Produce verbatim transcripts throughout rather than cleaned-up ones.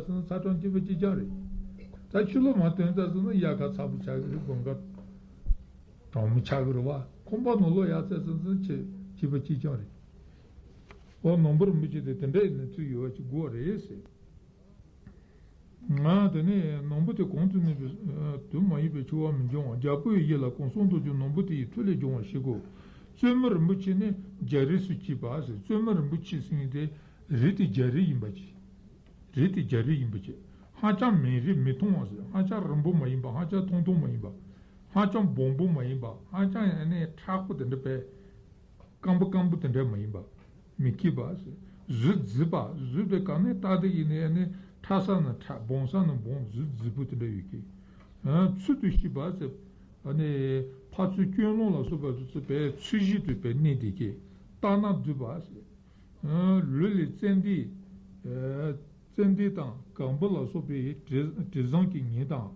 སོང་ན་ཚ་གྲང་སྐྱིད་པ་གཅིག་རྐྱང་རེད། ད་ཕྱི་ལོགས་མར་ཐོན་ཚར་སོང་ན་དབྱར་ཁ་ཚ་པོ་ཆགས་ཀྱི་རེད། དགུན་ཁ་གྲང་མོ་ཆགས་ཀྱི་རེད་བ། ཁང་པ་ནང་ལོགས་ཡར་ཚར་སོང་ན་སྐྱིད་སྐྱིད་པ་གཅིག་རྐྱང་རེད། འོ་ནོར་བུ་རིན་པོ་ཆེ་དེ་དེ་འདྲའི་གནས་ཚུལ་ཡོད་པ་ཅིག་དགོས་རེད་ཟེར། ང་དེ་ནས་ནོར་བུ་དེ་གང་དུ་གནས་པའི་དུས་མ་ཡིན་པའི་འཆི་བ་མི་འབྱུང་བ། རྒྱལ་པོ་ཡི་ཡིད་ལ་གོ་གསུང་དུ་འཇུག་ནོར་བུ་དེ་ཡི་མཐུ་ལས་འབྱུང་བ་ཞིག་གོ། བཙུན་མོ་རིན་པོ་ཆེ་ནི་རྒྱལ་རིགས་སུ་སྐྱེས་པ་ཟེར། བཙུན་མོ་རིན་པོ་ཆེ་ཟེར་མཁན་དེ་རིགས་དེ་རྒྱལ་རིགས་ཡིན་པ་ཅིག་རིགས་དེ་རྒྱལ་རིགས་ཡིན་པ་ཅིག་ཧ་ཅང་མིང་རིགས་མི་མཐོང་བ་ཟེར། ཧ་ཅང་རིང་པོ་མ་ཡིན་པ། ཧ་ཅང་ཐུང་ཐུང་མ་ཡིན་པ། ཧ་ཅང་སྦོམ་པོ་མ་ཡིན་པ། ཧ་ཅང་ཡང་ནས་མཁྲེགས་པོ་དེ་འདྲ་བས། སྐམ་པོ་སྐམ་པོ་དེ་འདྲ་མ་ཡིན་པ། མི་སྐྱིད་པ་ཟེར། གཟི་བརྫིས་པ། གཟི་དེ་ག་ནས་བལྟས་དེ་ཡིན་ནའི་ནི་མཁྲེགས་ས་ན་མཁྲེགས། སྦོམ་ས་ན་སྦོམ། གཟི་བརྫིས་པོ་དེ་འདྲ་ཡོད་ཀི། ཚུལ་དུ་ཤེས་པ་ཟེར། ཨ་ནི་ཕར་ཚུར་སྐྱོད་ལོང་ལ་སོགས་པ་དེ་ཚོ་བས་ཚུལ་བཞིན་དུ་བས་གནས་བསྡད་ཀི། ལྟ་ན་སྡུག་པ་ཟེར། ལུས་ལས་ཙན་དན། ཙན་དན་དང་གང་བུ་ལ་སོགས་པའི་དྲི་དྲི་བཟང་གི་ཉེ་དང་།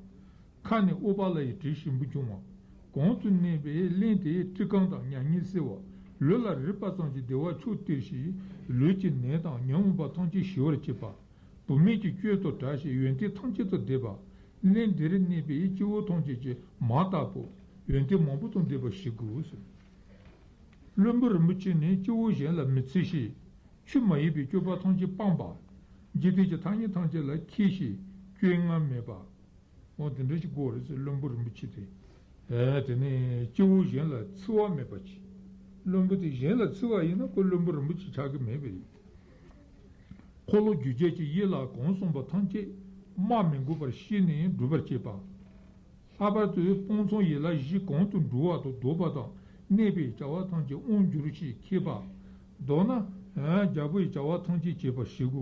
ཁ་ནས་ཨུཏྤ་ལ་ཡི་དྲི་ཞིམ་པོ་བྱུང་བ། གང་དུ་གནས་པའི་གླིང་དེའི་སྤྲིན་ཁང་དང་མྱ་ངན་སེལ་བ། ལུས་ལ་རེག་པ་ཙམ་གྱིས་བདེ་བ་མཆོག་སྟེར་ཞིང་། ལུས་ཀྱི་ནད་དང་ཉོན་མོངས་པ་ཐམས་ཅད་ཞི་བར་བྱེད་པ། བུད་མེད་ཀྱི་སྤྱོད་དང་བྲལ་ཞིང་ཡོན་ཏན་ཐམས་ཅད་དང་ལྡན་པ། གླིང་འདིར་གནས་པའི་སྐྱེ་བོ་ཐམས་ཅད་ཀྱི་མ་ལྟ་བུ། ཡོན་ཏན་མང་པོ་དང་ལྡན་པ་ཞིག་གོ་ཟེར། བློན་པོ་རིན་པོ་ཆེ་ནི་སྐྱེ་བོ་གཞན་ལ་མི་འཚེ་ཞིང་། ཆོས་མ་ཡིན་པའི་སྤྱོད་པ་ཐམས་ཅད་སྤངས་པ། འཇིག་རྟེན་གྱི་ཐ་སྙད་ཐམས་ཅད་ལ་མཁས་ཤིང་སྐྱོ་ངལ་མེད་པ། འོ་དེ་འདྲ་ཞིག་དགོས་རེད་ཟེར། བློན་པོ་རིན་པོ་ཆེ་དེ། ཨེ་དེ་ནས་སྐྱེ་བོ་གཞན་ལ་འཚེ་བ་མེད་པ་ཅིག་བློན་པོ་དེ་གཞན་ལ་འཚེ་བ་ཡིན་ན་ཁོ་བློན་པོ་རིན་པོ་ཆེ་ཆགས་ཀྱི་མེད་པ་ཡིན། འཁོར་ལོ་རྒྱུ་རྐྱེན་གྱི་ཡིད་ལ་གང་གསུངས་པ་ཐམས་ཅད་སྨྲ་མི་དགོས་པར་ཤེས་ནས་སྒྲུབ་པར་བྱེད་པ། ལྷག་པར་དུ་སྤོང་ཚངས་ཡན་ལག་བཞི་གང་དུ་འགྲོ་བ་དང་ལྡོག་པ་དང་གནས་པའི་བྱ་བ་ཐམས་ཅད་དབང་བསྒྱུར་ཞིང་མཁས་པ། མདོར་ན། རྒྱལ་པོའི་བྱ་བ་ཐམས་ཅད་བྱེད་པ་ཞིག་གོ།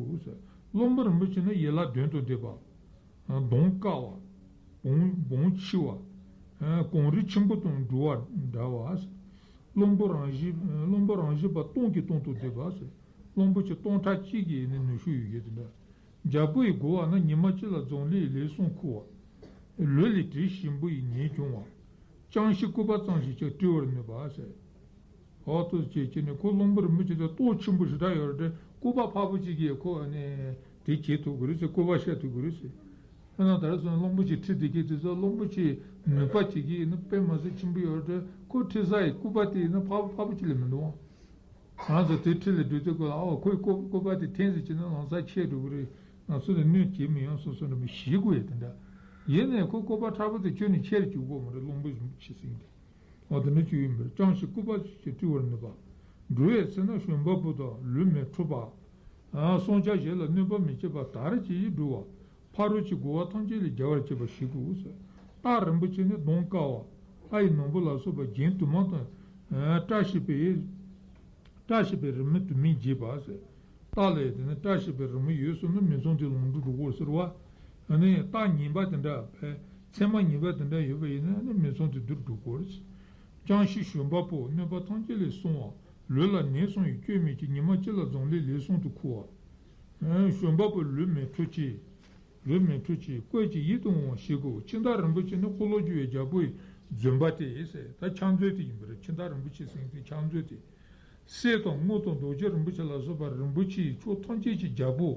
བློན་པོ་རིན་པོ་ཆེ་ནི་ཡན་ལག་བདུན་དང་ལྡན་པ། གདོང་དཀར་བ། བོང་བོང་ཆེ་བ། གངས་རི་ཆེན་པོ་དང་འདྲ་བ་འདྲ་བ། བློན་པོ་རང་བཞིན་བློན་པོ་རང་བཞིན་པ་སྟོང་གི་སྟོང་དང་ལྡན་པ། བློན་པོ་ཆེ་སྟོང་ཕྲག་གཅིག་གི་ནི་ནུས་ཤུགས་ཡོད་ཀྱི་དེ་འདྲ། རྒྱལ་པོ་ཡི་བསྒོ་བ་ན་ཉི་མ་གཅིག་ལ་འཛམ་གླིང་ལན་གསུམ་འཁོར་བ། ལུས་ལས་དྲི་ཞིམ་པོ་ཡི་ཉེར་བྱུང་བ། ཅང་ཤེས་སྐུད་པ་ཙམ་ཞིག་ཀྱང་བྲི་བར་ནུས་པ་ཟེར། འོ་ཏོ་ཅེས་ཀྱི་ནི་ཁོ་བློན་པོ་རིན་པོ་ཆེ་དེ་ལྟོ་ཆེན་པོ་ཞེ་དྲག་ཡོད་རེད། སྐུད་པ་ཕར་པོ་ཅིག་གིས་ཁོ་ནི་དེ་བྱེད་ཐུབ་ཀྱི་རེད་ཟེར། སྐུད་པ་བཤད་ཐུབ་ཀྱི་རེད་ཟེར། ཨ་ན་ད་རེས་སོང་བློན་པོ་ཅིག་ཁྲིད་བསྡད་ཀྱི་དེ་ཚོ་བློན་པོ་ཅིག་ནུས་པ་ཅིག་གིས་ནི་དཔེ་མ་སྲིད་ཆེན་པོ་ཡོད་རེད། ཁོ་ཁྲིད་ས་ཡི་སྐུད་པ་དེ་ནི་ཕར་པོ་ཕར་པོ་ཅིག་ལས་མི་འདུག་ཨང་། ང་ཚོ་དེ་ཁྲིད་ལ་འགྲོ་དུས་སྐབས་ལ་ཨ་ཁོའི་སྐུ་སྐུད་པ་དེ་འཐེན་ཟེར་བྱས་ན་ལམ་སང་ཆད་འགྲོ་གི་རེད། ང་ཚོ་ལ་གནོད་བྱེད་མི་ཡོང་སོ་སོ་འདྲ་མི་ཞིག་དགོས་ཡ་དེ་འདྲ། ཡིན་ནའི་ཁོ་སྐུད་པ་མཁྲེགས་པོ་དེ་ཁྱོན་ནས་ཁྱེར་བཅུག་དགོས་མ་རེད། བློན་པོ་ཞིག་ཟིན་ཏེ། འོ་དེ་འདྲ་བཅུག་ཡིན་པར་ཅང་ཤེས་སྐུད་པ་ཞིག་བྲི་བར་ནུས་པ། འགྲོ་བའི་ཚེ་ན་བྱོན་པ་པོ་དང་ལུས་མི་འཁྲུགས་པ། སྲོག་ཆགས་གཞན་ལ་གནོད་པ་མི་བྱེད་པ་དར་གྱིས་འགྲོ་བ། ཕ་རོལ་གྱི་རྒོལ་བ་ཐམས་ཅད་ལས་རྒྱལ་བར་བྱེད་པ་ཞིག་གོ། སྟག་རིན་པོ་ཆེ་ནི་གདོང་དཀར་བ། ལྷ་ཡི་ནོར་བུ་ལ་སོགས་པ་རྒྱན་དུ་མ་དང་། བཀྲ་ཤིས་པའི། བཀྲ་ཤིས་པའི་རི་མོ་དུ་མས་བརྒྱན་པ་ཟེར། སྟག་ལ་དེ་ནི་བཀྲ་ཤིས་པའི་རི་མོ་ཡོད་སོང་ན་མི་ཚང་དེ་ལོངས་སྤྲོད་འགྲོ་གོ་ཟེར་བ། ཨ་ནི་སྟག་ངན་པ་དེ་འདྲ་བས་མཚན་མ་ངན་པ་དེ་འདྲ་ཡོད་པ་ཡིན་ན་ནི་མི་ཚང་དེ་དུར་འགྲོ་གོ། ཅང་ཤེས་བྱོན་པ་པོ་གནོད་པ་ཐམས་ཅད་ལས་སྲུང་བ། ལུས་ལ་ནད་སོང་ཡི་སྐྱོན་མེད་ཅིང་ཉི་མ་གཅིག་ལ་འཛམ་གླིང་ལན་གསུམ་དུ་འཁོར་བ། བྱོན་པ་པོ་ལུས་མི་འཁྲུགས་ཅིང་། ལུས་མི་འཁྲུགས་ཅིང་བཀོད་ཅིང་ཡིད་དུ་འོང་བ་ཞིག་གོ། ཕྱི་ཟླ་རིན་པོ་ཆེ་ནི་འཁོར་ལོ་སྒྱུར་བའི་རྒྱལ་པོ་ཡི་བརྫུན་པ་སྟེ་ཟེར། ད་ཕྱག་མཛོད་དེ་ཡིན་པ་རེད། ཕྱི་ཟླ་རིན་པོ་ཆེ་ཟེར་མཁན་དེ་ཕྱག་མཛོད་དེ། སྲས་དང་དངོས་དང་རྡོ་རྗེ་རིན་པོ་ཆེ་ལ་སོགས་པ་རིན་པོ་ཆེའི་ཕྱོགས་ཐམས་ཅད་ཀྱི་རྒྱལ་པོ་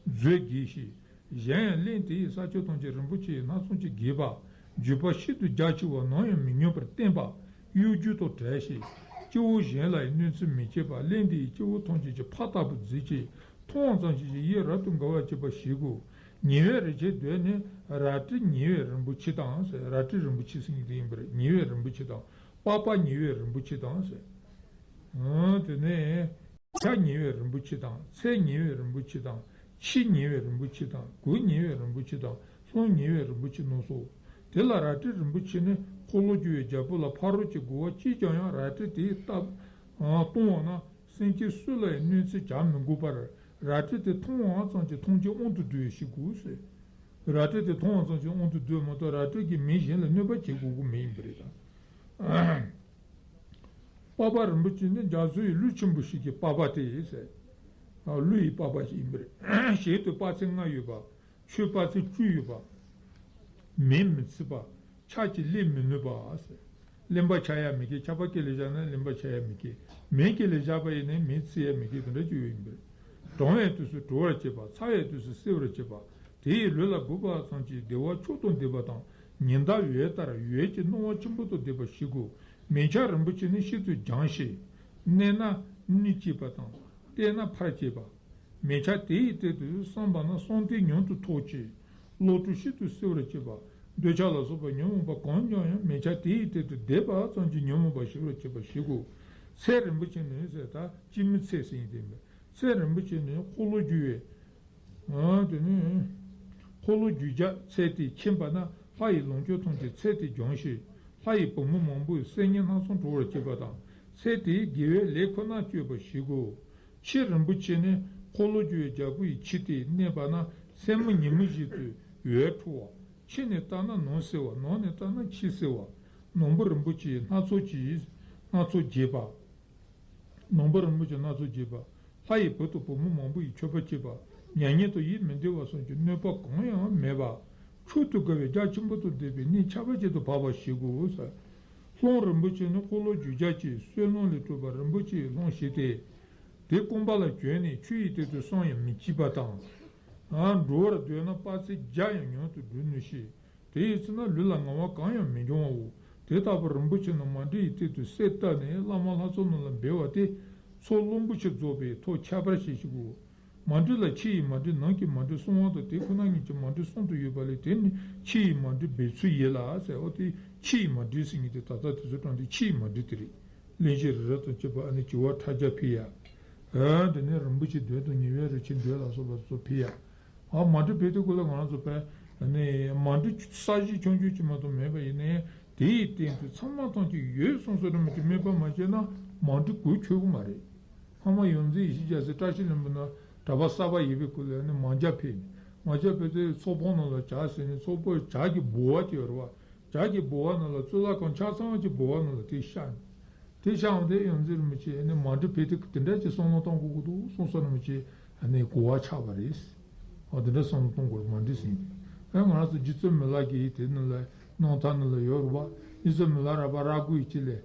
མཛོད་རྒྱས་ཤིང་། གཞན་ཡང་གླིང་དེའི་ས་ཕྱོགས་ཐམས་ཅད་རིན་པོ་ཆེ་སྣ་ཚོགས་ཀྱིས་རྒྱས་པ། བརྗོད་པ་ཤིན་ཏུ་རྒྱ་ཆེ་བ་ནམ་ཡང་མི་ཉམས་པར་བསྟན་པ། གཡོ་སྒྱུ་དང་བྲལ་ཞིང་། སྐྱེ་བོ་གཞན་ལ་ཡང་གནོད་འཚེ་མི་བྱེད་པ། གླིང་དེའི་སྐྱེ་བོ་ཐམས་ཅད་ཀྱི་ཕ་ལྟ་བུར་མཛད་ཅིང་། མཐོང་བ་ཙམ་ཞིག་གིས་ཡིད་རབ་ཏུ་དགའ་བར་བྱེད་པ་ཞིག་གོ། ཉེ་བའི་རིན་ཆེན་མདོས་ནི་རལ་གྲི་ཉེ་བའི་རིན་པོ་ཆེ་དང་ཟེར། རལ་གྲི་རིན་པོ་ཆེ་ཟེར་མཁན་དེ་ཡིན་པ་རེད། ཉེ་བའི་རིན་པོ་ཆེ་དང་། པགས་པ་ཉེ་བའི་རིན་པོ་ཆེ་དང་ཟེར། ཨང་། དེ་ནས་ཆ་ཉེ་བའི་རིན་པོ་ཆེ་དང་། ཚད་ཉེ་བའི་རིན་པོ་ཆེ་དང་། ཆེ་ཉེ་བའི་རིན་པོ་ཆེ་དང་། གོ་ཉེ་བའི་རིན་པོ་ཆེ་དང་། ལྷམ་ཉེ་བའི་རིན་པོ་ཆེ་རྣམས་སོ། དེ་ལ་རལ་གྲི་རིན་པོ་ཆེ་ནི་འཁོར་ལོ་སྒྱུར་བའི་རྒྱལ་པོ་ལ་ཕ་རོལ་གྱི་རྒོལ་བ་གཅིག་ཀྱང་ཡང་རལ་གྲི་དེས་བཏབ། ཨ། གཏོང་བ་ན་སེམས་ཅན་སུ་ལ་ཡང་གནོད་འཚེ་བྱ་མི་དགོས་པར་རལ་གྲི་དེ་མཐོང་བ་ཙམ་གྱིས་ཐམས་ཅད་དབང་དུ་བསྡུ་བའི་ཞིག་གོ་ཟེར། རལ་གྲི་དེ་མཐོང་བ་ཙམ་གྱིས་དབང་དུ་བསྡུ་བ་མ་གཏོགས་རལ་གྲི་གིས་མི་གཞན་ལ་གནོད་པ་བྱེད་དགོས་ཀྱི་མེད་ཡིན་པ་རེད་ད། པགས་པ་རིན་པོ་ཆེ་ནི་རྒྱ་མཚོ་ཡི་ཀླུ་ཆེན་པོ་ཞིག་གི་པགས་པ་སྟེ་ཟེར། ཀླུ་ཡི་པགས་པ་ཞིག་ཡིན་པ་རེད། ཞལ་དུ་དཔག་ཚད་ལྔ་ཡོད་པ། ཆོས་དཔག་ཚད་བཅུ་ཡོད་པ། མེས་མི་ཚིག་པ། ཕྱག་གིས་བསླད་མི་ནུས་པ་ཟེར། གླེན་པ་འཆའ་ཡ་མི་སྐྱེ། འཆག་པ་སྐེ་ལ་བཞག་ན་གླེན་པ་འཆའ་ཡ་མི་སྐྱེ། མེ་སྐེ་ལ་བཞག་པ་ཡིན་ན་མེས་ཚིག་ཡ་མི་སྐྱེ། དེ་འདྲ་ཅིག་ཡོད་ཡིན་པ་རེད། གྲང་བའི་དུས་སུ་བྲོ་བར་བྱེད་པ། ཚ་བའི་དུས་སུ་བསིལ་བར་བྱེད་པ། དེ་ཡི་ལུས་ལ་བུད་པ་ཙམ་གྱིས་བདེ་བ་མཆོག་ཏུ་ལྡན་པ་དང་། ཉི་ཟླ་འོད་ལྟར་འོད་ཀྱི་སྣང་བ་ཆེན་པོ་དང་ལྡན་པ་ཞིག་གོ། མལ་ཆ་རིན་པོ་ཆེ་ནི་ཤིན་ཏུ་འགྱངས་ཤིང་། མནན་ན་སྣུན་སྐྱེས་པ་དང་། བལྟས་ན་འཕར་སྐྱེས་པ། མལ་ཆ་དེ་ཡི་སྟེང་དུ་བསམ་པ་ན་བསམ་གཏན་མྱུར་དུ་ཐོབ་ཅིང་། བློ་གྲོས་ཤིན་ཏུ་གསལ་བར་བྱེད་པ། འདོད་ཆགས་ལ་སོགས་པ་ཉོན་མོངས་པ་གང་འབྱུང་ཡང་མལ་ཆ་དེ་ཡི་སྟེང་དུ་བསྡད་པ་ཙམ་གྱིས་ཉོན་མོངས་པ་ཞི་བར་བྱེད་པ་ཞིག་གོ། ཚེ་རིན་པོ་ཆེ་ནི་ཟེར་ད་སྐྱེད་མོས་ཚལ་ཟེར་ཡིན་ཏེ། ཚེ་རིན་པོ་ཆེ་ནི་འཁོར་ལོས་སྒྱུར་བའི། ཨ་དེ་ནས་འཁོར་ལོས་སྒྱུར་བྱ་ཚལ་དེས་མཁྱེན་པ་ན་ལྷ་ཡི་ལོངས་སྤྱོད་ཐམས་ཅད་ཚལ་དེས་འབྱུང་ཞིང་། ལྷ་ཡི་བུ་མོ་མང་པོས་སེམས་ཉིད་སྣང་ཚུལ་འགྲོ་བར་བྱེད་པ་དང་། ཚལ་དེས་དགེ་བའི་ལས་ཁོ་ནར་སྤྱོད་པ་ཞིག་གོ། ཕྱི་རིན་པོ་ཆེ་ནི་འཁོར་ལོས་སྒྱུར་བའི་རྒྱལ་པོ་ཡི་ཕྱི་སྟེང་མནན་པ་ན་མཚན་མོ་ཉིན་མོ་བཞིན་དུ་འོད་འཕྲོ་བ། ཕྱི་ནས་བལྟས་ན་ནམ་གསལ་བ། ནང་ནས་བལྟས་ན་ཕྱི་གསལ་བ། ནོར་བུ་རིན་པོ་ཆེའི་སྣ་ཚོགས་ཀྱིས་སྣ་ཚོགས་རྒྱས་པ། ནོར་བུ་རིན་པོ་ཆེ་སྣ་ཚོགས་རྒྱས་པ། ལྷ་ཡི་བུ་དང་བུ་མོ་མང་པོ་ཡིས་མཆོད་པ་བྱེད་པ། མྱ་ངན་དང་ཡིད་མི་བདེ་བ་སོགས་ཀྱི་གནོད་པ་གང་ཡང་མེད་པ། མཆོག་ཏུ་དགའ་བའི་རྒྱ་ཆེན་པོ་དང་ལྡན་པའི་གནས་ཁྱད་པར་ཅན་དུ་བབ་པ་ཞིག་གོ། ལྷུང་རིན་པོ་ཆེ་ནི་འཁོར་ལོས་སྒྱུར་བྱ་ཅན་བསོད་ནམས་ལས་གྲུབ་པ་རིན་པོ་ཆེའི་ལྷུང་ཞིག་སྟེ། དེ་རྐང་པ་ལ་གྱོན་ནས་ཆུ་ཡི་སྟེང་དུ་སོང་ཡང་མི་སྐྱིད་པ་དང་། འགྲོ་བར་འདོད་ན་དཔག་ཚད་བརྒྱ་ཡང་མྱུར་དུ་འགྲོ་ནུས་ཤིང་། དེ་ཡི་ཚེ་ན་ལུས་ལ་ངལ་བ་གང་ཡང་མི་འབྱུང་བའོ། དེ་ལྟ་བུ་རིན་པོ་ཆེ་རྣམས་མཎྜལ་གྱི་སྟེང་དུ་གསལ་བཏབ་ནས་བླ་མ་ལྷ་ཚོགས་རྣམས་ལ་འབུལ་བ་སྟེ། ཚོགས་རླུང་པོ་ཆེ་རྫོགས་པའི་ཐོག་ཁྱད་པར་ཅན་ཞིག་གོ། མཎྜལ་ལ་ཕྱི་ཡི་མཎྜལ་ནང་གི་མཎྜལ་གསང་བ་དང་དེ་ཁོ་ན་ཉིད་ཀྱི་མཎྜལ་གསུམ་དུ་ཡོད་པ་ལས། དེ་ནི་ཕྱི་ཡི་མཎྜལ་འབུལ་ཚུལ་ཡིན་ལ་ཟེར། འོ་དེ་ཕྱི་ཡི་མཎྜལ་ཟེར་མཁན་དེ་ད་ལྟ་དེ་ཚོ་དྲངས་ཏེ་ཕྱི་ཡི་མཎྜལ་དེ་རེད། གླེང་གཞི་རི་རབ་དང་བཅས་པ་ཨ་ནི་བྱེ་བ་ཕྲག་བརྒྱ་ཕུལ་ཡ། ཨ་དེ་ནས་རིན་པོ་ཆེ་མདོས་དང་ཉེ་བའི་རིན་ཆེན་མདོས་ལ་སོགས་པ་ཚོ་ཕུལ་ཡ། ཨ་མཎྜལ་ཕུལ་དུས་སྐབས་ལ་ང་རང་ཚོ་དཔེ་ཨ་ནི་མཎྜལ་ས་གཞི་ཆུང་ཆུང་ཅིག་མ་གཏོགས་མེད་པ་ཡིན་ནའི་དེ་ཡི་སྟེང་དུ་ཚང་མ་ཐམས་ཅད་ཡོད་གསུངས་སོ་རེད་མ་གཏོགས་དམིགས་པ་མ་བྱས་ན་མཎྜལ་གོས་ཆོད་གི་མ་རེད། སྔོན་མ་ཡོངས་འཛིན་ཡེ་ཤེས་རྒྱལ་མཚན་བཀྲ་ཤིས་ལྷུན་པོ་ན་གྲྭ་པ་གསར་པ་ཡིན་པའི་སྐབས་ལ་ཨ་ནི་མང་ཇ་ཕུལ་ནས། མང་ཇ་ཕུལ་དུས་ཚོགས་ཕོགས་ནང་ལ་ཇ་ཟེར་ནས་ཚོགས་ཕོགས་ཇ་གི་ལྦུ་བ་ཅིག་ཡོད་རེད་བ། ཇ་གི་ལྦུ་བ་ནང་ལ་གཙུག་ལག་ཁང་ཆ་ཚང་གི་ལྦུ་བ་ནང་ལ་དེ་བཞག་ནས། དེ་བཞག་འོང་དུས་ཡོངས་འཛིན་རིན་པོ་ཆེ་ནི་མཎྜལ་ཕུལ་དུས་དེ་འདྲ་ཅིག་བསམ་བློ་གཏོང་དགོས་ཀྱི་འདུག་གསུངས་སོ་རིན་པོ་ཆེ་ནི་གོ་བ་ཆགས་པ་རེད། འོ་དེ་འདྲ་བསམ་བློ་གཏོང་དགོས་རེད་མཎྜལ་ཟེར་དེ། ཨ་ང་རང་ཚོ་རྗེ་བཙུན་མི་ལ་གི་དེ་ནང་ལ་སྣང་ཐང་ནང་ལ་ཡོད་རེད་བ། རྗེ་བཙུན་མི་ལ་རས་པ་ར་མགོ་ཡི་ཅིག་ལས།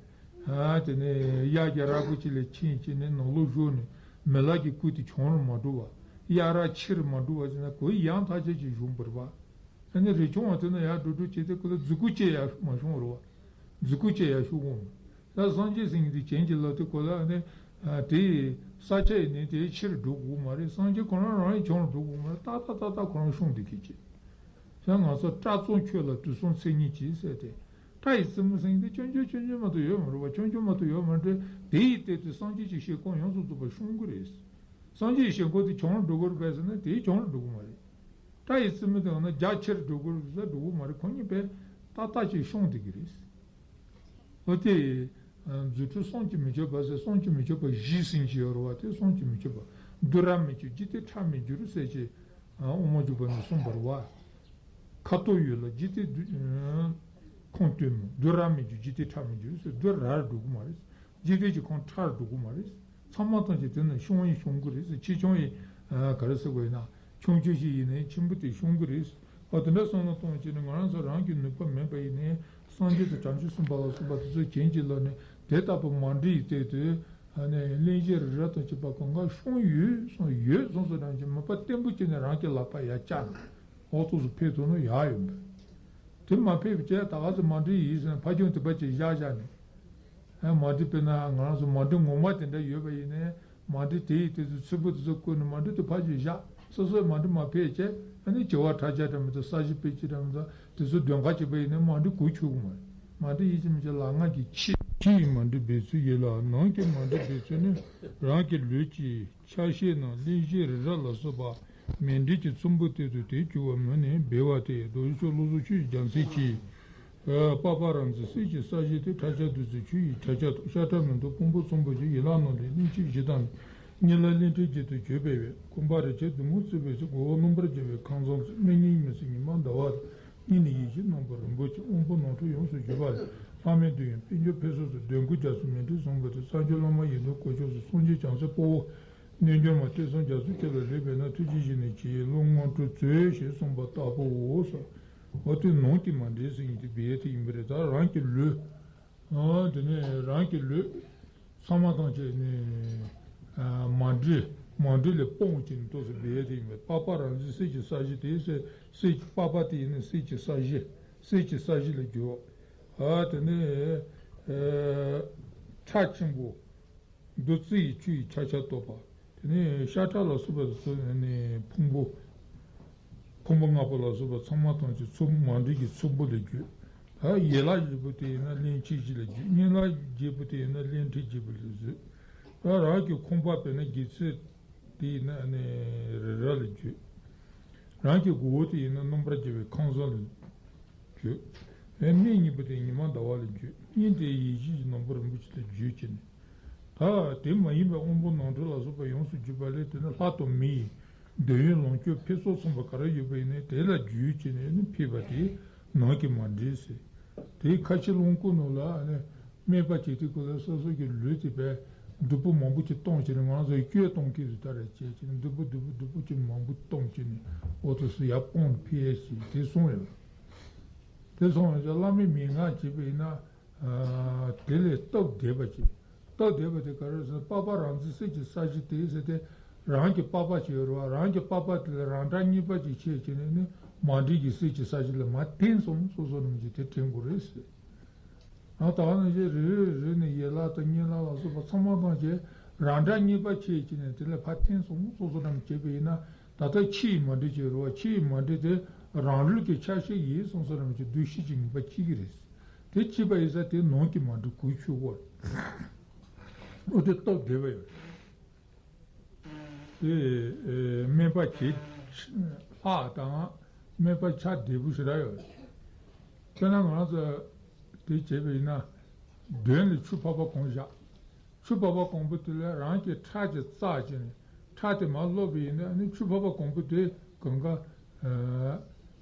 ཨ་དེ་ནས་གཡག་གི་ར་མགོ་ཅིག་ལས་ཕྱིན་ཅིག་ནས་ནང་ལོགས་ཞུགས་ནས་མི་ལ་གི་སྐུ་དེ་བྱང་རུ་མ་འགྲོ་བ། གཡག་ར་ཕྱི་རུ་མ་འགྲོ་བ་ཟེར་ན་གོས་ཡང་དག་ཅན་ཅིག་བཞུགས་པ་རེད་བ། ཨ་ནི་རས་ཆུང་བ་དེ་ན་ཡར་འགྲོ་འགྲོ་བྱས་ཏེ་ཁོ་ལ་མཛུབ་གུ་བཅད་ཡར་མ་ཤོང་རེད་བ། མཛུབ་གུ་བཅད་ཡར་ཤོག་གོ། ད་སངས་རྒྱས་ཟེར་མཁན་དེ་བྱིན་གྱིས་བརླབས་ཏེ་ཁོ་ལ་ཨ་ནི་ཨ་དེའི་ས་ཆ་ཡི་ནི་དེའི་ཕྱིར་འགྲོ་དགོས་མ་རེད། སངས་རྒྱས་ཁོ་རང་རང་ཡི་བྱང་རུ་འགྲོ་དགོས་མ་རེད། ཏག་ཏག་ཏག་ཏག་ཁོ་རང་ཤོང་བསྡད་ཀྱི་ཅིག་ཡང་ང་ཚོ་སྐྲ་བཙུམ་ཁྱོད་ལ་དུས་གསུམ་མཚན་ཉིད་ཀྱིས་ཟེར་ཏེ། སྐྲ་ཡི་རྩེ་མོ་ཟེར་མཁན་དེ་ཆུང་ཆུང་ཆུང་ཆུང་མ་གཏོགས་ཡོད་མ་རེད་བ། ཆུང་ཆུང་མ་གཏོགས་ཡོད་མ་རེད། དེ་ཡི་སྟེང་དུ་སངས་རྒྱས་ཀྱི་ཞལ་སྐོར་ཡོངས་སུ་རྫོགས་པ་ཤོང་གི་རེད། སངས་རྒྱས་ཀྱི་ཞལ་སྐོར་དེ་བྱང་རུ་འགྲོ་དགོས་རེད་པས་ཟེར་ན་དེའི་བྱང་རུ་འགྲོ་གི་མ་རེད། སྐྲ་ཡི་རྩེ་མོ་དེ་འོ་ན་རྒྱ་ཆེར་འགྲོ་དགོས་རེད་ཟེར་འགྲོ་གི་མ་རེད། ཁོ་གཉིས་དཔེ་ཏག་ཏག་ཅིག་ཤོང་བསྡད་ཀྱི་རེད། འོ་དེ། རྫུ་འཕྲུལ་བསམ་གྱིས་མི་ཁྱབ་པ་ཟེར་བསམ་གྱིས་མི་ཁྱབ་པ་བཞི་ཟེར་གྱི་ཡོད་རེད་བ། དེ་བསམ་གྱིས་མི་ཁྱབ་པ། བདུད་ར་མི་འཇུག་འཇིག་རྟེན་ཁྲག་མི་འགྱུར་ཟེར་གྱི། དབུ་མ་འཇུག་པ་ནས་གསུངས་པ་རེད་བ། ཁ་དོག་ཡོད་ལ་འཇིག་རྟེན་བདུད། ཁོང་སྟོན་མོ། བདུད་ར་མི་འཇུག་འཇིག་རྟེན་ཁྲག་མི་འགྱུར་ཟེར། བདུད་ར་རུ་འགྲོ་གི་མ་རེད། འཇིག་རྟེན་གྱི་ཁོང་ཁྲ་རུ་འགྲོ་གི་མ་རེད། ཚང་མ་ཐམས་ཅད་དེ་ན་ཤོང་ཡིན་ཤོང་གི་རེད་ཟེར། ཆེ་ཆུང་ཡིན། ག་རེ་ཟེར་དགོས་ཡིན་ན། ཆུང་ཆུང་ཞིག་ཡིན་ནའི་ཆེན་པོ་དེ་ཤོང་གི་རེད། ཨ་དེ་འདྲ་བསམ་བློ་གཏོང་བྱས་ནས་ང་རང་ཚོ་རང་གི་ནུས་པ་མེད་པ་ཡིན་ནའི་སངས་རྒྱས་དང་བྱང་ཆུབ་སེམས་དཔའ་ལ་སོགས་པ་དེ་ཚོ་བྱིན་གྱིས་བརླབས་ནས་དེ་ལྟ་བུ་མ་འདྲིས་ཡི་སྟེང་དུ་ཨ་ནི་གླེང་གཞི་རི་རབ་དང་བཅས་པ་གང་ག་ཤོང་ཡོད་གསུངས་ཡོད་གསུངས་སོ་རང་གི་མོས་པ་བརྟན་པོ་བྱས་ནས་རང་གི་ལག་པ་ཡར་བཀྱག་ནས་འོ་ཐུགས་སུ་ཕེབས་ཐུབ་ན་ཡག་ཡོད་མོད། དེ་མ་ཕེབས་བྱས་ད་ག་ཚོད་མ་འདྲིས་ཡིན་ཟེར་ན་ཕ་ཆུང་དེ་པ་ཅིག་བཞག་བཞག་ནས། ཨ་མ་འདྲི་དཔེར་ན་ང་རང་ཚོ་མ་འདྲི་ངོ་མ་དེ་འདྲ་ཡོད་པ་ཡིན་ནའི་མ་འདྲི་དེ་ཡི་དེ་ཚོ་ཚིག་པོ་དེ་ཚོ་བཀོད་ནས་མ་འདྲི་དེ་ཕར་ཅིག་བཞག་སོ་སོའི་མ་འདྲི་མ་ཕེབས་བྱས་ཨ་ནི་བྱེ་བ་ཕྲག་བརྒྱ་འདྲ་མི་འདུག་ས་གཞི་སྤོས་སྐྱིད་འདྲ་མི་འདུག་དེ་ཚོ་འདོན་ཁ་བྱེད་པ་ཡིན་ནའི་མ་འདྲི་གོ་ཆོད་གི་མ་རེད། མ་འདྲི་ཡིད་ཆེས་མི་བྱེད་ལག་ང་གི་ཕྱི་ཕྱི་ཡི་མ་འདྲི་འབད་ཚུལ་ཡིན་ལ་ནང་གི་མ་འདྲི་འབད་ཚུལ་ནི་རང་གི་ལུས་ཀྱི་ཆ་ཤས་ནང་གླེང་གཞི་རི་རབ་ལ་སོགས་པ་མཎྜལ་གྱི་ཚོམ་བུའི་སྟེང་དུ་དེ་གྱུར་པ་མོས་ནས་འབུལ་བ་སྟེ། རྡོ་རྗེ་ཕྱོགས་ལུགས་སུ་ཆུ་ཡི་རྒྱལ་མཚན་གྱིས། པ་པ་ར་འཛི་སྲས་ཀྱི་ས་གཞི་སྟེ། ཕྲ་ཕྱག་བདུད་རྩི་ཆུ་ཡི་ཕྲ་ཕྱག་ཏུ། ཤ་ཁྲག་མེ་ཏོག་ཕུང་པོ་ཚོམ་བུ་བཞི། ཡན་ལག་རྣམས་ལས་གླིང་ཆེན་བཞི་དང་ནི། གཉིས་ལ་གླིང་ཕྲན་བརྒྱད་དུ་གྱུར་པའི་བས། ཀུན་པ་རེ་ཆེ་བདུད་མོ་བཙུགས་པའི་ཚེ། མགོ་བོ་རྣམ་པར་རྒྱལ་བའི་ཁང་བཟང་ཚུལ། སྨན་གཉིས་མི་ཟད་ཉི་མ་ཟླ་བ་དང་། གཉིས་ནི་ཡེ་ཤེས་སྣང་བ་རིན་པོ་ཆེ། དབང་པོ་ནང་ཁྲོལ་ཡོངས་སུ་གྱུར་པ་ལས། ལྷ་མིའི་འདོད་ཡོན་དཔལ་འབྱོར་འཕེལ་ཚུལ་སོགས་འདོད་དགུའི་རྒྱ་མཚོ་མཎྜལ་བཟང་པོ་དང་། གསང་སྤྱོད་བླ་མ་ཡི་དམ་དཀོན་མཆོག་སོགས་སངས་རྒྱས་བྱང་སེམས་དཔའ་བོ། རྣལ་འབྱོར་མ་ཐོས་བསམ་རྒྱ་མཚོ་ཁྱེད་ལ་ལེགས་པས་ན། ཐུགས་རྗེ་གཞན་ནས་ཅི་ཡི་བློ་ངོ་སྤྲོད་མཛོད་ཞེས་གསུངས་པ་ལྟ་བུའོ། འོ་དེ་ནང་གི་མ་འདྲེས་ཟེར་ཡིན་དེ་བེ་ཡ་དེ་ཡིན་པ་རེད། ད་རང་གི་ལུས། ཨ་དེ་ནས་རང་གི་ལུས་ཚང་མ་ཐམས་ཅད་ནི་ཨ་མ་འདྲེས། མ་འདྲེས་ལས་སྤོང་བྱས་ནས་ཏོག་ཙམ་སྦས་ཏེ་ཡིན་པས། པ་པ་རང་བཞིན་གསེར་གྱི་ས་གཞི་དེ་ཟེར། གསེར་གྱི་པ་པ་དེ་ཡིན་ན་གསེར་གྱི་ས་གཞི། གསེར་གྱི་ས་གཞི་ལ་གྱུར། ཨ་དེ་ནས་ཨ་ཁྲ་ཆེན་པོ། བདུད་རྩི་ཡི་ཆུ་ཡིས་ཆག་ཆག་གཏུབས་པ། དེ་ནས་ཤ་ཁྲག་ལ་སོགས་པ་ཚོ་ནི་ཕུང་པོ། ཕུང་པོ་ལྔ་པོ་ལ་སོགས་པ་ཚང་མ་ཐམས་ཅད་ཚོམ་བུ་མ་འདྲེས་ཀྱི་ཚོམ་བུ་ལས་གྱུར། ད་ཡན་ལག་བརྒྱད་པོ་དེ་ཡིན་ན་རླན་ཆེན་བཞི་ལས་གྱུར། རྙིང་ལག་བརྒྱད་པོ་དེ་ཡིན་ན་རླན་ཕྲན་བརྒྱད་པོ་ལས་བཟོས། ད་རང་གི་ཁོང་པ་དཔེར་ན་སྒལ་ཚིགས་དེ་ཡིན་ན་ནི་རི་རབ་ལས་གྱུར། རང་གི་མགོ་བོ་དེ་ཡིན་ན་རྣམ་པར་རྒྱལ་བའི་ཁང་བཟང་ལས་གྱུར། ཨེ་སྨད་གཉིས་པོ་དེ་ཉི་མ་ཟླ་བ་ལས་གྱུར། སྙིང་དེ་ཡིད་བཞིན་གྱི་ནོར་བུ་རིན་པོ་ཆེ་ལས་གྱུར་བྱས་ནས། ད་དེ་མ་ཡིན་པའི་དབང་པོ་ནང་ཁྲོལ་ལ་སོགས་པ་ཡོངས་སུ་གྱུར་པ་ལས། དེ་ནི་ལྷ་དང་མི་ཡི་འདོད་ཡོན་ལོངས་སྤྱོད་ཕུན་སུམ་ཚོགས་པ་ག་རེ་ཡོད་པ་ཡིན་ནའི་དེ་ལ་གྱུར་བྱས་ནས་ནི་ཕུལ་བ་དེ་ནང་གི་མ་འདྲེས་ཟེར། དེའི་ཁ་ཆེ་ལོངས་སྐུ་ནང་ལ་ནི་སྨན་པ་བྱེད་དུས་སྐབས་ལ་སོ་སོ་གི་ལུས་དེ་བས་སྡུག་པོ་མང་པོ་ཅིག་བཏང་བྱས་ནས། ང་ཚོ་སྐྱོན་གཏོང་མཁན་ཚོ་ལྟར་བྱས་བྱས་ནས་སྡུག་པོ་སྡུག་པོ་སྡུག་པོ་ཅིག་མང་པོ་བཏང་བྱས་ནས་འོ་དེ་ཚོ་ཡར་སྤུངས་ནས་ཕུལ་ཡས་ཞིག་དེ་གསུངས་ཡོད། དེ་སོང་བའི་བླ་མའི་མན་ངག་བྱས་པ་ཡིན་ན། ཨ་དེ་ལས་སྟབས་བདེ་བ་ཅིག་སྟབས་བདེ་བ་དེ་ག་རེ་ཟེར། པ་པ་རང་བཞིན་གསེར་གྱི་ས་གཞི་དེ་ཟེར་ཏེ། རང་གི་པ་པ་ཅིག་ཡོད་རེད་བ། རང་གི་པ་པ་དེ་ལ་རང་འདྲ་གཉིས་པ་ཅིག་ཕྱེ་བྱས་ནས་ནི་མ་འདྲེས་ཀྱི་གསེར་གྱི་ས་གཞི་ལ་མར་འཐེན་སོང་། སོ་སོ་རང་གིས་དེ་དྲན་དགོས་རེད་ཟེར། ཨ་ད་ནི་ཅི་རེ་རེ་རེ་ནས་ཡན་ལག་དང་རྙིང་ལག་ལ་སོགས་པ་ཚང་མ་ཐམས་ཅད་རང་འདྲ་གཉིས་པ་ཕྱེ་བྱས་ནས་དེ་ལ་ཕར་འཐེན་སོང་། སོ་སོ་རང་གིས་བྱས་པ་ཡིན་ན། ད་ལྟ་ཕྱི་ཡི་མ་འདྲེས་ཅིག་རེད་བ། ཕྱི་ཡི་མ་འདྲེས་དེ་རང་ལུས་ཀྱི་ཆ་ཤས་ཡིན་སོང་། སོ་སོ་རང་གི་འདུ་ཤེས་ཀྱི་ངེས་པ་གཅིག་གི་རེད། དེ་གཅིག་པ་ཡིན་ཙང་དེ་ནང་གི་མ་འདྲེས་གོ་ཆོད་གོ། འོ་དེ་སྟབས་བདེ་བ་ཡོད། དེ་ཨེ་སྨན་པ་གྱིས་ལྷག་དང་སྨན་པ་ཆ་བདེ་པོ་ཞེ་དྲག་ཡོད། དཔེར་ན་ང་ཚོ་དེ་བྱས་པ་ཡིན་ན། གདོན་ལ་ཆུ་ཕོར་པ་གང་བཞག་ཆུ་ཕོར་པ་གང་པོ་དེ་ལ་རང་གི་ཁྲག་ཅིག་བཙགས་བྱས་ནས་ཁྲག་དེ་མར་སློག་པ་ཡིན་ན། ཨ་ནི་ཆུ་ཕོར་པ་གང་པོ་དེ་གང་ག་ཨ་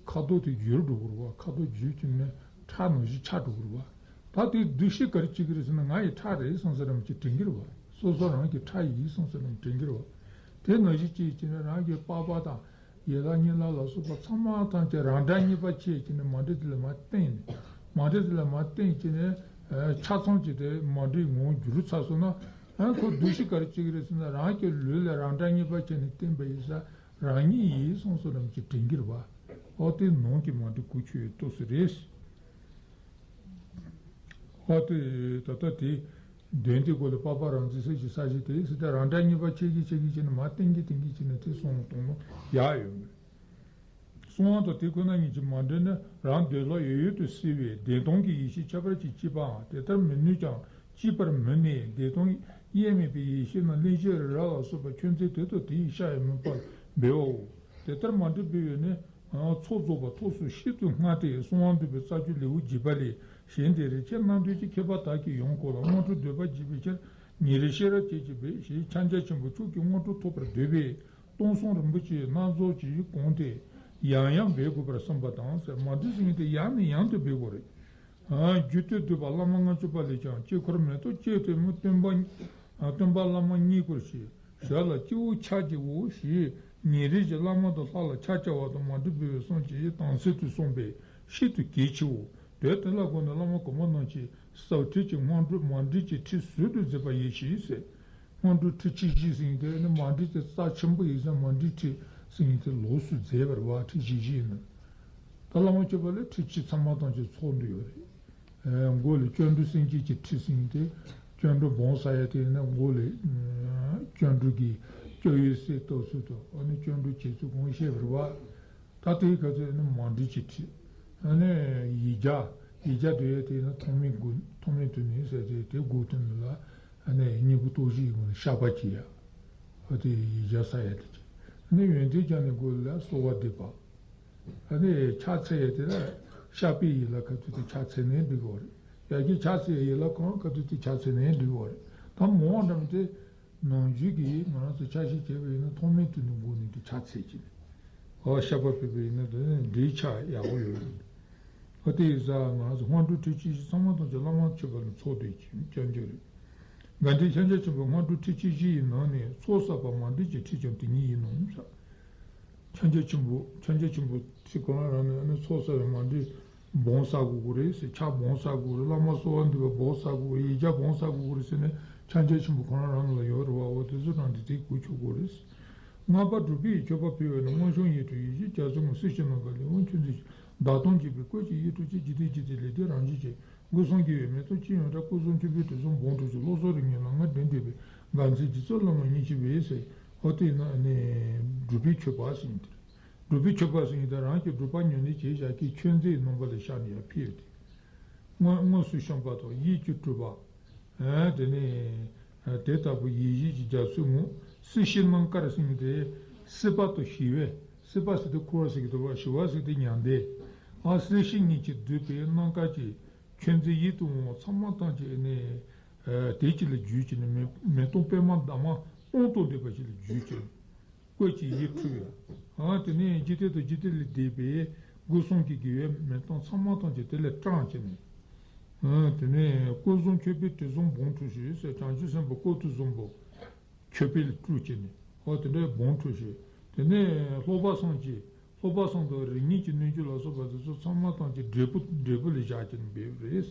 ཁ་དོག་དེ་འགྱུར་འགྲོ་གི་རེད་བ། ཁ་དོག་འགྱུར་བྱས་ནས་ཁྲག་ནང་བཞིན་ཆགས་འགྲོ་གི་རེད་བ། ད་དེ་འདུ་ཤེས་ག་རེ་བྱེད་ཀྱི་རེད་ཟེར་ན། ང་ཡི་ཁྲག་རེད་བསམ་ས་རང་གིས་དྲན་གྱི་རེད་བ། སོ་སོ་རང་གི་ཁྲག་ཡིན་བསམ་ས་རང་གིས་དྲན་གྱི་རེད་བ། དེ་ནང་བཞིན་ཅིག་བྱས་ནས་རང་གི་པ་པ་དང་ཡན་ལག་རྙིང་ལག་ལ་སོགས་པ་ཚང་མ་ཐམས་ཅད་རང་འདྲ་གཉིས་པ་ཕྱེ་བྱས་ནས་མ་འདྲེས་དེ་ལ་མར་བསྟན་ནས། མ་འདྲེས་དེ་ལ་མར་བསྟན་བྱས་ནས་ཨ་ཆ་ཚང་གཅིག་དེ་མ་འདྲེས་ངང་འགྱུར་ཚར་སོང་ན། ཨ་ཁོ་འདུ་ཤེས་ག་རེ་བྱེད་ཀྱི་རེད་ཟེར་ན། རང་གི་ལུས་ལ་རང་འདྲ་གཉིས་པ་བྱས་ནས་བསྟན་པ་ཡིན་ཙང་རང་ཉིད་ཡིན་བསམ་ས་རང་གིས་དྲན་གྱི་རེད་བ། ཨོ་དེ་ནང་གི་མ་འདྲེས་གོ་ཆོད་ཡོད་ཏོག་ཙམ་རེད། ཨོ་དེ་ད་ལྟ་དེ་གདོན་དེ་སྐོར་ལ། པ་པ་རང་བཞིན་གསེར་གྱི་ས་གཞི་དེ་ཟེར་ཏེ་རང་འདྲ་གཉིས་པ་ཕྱེ་གི་ཕྱེ་གི་བྱས་ནས་མར་བསྟན་གི་བསྟན་གི་བྱས་ནས་དེ་གསུངས་གཏོང་ནོ་ཡག་ཡོད་མེད། གསང་བ་དང་དེ་ཁོ་ན་ཉིད་ཀྱིས་མ་འདྲེས་ན། རང་འདོད་ལ་ཡོད་ཡོད་དུ་སྲིད་པས། བདེན་སྟོང་གི་ཡེ་ཤེས་ཁྱད་པར་གྱིས་གཅིག་པའམ། དེ་ལྟར་མི་ནུས་ཀྱང་གཅིག་པར་མི་གནས། བདེན་སྟོང་དབྱེར་མེད་པའི་ཡེ་ཤེས་རྣམས་གླེང་གཞི་རི་རབ་ལ་སོགས་པ་ཁྱོད་མཚན་དོན་དུ་དེ་ཡི་ཤ་ཡི་མུན་པ་འབེལ་བའོ། དེ་ལྟར་མ་འདྲེས་པའི་ཡུལ་ནི་ཚོགས་རྫོགས་པ་ཐོག་སུ་ཤིན་ཏུ་སྔ་སྟེ། གསང་བ་འདུས་པའི་རྩ་རྒྱུད་ལེའུ་བརྒྱད་པ་ལས། གཞན་དེ་རིགས་ཁྱེད་རྣམས་འདོད་ཀྱི་མཁས་པ་དག་གིས་ཡང་གོ་ལ། སྔོན་འགྲོ་འདོད་པ་བགྱིད་པའི་ཕྱིར་ཉིན་རེ་ཤེས་རབ་བསྐྱེད་ཅིང་འབད་ཞེས། ཕྱག་རྒྱ་ཆེན་པོ་མཆོག་གི་སྔོན་འགྲོ་ཐོབ་པར་འདོད་པས། སྟོང་གསུམ་རིན་པོ་ཆེའི་སྣ་ཚོགས་ཀྱིས་གང་སྟེ་ཡང་ཡང་འབད་དགོས་པར་གསུངས་པ་དང་ཟེར། མ་འདྲེས་ཟེར་མཁན་དེ་ཡང་ནས་ཡང་དུ་འབད་དགོས་རེད། རྒྱུད་སྟོད་འདུས་པ་བླ་མ་ལྔ་བཅུ་པ་ལས་ཀྱང་དཀྱིལ་འཁོར་མེ་ཏོག་ཅན་དེ་མོ་སྟོན་པ་སྟོན་པ་བླ་མ་རྙེད་དགོས་ཞེས། ཞར་ལ་སྤྱི་བོ་ཕྱག་བགྱིའོ་ཞེས་ཉིན་རེ་བཞིན་བླ་མ་དང་ལྷ་ལ་ཕྱག་བྱ་བ་དང་མ་འདྲེས་འབད་པའི་གསུང་གིས་དམ་ཚིག་ཏུ་སོང་བས་ཤིན་ཏུ་གལ་ཆེའོ། དོན་དེ་ལ་དགོངས་ནས་བླ་མ་གོང་མ་རྣམས་ཀྱིས་ཟབ་ཁྲིད་ཀྱི་སྔོན་འགྲོ་མ་འདྲེས་ཀྱི་ཁྲིད་ཟུར་དུ་མཛད་པ་ཡིན་ཞེས་ཟེར། སྔོན་འགྲོ་ཁྲིད་ཆེན་བཞི་ཟེར་མཁན་དེ་ནི་མ་འདྲེས་ཀྱི་རྩ་ཆེན་པོ་ཡིན་ཙང་མ་འདྲེས་ཁྲིད་ཟེར་མཁན་དེ་ལོགས་སུ་མཛད་པ་རེད་བ། ཁྲིད་ཆེན་བཞི་ཡིན་ནོ། ད་བླ་མ་མཆོད་པ་ལ་ཁྲིད་ཆེན་ཚང་མ་ཐམས་ཅད་ཚོགས་འདུ་ཡོད་རེད། ཨེ་མགོ་ལ་སྐྱབས་འགྲོ་སེམས་བསྐྱེད་ཀྱི་ཁྲིད་ཟེར་མཁན་དེ། སྐྱབས་འགྲོ་སྦོམ་ཟེར་ཡ་དེ་ཡིན་ན་མགོ་ལ་ཨ་སྐྱབས་འགྲོ་གི་སྐྱབས་ཡུལ་གསལ་བཏབ་ཚུལ་དང་། ཨ་ནི་སྐྱབས་འགྲོ་བྱེད་ཚུལ་གང་བཤད་པ་རེད་བ། ད་དེའི་སྐབས་སུ་ནི་མ་འདྲེས་ཀྱི་ཁྲིད། ཨ་ནི་ཡིག་བརྒྱ། ཡིག་བརྒྱ་འདོན་ཡས་དེ་ནི་ཐོགས་མེད་དགུ། ཐོགས་མེད་དུ་ནི་ཟེར་ཏེ། དེ་དགུ་དེ་ནི་ལ་ཨ་ནི་སྙིང་པོ་སྟོབས་བཞིའི་སྒོ་ནས་བཤགས་པ་བྱེད་ཡ། ཨ་དེ་ཡིག་བརྒྱ་ཟེར་ཡ་དེ་བྱེད། ཨ་ནི་ཡོན་ཏན་བརྒྱ་ནི་དགུ་ལ་གསོལ་བ་འདེབས་པ། ཨ་ནི་ཕྱག་འཚལ་ཡས་དེ་ལ་བཤགས་པའི་ཡན་ལག་ག་དུས་དེ་ཕྱག་འཚལ་ནའི་འགྲིག་གི་རེད། ཡར་རྒྱས་ཕྱག་འཚལ་ཡས་ཡན་ལག་གང་ག་དུས་དེ་ཕྱག་འཚལ་ནའི་འགྲིག་གི་རེད། ད་མང་བ་འདྲ་མི་དེ། ནང་རྒྱུད་ཀྱི་ང་རང་ཚོ་ཕྱག་བཞེས་བྱས་པ་ཡིན་ན་ཐོགས་མེད་དུ་ནི་སྒོ་ནས་དེ་ཕྱག་འཚལ་གྱི་རེད། འོ་བཤགས་པ་ཕུལ་བ་ཡིན་ན་དེ་ནི་འདིའི་ཕྱག་ཡག་པོ་ཡོད་རེད། འོ་དེ་ཡིན་ཙང་ང་རང་ཚོ་སྔོན་འགྲོ་ཁྲིད་ཆེན་བཞི་ཚང་མ་ཐམས་ཅད་བླ་མ་མཆོད་པ་ལ་ཚོགས་འདུ་ཅན་ཅན་རྒྱུ་རེད། དགའ་ལྡན་ཕྱག་རྒྱ་ཆེན་པོའི་སྔོན་འགྲོ་ཁྲིད་ཆེན་བཞི་ཡི་ནང་ནས་ཚོགས་བསགས་པ་མ་འདྲེས་ཀྱི་ཁྲིད་ཀྱང་དེ་ཉིད་ཡིན་ནོ་ཟེར། ཕྱག་རྒྱ་ཆེན་པོ། ཕྱག་རྒྱ་ཆེན་པོ་ཁྲིད་གང་རང་ནས་ཨ་ནི་ཚོགས་བསགས་པའི་མ་འདྲེས་སྦོམ་བསགས་དགོས་ཀྱི་རེད་ཟེར། ཕྱག་སྦོམ་བསགས་དགོས་ཀྱི་རེད། བླ་མ་གསོལ་བ་འདེབས་པ་སྦོམ་བསགས་དགོས་ཀྱི་རེད། ཡིག་བརྒྱ་སྦོམ་བསགས་དགོས་ཀྱི་རེད་ཟེར་ནས་ ཕྱག་རྒྱ་ཆེན་པོ་ཁོ་རང་རང་ལ་ཡོད་རེད་བ། འོ་དེ་ཚོ་རང་དེ་དེ་གོ་ཆོག་གོ་རེད། ལྔ་པ་སྒྲུབ་པའི་མཆོད་པ་ཕུལ་བས་ན། དངོས་བྱུང་ཡིད་འཕྲོག་ཡིད་བཞིན་རྒྱ་མཚོ་ངོ་། སྲིད་ཞིའི་ནམ་མཁར་ལེགས་འོང་ཆོས་འཛིན་ཞིང་། བདག་དང་བཅས་པའི་བཀོད་ཅིང་ཡིད་འཕྲོག་ཅིང་། ཇི་ལྟར་ཇི་ལྟར་ལེགས་བསྟོད་རང་བཞིན་ཅན། སྒོ་གསུམ་དགེ་བའི་མེ་ཏོག་ཅི་ཡང་བཀྲ། སྐུ་གསུང་མཆོད་པའི་དྲི་བསུང་སྦོམ་འཁྲུགས་ཤིང་། བློ་བཟང་རིགས་ལྔའི་ལམ་ལྔ་འདྲེན་འདྲེན་པའི། དགའ་མཛད་རྗེ་བཙུན་བླ་མ་མཉེས་ཕྱིར་འབུལ་ཟེར། འོ་དེ་ན་ནི་སྒྲུབ་པའི་མཆོད་པ་ཟེར་ཡིན་དེ། སྒྲུབ་པའི་མཆོད་པ་ཟེར་ཡིན་དེ་རང་གི་སྒྲུབ་པ་ཉམས་ལེན་བྱས་བཞག་གི་མཆོད་རྫས་རྣམ་པ་ལ་བཞག་ནས་ཡར་ཕུལ་ཏེ། དངོས་དངོས་སུ་བཤམས་པ་དང་ཡིད་ཀྱིས་སྤྲུལ་པ། ཨ་དེ་ནས་དེ་ལྟ་བུ་ཡིད་བཞིན་གྱི་རྒྱ་མཚོའི་ངོ་། སྲིད་ཞིའི་ནམ་མཁར་ཟེར་ཡིན་དེ། སྲིད་པ་དང་ཞི་བའི། སྲིད་པ་ཟེར་དེ་འཁོར་བ་ཟེར་གྱི་འདུག་བ། ཞི་བ་ཟེར་དེ་མྱང་འདས། ཨ་སྲིད་ཞི་གཉིས་ཀྱིས་བསྡུས་པའི་ནམ་མཁའ་གི་མཆོད་རྫས་ཡིད་དུ་འོང་བ་ཚང་མ་ཐམས་ཅད་ནི། ཨ་དེ་གཅིག་ལ་འཇུས་བྱས་ནས་མེ་མེ་ཏོག་པད་མ་འདབ་མ་སྟོང་དང་ལྡན་པ་ཞིག་ལ་འཇུས་བྱས་ནས། བཀོད་ཅིང་ཡིད་འཕྲོག་ཡ། ཨ་དེ་ནས་འཇིག་རྟེན་དང་འཇིག་རྟེན་ལས་འདས་པའི་སྒོ་གསུམ་གྱི་དགེ་བའི་མེ་ཏོག་ཚང་མ་ཐམས་ཅད་དེ་ལས་དྲངས་བྱས་ནས། ཨ་དེ་ནས་སྐུ་གསུང་མཆོད་པའི་དྲི་བསུང་སྦོམ་འཁྲུགས་ཤིང་ཟེར། བྱང་ཆུབ་སེམས་དཔའི་སྐུ་དྲི་བསུང་སྦོམ། མཆོད་པའི་སྤྲུལ་བྱས་ནས། ཨ་དེ་འདྲའི་སྦོམ་འཁྲུགས་ཤིང་། དེ་ནས་ལྷོ་པ་སངས་རྒྱས། ལྷོ་པ་སངས་དང་རིགས་ལྔའི་གི་རྣལ་འབྱོར་ལ་སོགས་པ་དེ་ཚོ་ཚང་མ་ཐམས་ཅད་འབྲས་བུ་འབྲས་བུ་ལ་བཞག་ཅིང་འབེབས་རེད།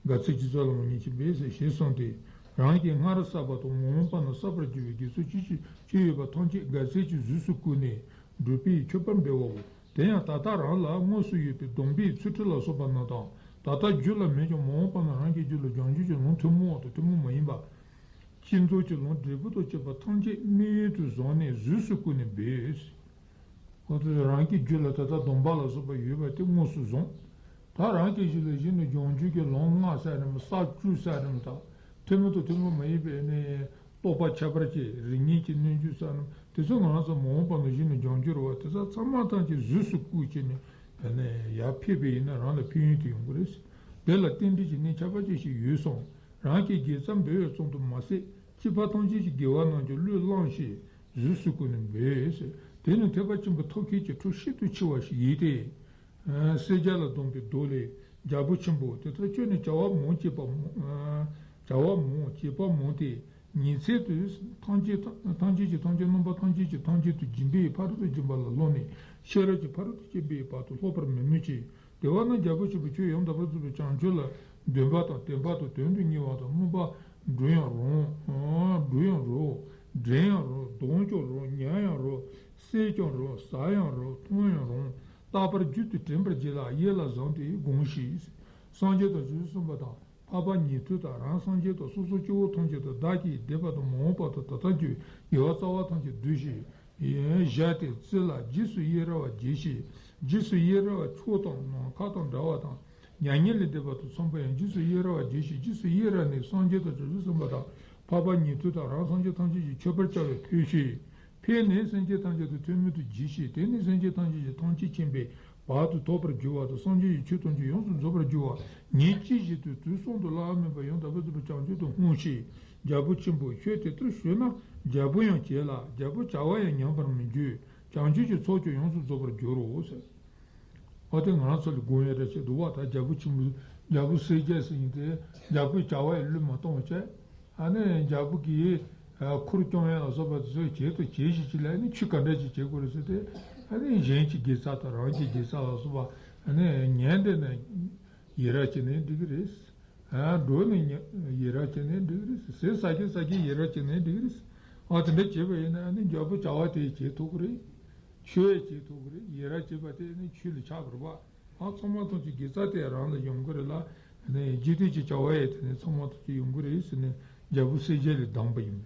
དགའ་ཚལ་གྱི་རྩ་ལ་མ་ཉིད་ཀྱིས་འབད་ཟེར་ཞེས་གསུངས་ཏེ། རང་གིས་སྔར་བསགས་པ་དང་མ་འོངས་པ་ན་བསགས་པར་འགྱུར་བའི་དགེ་ཚུལ་ཅི་ཅི་ཅི་ཡོད་པ་ཐམས་ཅད་དགའ་ཚལ་གྱི་གཟུགས་སུ་བཀོད་ནས་སྒྲུབ་པའི་མཆོད་པར་འབུལ་བའོ། དེ་ཡང་ད་ལྟ་རང་ལ་དངོས་སུ་ཡོད་པའི་སྡོམ་པའི་ཚུལ་ཁྲིམས་ལ་སོགས་པ་རྣམས་དང་། ད་ལྟ་རྒྱུད་ལ་མེད་ཀྱང་མ་འོངས་པ་ན་རང་གི་རྒྱུད་ལ་སྦྱང་རྒྱུ་གྱི་ལུང་ཐུན་མོང་བ་དང་ཐུན་མོང་མ་ཡིན་པ། བསྐྱེད་རྫོགས་ཀྱི་ལུང་འབྲས་བུ་དང་བཅས་པ་ཐམས་ཅད་དམིགས་ཡུལ་དུ་བཟུང་ནས་གཟུགས་སུ་བཀོད་ནས་འབུལ། ཁོ་ཚོས་རང་གི་རྒྱུད་ལ་ད་ལྟ་སྡོམ་པ་ལ་སོགས་པ་ཡོད་པ་དེ་དངོས་སུ་བཟུང་། ད་རང་གི་རྒྱུད་ལ་གཞི་ནས་སྦྱང་རྒྱུ་གི་ལུང་ལྔ་ཟེར་རམ་ས་བཅུ་ཟེར་རམ་དང་། ཐུན་མོང་དང་ཐུན་མོང་མ་ཡིན་པའི་ནི་རྟོགས་པ་ཁྱད་པར་ཅན་རིགས་ལྔའི་གི་རྣལ་འབྱོར་ཟེར་རམ་དེ་ཚོ་ང་རང་ཚོ་མ་འོངས་པ་ན་གཞི་ནས་སྦྱང་རྒྱུ་རེད་བ། དེ་ཚོ་ཚང་མ་ཐམས་ཅད་གཟུགས་སུ་བཀོད་བྱས་ནས་ཡར་ཕུལ་བ་ཡིན་ན་རང་ལ་ཕན་ཡོན་དེ་ཡོང་གི་རེད། དེ་ལ་རྟེན་འབྲེལ་གྱི་གནད་ཁྱད་པར་ཅན་ཞིག་ཡོད་གསུངས། རང་གིས་དགེ་རྩ་འབུལ་བའི་ཙམ་དུ་མ་ཟད། སྐྱེས་པ་ཐམས་ཅད་ཀྱི་དགེ་བ་རྣམས་ཀྱང་བློས་བླངས་ཤིང་གཟུགས་སུ་བཀོད་ནས་འབུལ། དེ་ནི་ཐེག་པ་ཆེན་པོའི་ཐབས་མཁས་ཀྱི་ཁྲོད་ཤིན་ཏུ་ཆེ་བ་ཞིག་ཡིན་ཏེ། ཨ་སེར་སྐྱ་ལ་སྡོམ་པའི་མདོ་ལས། རྒྱལ་པོ་ཆེན་པོ་དེ་ལྟར་ཁྱོད་ནི་བྱ་བ་མང་བྱེད་པ་མང་། ཨ་བྱ་བ་མང་བྱེད་པ་མང་སྟེ། ཉིན་མཚན་དུ་ཐམས་ཅད་ཐམས་ཅད་ཀྱི་ཐམས་ཅད་རྣམ་པ་ཐམས་ཅད་ཀྱི་ཐམས་ཅད་དུ་སྦྱིན་པའི་ཕ་རོལ་ཏུ་ཕྱིན་པ་ལ་སློབ་ནས་ཤེས་རབ་ཀྱི་ཕ་རོལ་ཏུ་ཕྱིན་པའི་བར་དུ་སློབ་པར་མི་མོས་ཀྱི། དེ་བས་ན་རྒྱལ་པོ་ཆེན་པོ་ཁྱོད་ཡང་དག་པར་རྫོགས་པའི་བྱང་ཆུབ་ལ་འདུན་པ་དང་བརྟན་པ་དང་དོན་དུ་གཉེར་བ་དང་སྨོན་པ་འབྲུ་ཡང་རུང་། འབྲུ་ཡང་རུང་། འདྲེན་ཡང་རུང་། འདོན་ཀྱང་རུང་། ཉན་ཡང་རུང་། བསྲེག་ཀྱང་རུང་། ཟ་ཡང་རུང་། འཐུང་ཡང་རུང་། རྟག་པར་རྒྱུད་དུ་དྲན་པར་བགྱིད་ལ་ཡིད་ལ་བཟུང་སྟེ་དགོངས་ཤིག། སངས་རྒྱས་དང་བྱང་ཆུབ་སེམས་དཔའ་དང་། འཕགས་པ་ཉན་ཐོས་དང་རང་སངས་རྒྱས་དང་སོ་སོ་སྐྱེ་བོ་ཐམས་ཅད་དང་བདག་གིས་འདས་པ་དང་མ་འོངས་པ་དང་ད་ལྟར་གྱི་དགེ་བ་རྩ་བ་ཐམས་ཅད་བསྡུས་ཤིང་བཞག་སྟེ་བརྩིགས་ལ་རྗེས་སུ་ཡི་རང་བར་བགྱིད་ཤིག། རྗེས་སུ་ཡི་རང་བ་ཕྱོགས་དང་ནམ་མཁའ་དང་འདྲ་བ་དང་། མྱ་ངན་ལས་འདས་པ་དང་མཚུངས་པ་ཡང་རྗེས་སུ་ཡི་རང་བར་བགྱིད་ཤིག། རྗེས་སུ་ཡི་རང་ནས་སངས་རྒྱས་དང་བྱང་ཆུབ་སེམས་དཔའ་དང་འཕགས་པ་ཉན་ཐོས་དང་རང་སངས་རྒྱས་ཐམས་ཅད་ཀྱིས་མཆོད་པར་བྱ་བའི་ཕུལ་ཤིག། ཕུལ་ནས་སེམས་ཅན་ཐམས་ཅད་དུ་ཐུན་མིན་དུ་བགྱིས་ཤིག། དེ་ནས་སེམས་ཅན་ཐམས་ཅད་ཀྱི་ཐམས་ཅད་མཁྱེན་པའི་བར་དུ་ཐོབ་པར་འགྱུར་བ་དང་། སངས་རྒྱས་ཀྱི་ཆོས་ཐམས་ཅད་ཡོངས་སུ་རྫོགས་པར་འགྱུར་བ། ཉིན་གཅིག་བཞིན་དུ་དུས་གསུམ་དུ་བླ་ན་མེད་པ་ཡང་དག་པར་རྫོགས་པའི་བྱང་ཆུབ་ཏུ་བསྔོ་ཞིག། རྒྱལ་པོ་ཆེན་པོ་ཁྱོད་དེ་ལྟར་ཞུས་ན་རྒྱལ་པོ་ཡང་བྱེད་ལ། རྒྱལ་པོ་བྱ་བ་ཡང་ཉམས་པར་མི་འགྱུར། བྱང་ཆུབ་ཀྱི་ཚོགས་ཀྱང་ཡོངས་སུ་རྫོགས་པར་འགྱུར་རོ་ཟེར། འོ་དེ་ང་རང་ཚོ་ལ་དགོངས་ཡ་འདྲ་ཅིག་འདུག་བ། ད་རྒྱལ་པོ་ཆེན་པོ་རྒྱལ་པོ་གསལ་རྒྱལ་ཟེར་མཁན་དེ་རྒྱལ་པོའི་བྱ་བ་ཡི་བློས་མ་གཏོང་བ་བྱས། ཨ་ནི་རྒྱལ་པོ་གིས་ཨ་འཁོར་སྐྱོང་ཡ་ལ་སོགས་པ་དེ་ཚོ་བྱེད་དང་བྱེད་བཞིན་ཅིག་ལ་ཨ་ནི་ཆོས་ག་འདྲ་ཅིག་བྱེད་དགོས་རེད་ཟེར་ཏེ། ཨ་ནི་གཞན་གྱི་དགེ་རྩ་དང་རང་གི་དགེ་རྩ་ལ་སོགས་པ་ཨ་ནི་ཉན་བསྡད་ན་ཡི་རང་བྱས་ནས་འགྲིག་གི་རེད། ཨ་འགྲོ་ནས་ཉ་ཡི་རང་བྱས་ནས་འགྲིག་གི་རེད། ཟས་ཟ་གིན་ཟ་གིན་ཡི་རང་བྱས་ནས་འགྲིག་གི་རེད། ཨ་དེ་འདྲ་བྱས་པ་ཡིན་ན་ཨ་ནི་རྒྱལ་པོ་བྱ་བ་དེ་བྱེད་ཐུབ་ཀྱི་རེད། ཆོས་བྱེད་ཐུབ་ཀྱི་རེད། ཡི་རང་བྱེད་པ་དེ་ནི་ཆོས་ལ་ཆགས་པ་རེད་པ། ཨ་ཚང་མ་ཐམས་ཅད་དགེ་རྩ་དེ་རང་ལ་ཡོང་གི་རེད་ལ། ནི་འཇིག་རྟེན་གྱི་བྱ་བ་ཡི་དེ་ནི་ཚང་མ་ཐམས་ཅད་ཡོང་གི་རེད་ཟེར་ནས་རྒྱལ་པོ་གསལ་རྒྱལ་ལས་གདམས་པ་ཡིན།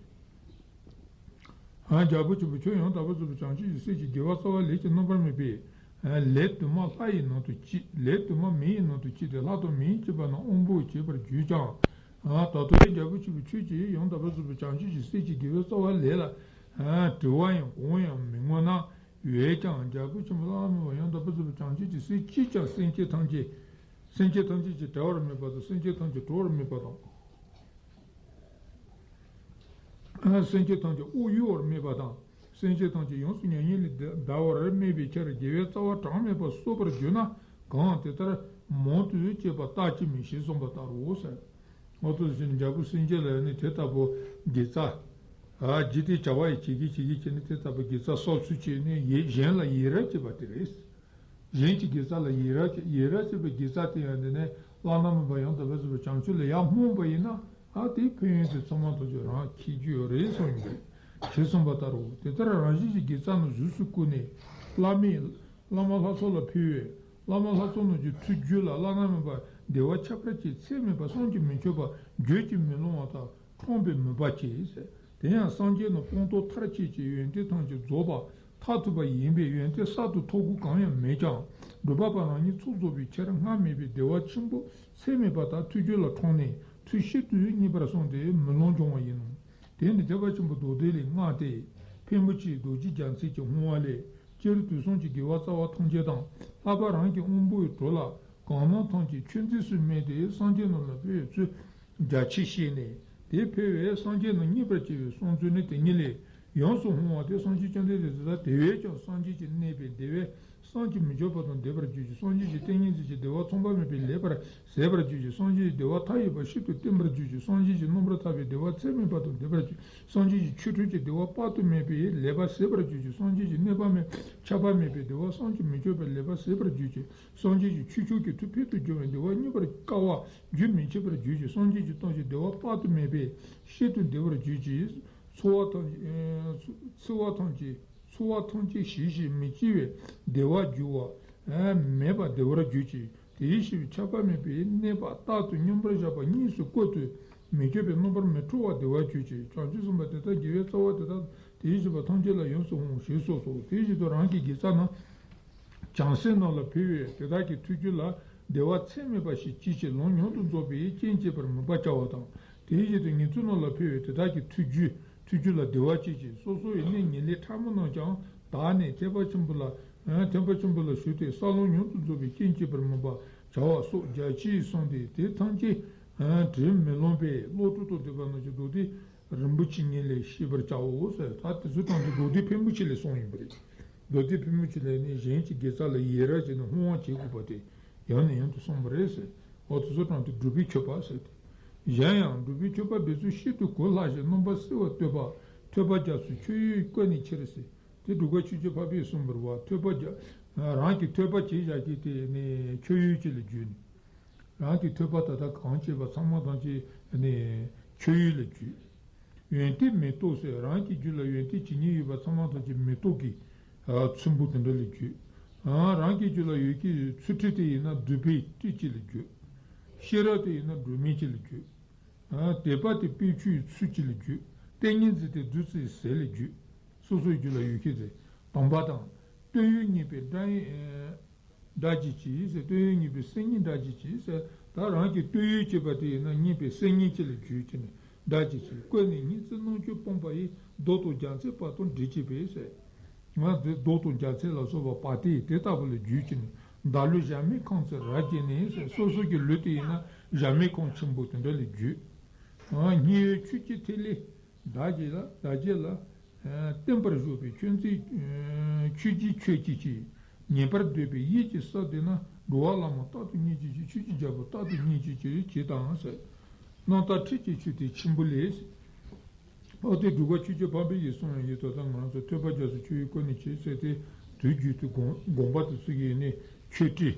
ཨ་རྒྱལ་པོ་ཆེན་པོ་ཁྱོད་ཡང་དག་པར་རྫོགས་པའི་བྱང་ཆུབ་ཀྱི་སེམས་ཀྱི་དགེ་བ་རྩ་བ་ལས་ཀྱང་རྣམ་པར་སྨིན་པའི་ལས་དུ་མ་ལྷ་ཡི་ནང་དུ་སྐྱེས། ལས་དུ་མ་མི་ཡི་ནང་དུ་སྐྱེས་ཏེ་ལྷ་དང་མི་ཡི་སྐྱེས་པ་རྣམས་དབང་པོ་བྱེད་པར་གྱུར་ཀྱང་། ད་ལྟོ་ཡང་རྒྱལ་པོ་ཆེན་པོ་ཁྱོད་ཀྱིས་ཡང་དག་པར་རྫོགས་པའི་བྱང་ཆུབ་ཀྱི་སེམས་ཀྱི་དགེ་བའི་རྩ་བ་ལས་ལ་དྲི་བ་ཡང་དགོངས་ཡང་མི་མངོན་ན། འོན་ཀྱང་རྒྱལ་པོ་ཆེན་པོ་བླ་ན་མེད་པ་ཡང་དག་པར་རྫོགས་པའི་བྱང་ཆུབ་ཀྱི་སེམས་ཀྱིས་ཀྱང་སེམས་ཅན་ཐམས་ཅད། སེམས་ཅན་ཐམས་ཅད་ཀྱིས་བྲལ་བར་མེད་པ་དང་། སེམས་ཅན་ཐམས་ཅད་གྲོལ་བར་མེད་པ་དང་། སེམས་ཅན་ཐམས་ཅད་དབུགས་གཡོ་བར་མེད་པ་དང་། སེམས་ཅན་ཐམས་ཅད་ཡོངས་སུ་མྱ་ངན་ལས་འདའ་བར་མེད་པའི་ཕྱིར་དགེ་བའི་རྩ་བ་གྲངས་མེད་པ་གསོག་པར་གྱུར་ན། གང་དེ་ལྟར་མང་དུ་སྐྱེས་པ་བརྟག་ཅིང་སྨིན་ཞེས་གསུངས་པ་ལྟར་རོ་ཟེར། འོ་དེ་བཞིན་རྒྱལ་པོ་སེང་གེ་ལ་ནི་དེ་ལྟ་བུ་དགེ་རྩ། ཨ་འཇིག་རྟེན་བྱ་བ་ཡི་བྱེད་ཀྱི་བྱེད་ཀྱི་བྱེད་ནི་དེ་ལྟ་བུ་དགེ་རྩ་གསོག་ཚུལ་བྱས་ནས་ཡེ་གཞན་ལ་ཡི་རང་བྱེད་པ་དེ་རེད། གཞན་གྱི་དགེ་རྩ་ལ་ཡི་རང་བྱེད། ཡི་རང་བྱེད་པའི་དགེ་རྩ་དེ་ཡང་འདི་ནས་བླ་ན་མེད་པ་ཡང་དག་པར་རྫོགས་པའི་བྱང་ཆུབ་ལ་ཡར་སྨོན་པ་ཡིན་ན། ད་དེའི་ཕན་ཡོན་དེ་ཚང་མ་ཐམས་ཅད་རང་མཁྱེན་རྒྱུ་ཡོད་རེད་གསུངས་ཡོད་པས། ཞེས་གསུངས་པ་ལྟར་རོ། དེ་ལྟར་རང་བཞིན་གྱིས་དགེ་རྩ་རྣམས་གཟུགས་སུ་བཀུག་ནས། བླ་མས་བླ་མ་ལྷ་ཚོགས་ལ་ཕུལ་བས། བླ་མ་ལྷ་ཚོགས་རྣམས་ཀྱི་མཐུས་རྒྱུད་ལ་བླ་ན་མེད་པ་བདེ་བ་ཁྱབ་པར་བྱེད། ཚད་མེད་པ་བསམ་གྱིས་མི་ཁྱབ་པ་བརྗོད་ཀྱིས་མི་ལང་བ་དག་འཁྲུངས་པའི་མོས་པ་བསྐྱེད། དེ་ཡང་སངས་རྒྱས་རྣམས་སྤངས་རྟོགས་མཐར་ཕྱིན་གྱི་ཡོན་ཏན་ཐམས་ཅད་རྫོགས་པ་མཐར་ཐུག་པ་ཡིན་པས། ཡོན་ཏན་གསར་དུ་ཐོབ་དགོས་གང་ཡང་མེད་ཀྱང་། སྒྲུབ་པ་པ་རང་ཉིད་ཚོགས་རྫོགས་པའི་ཕྱིར་སྔར་མེད་པའི་བདེ་བ་ཆེན་པོ་ཚད་མེད་པ་དག་ཐུགས་རྒྱུད་ལ་འཁྲུངས་ནས་ཐུགས་ཤིན་ཏུ་མཉེས་པར་སོང་སྟེ་མི་ལང་འབྱུང་བ་ཡིན་ནོ། དེ་ནི་ཐེག་པ་ཆེན་པོའི་མདོ་སྡེ་ལས་མངའ་སྟེ། ཕན་པོ་ཆེའི་རྡོ་རྗེ་རྒྱལ་མཚན་གྱིས་བསྔོ་བ་ལས། སྤྱིར་དུས་གསུམ་གྱི་དགེ་བ་རྩ་བ་ཐམས་ཅད་དང་། ལྷག་པར་རང་གི་དབང་པོའི་གྲོགས་ལ་གང་སྣང་ཐམས་ཅད་ཆོས་མཛོད་སུ་སྨིན་ཏེ་སངས་རྒྱས་རྣམས་ལ་ཕན་ཡོན་ཚུལ་རྒྱ་ཆེར་བཤད་ནས། དེ་ཕལ་བས་སངས་རྒྱས་རྣམས་མཉེས་པར་བྱས་པའི་གསུང་ཚུལ་ནི་དེ་ཉིད་ལས་ཡོངས་སུ་བསྔོ་བ་སྟེ། སངས་རྒྱས་བཅོམ་ལྡན་འདས་དེ་དག་དེ་བས་ཀྱང་སངས་རྒྱས་ཀྱིས་གནས་པའི་བདེ་བས་བསམ་གྱིས་མི་ཁྱབ་པ་དང་ལྡན་པར་གྱུར་ཅིག། སངས་རྒྱས་ཀྱི་ཏིང་ངེ་འཛིན་གྱི་བདེ་བ་ཚངས་པ་མེད་པས་ལེགས་པར་ཟད་པར་གྱུར་ཅིག། སངས་རྒྱས་ཀྱི་བདེ་བ་མཐའ་ཡས་པ་ཤིན་ཏུ་བརྟན་པར་གྱུར་ཅིག། སངས་རྒྱས་ཀྱི་རྣམ་པར་ཐར་པའི་བདེ་བ་ཚད་མེད་པ་དང་ལྡན་པར་གྱུར། སངས་རྒྱས་ཀྱི་ཆོ་འཕྲུལ་གྱི་བདེ་བ་དཔག་ཏུ་མེད་པས་ལེགས་པར་ཟད་པར་གྱུར་ཅིག། སངས་རྒྱས་ཀྱི་གནས་པ་མེད་ཁྱབ་པ་མེད་པའི་བདེ་བ་བསམ་གྱིས་མི་ཁྱབ་པས་ལེགས་པར་ཟད་པར་གྱུར་ཅིག། སངས་རྒྱས་ཀྱི་ཆོས་མཆོག་གི་ཐུགས་ཕུལ་དུ་བྱུང་བའི་བདེ་བ་རྙེད་པར་དཀའ་བ་རྒྱུན་མི་འཆད་པར་གྱུར་ཅིག། སངས་རྒྱས་ཀྱི་སྟོབས་ཀྱིས་བདེ་བ་དཔག་ཏུ་མེད་པས་ཤིན་ཏུ་བདེ་བར་གྱུར་ཅིག། འཚེ་བ་ཐམས་ཅད་འཚེ་བ་ཐམས་ཅད་འཚེ་བ་ཐམས་ཅད་ཞི་ཞིང་མི་སྐྱེ་བའི་བདེ་བ་འགྱུར་བ་མེད་པར་བདེ་བར་གྱུར་ཅིག། དེ་བཞིན་གཤེགས་པའི་ཁྱབ་པ་མེད་པའི་གནས་པ་རྟག་ཏུ་མཉམ་པར་བཞག་པ་གཉིས་སུ་བཀོད་དུ་མི་འགྱུར་བའི་རྣམ་པར་མི་འཁྲུལ་བ་བདེ་བར་གྱུར་ཅིག། བྱང་ཆུབ་སེམས་དཔའ་དེ་དག་དགེ་བའི་རྩ་བ་དེ་དག་དེ་བཞིན་གཤེགས་པ་ཐམས་ཅད་ལ་ཡོངས་སུ་བསྔོ་ཞེས་གསུངས་སོ། དེ་བཞིན་དུ་རང་གི་དགེ་རྩ་རྣམས་བྱང་སེམས་རྣམས་ལ་ཕུལ་བས་དེ་དག་གི་ཐུགས་རྒྱུད་ལ་བདེ་བ་ཚད་མེད་པ་ཞིག་སྐྱེད་ཅིང་ལམ་མྱུར་དུ་རྫོགས་པའི་རྐྱེན་བྱེད་པར་མོས་པ་བྱ་བ་དང་། དེ་བཞིན་དུ་ཉེ་དུ་རྣམས་ལ་ཕུལ་བས་དེ་དག་གི་ཐུགས་རྒྱུད་ཐུགས་རྒྱུད་ལ་བདེ་བ་སྐྱེད་ཅིང་སོ་སོ་ཡི་གནས་ངེས་ལེགས་ཕྲ་མོ་རྣམས་ཀྱང་དག་ནས་ཐེག་པ་ཆེན་པོ་ལ་ཐེག་པ་ཆེན་པོ་ལ་ཞུགས་ཏེ་ས་ལམ་མྱུར་དུ་རྫོགས་པའི་རྐྱེན་བྱེད་པར་མོས་པ་བྱ་བ་སོགས་རྒྱ་ཆེར་གསུངས་ཏེ། དེ་ཐམས་ཅད་དྲི་མ་མི་ལང་པའི་བློ་གྲོས་དང་ལྡན་པ་རྣམས་ཀྱིས་མདོ་སྡེ་རིན་པོ་ཆེ་ཉིད་ལས་ཤེས་པར་བྱའོ་ཟེར། ད་དེ་ཚོ་དང་དེ་མདོ་སྡེ་ཕུང་པོ་ཆེ་ལས་གསུངས་ཡིན་པ་རེད། མདོ་སྡེ་ཕུང་པོ་ཆེ་ལས་ནི་གཞན་གྱི་དགེ་རྩ་ལ་ཡི་རང་བྱས་ནས་བསྔོ་བ་བྱེད་དགོས་པ་དེ་ཡང་ནས་ཡང་དུ་གསུངས་པ་རེད་ཟེར། འོ་དེ་ཚོ་དང་དེ་སྒྲུབ་པའི་མཆོད་པ་ཟེར་ཏེ། གཞན་ཡང་སྒྲུབ་པའི་མཆོད་པ་འབད་ཚུལ་ཤིན་ཏུ་གོ་སླ་ཞིང་རྣམ་པར་གསལ་བར་བསྟོད་པ། ཐོས་པ་རྒྱ་མཚོའི་མཆོད་ཡུལ་བཀོད་ནས་ཁྱེར་ཟེར། དེ་འབྲུག་པ་ཆོས་རྗེ་འཕགས་པས་གསུངས་པ་རེད་བ། ཐོས་པ་རྒྱ་རང་གིས་ཐོས་པ་བྱས་བཞག་གི་དེ་ནི་མཆོད་ཡུལ་ཅིག་ལ་བརྗོད་ནས། རང་གི་ཐོས་པ་ད་ལྟ་གང་བྱས་པ་ཚང་མ་ཐམས་ཅད་ནི་མཆོད་ཡུལ་ལ་བརྗོད། ཡོན་ཏན་མེ་ཏོག་ཟེར། རང་གི་རྒྱུད་ལ་ཡོན་ཏན་ཇི་སྙེད་ཡོད་པ་ཚང་མ་ཐམས་ཅད་མེ་ཏོག་གི་ཚོམ་བུ་དེ་འདྲ་ལ་བརྗོད། རང་གི་རྒྱུད་ལ་ཡོད་ཀྱི་ཚུལ་ཁྲིམས་དེ་ཡིན་ན་བདུད་པའི་སྤྲིན་ཅིག་ལ་བརྗོད། ཤེས་རབ་དེ་ཡིན་ན་སྒྲོན་མེ་ཅིག་ལ་བརྗོད། དད་པ་དེ་དཔལ་ཆུའི་ཚུལ་ཅིག་ལ་བརྗོད། ཏིང་ངེ་འཛིན་དེ་བདུད་རྩིའི་ཟེར་ལ་བརྗོད། སོ་སོའི་རྒྱུད་ལ་ཡོད་ཀྱི་རེད། དམ་པ་དང་། བསྟོད་ཡུལ་རྙེད་པའི་སྒྲ་ཡིན། སྒྲ་ཅིག་གིས་ཟེར། བསྟོད་ཡུལ་རྙེད་པའི་སེམས་ཉིད་སྒྲ་ཅིག་གིས་ཟེར། ད་རང་གི་བསྟོད་ཡུལ་བྱེད་པ་དེ་ཡིན་ན་རྙེད་པའི་སེམས་ཉིད་ཅིག་ལ་བརྗོད་ཀྱི་ནི་སྒྲ་ཅིག་གིས། བཀོད་ནས་ཉི་ཚེ་རྣམ་འགྱུར་སྤངས་པ་ཡི། མདོག་དང་རྒྱལ་མཚན་བར་དུ་འདྲེས་བྱས་པས་ཟེར། ང་འདི་མདོག་དང་རྒྱལ་མཚན་ལ་སོགས་པ་བར་དེ་དེ་ལྟ་བུ་ལ་བརྗོད་ཀྱི་ནི། བདག་ལུས་གཞལ་མེད་ཁང་ཚན་རབ་བརྒྱན་ནས་ཟེར། སོ་སོ་གི་ལུས་དེ་ཡིན་ན་གཞལ་མེད་ཁང་ཆེན་པོ་དེ་འདྲ་ལ་བརྗོད། ཨ། སྙན་ཡོད་ཆོས་ཀྱི་ཐིག་ལེ། བདག་བསྐྱེད་ལ་བདག་བསྐྱེད་ལ། ཨ། བརྟན་པར་བཞུགས་པའི་ཆོས་མཛད། ཨ། ཆོས་རྗེ་ཆོས་ཀྱི་ཆེ། ཉན་པར་འདོད་པའི་ཡིད་ཀྱི་ས་དེ་ན། འགྲོ་བ་བླ་མ་རྟག་ཏུ་བསྙེན་བྱེད་ཅིང་། ཆོས་ཀྱི་རྒྱལ་པོ་རྟག་ཏུ་བསྙེན་བྱེད་ཅིང་། ཞེས་དང་ཟེར། རྣམ་དག་ཁྲིད་ཀྱི་ཆོས་ཐིག་ཆེན་པོ་ལས། འོ་དེ་འབྲུག་པ་ཆོས་རྗེ་འཕགས་པའི་ཡིད་གསུང་ཡི་དོ་དང་ང་ཚོ་ཐོས་པ་རྒྱ་མཚོའི་མཆོད་ཡུལ་བཀོད་ནས་བྱས་ཟེར་ཏེ། དུས་རྒྱུན་དུ་དགོངས་དགོངས་པ་དེ་ཚོ་ཡིན་ནས་མཆོད་ཁྲི།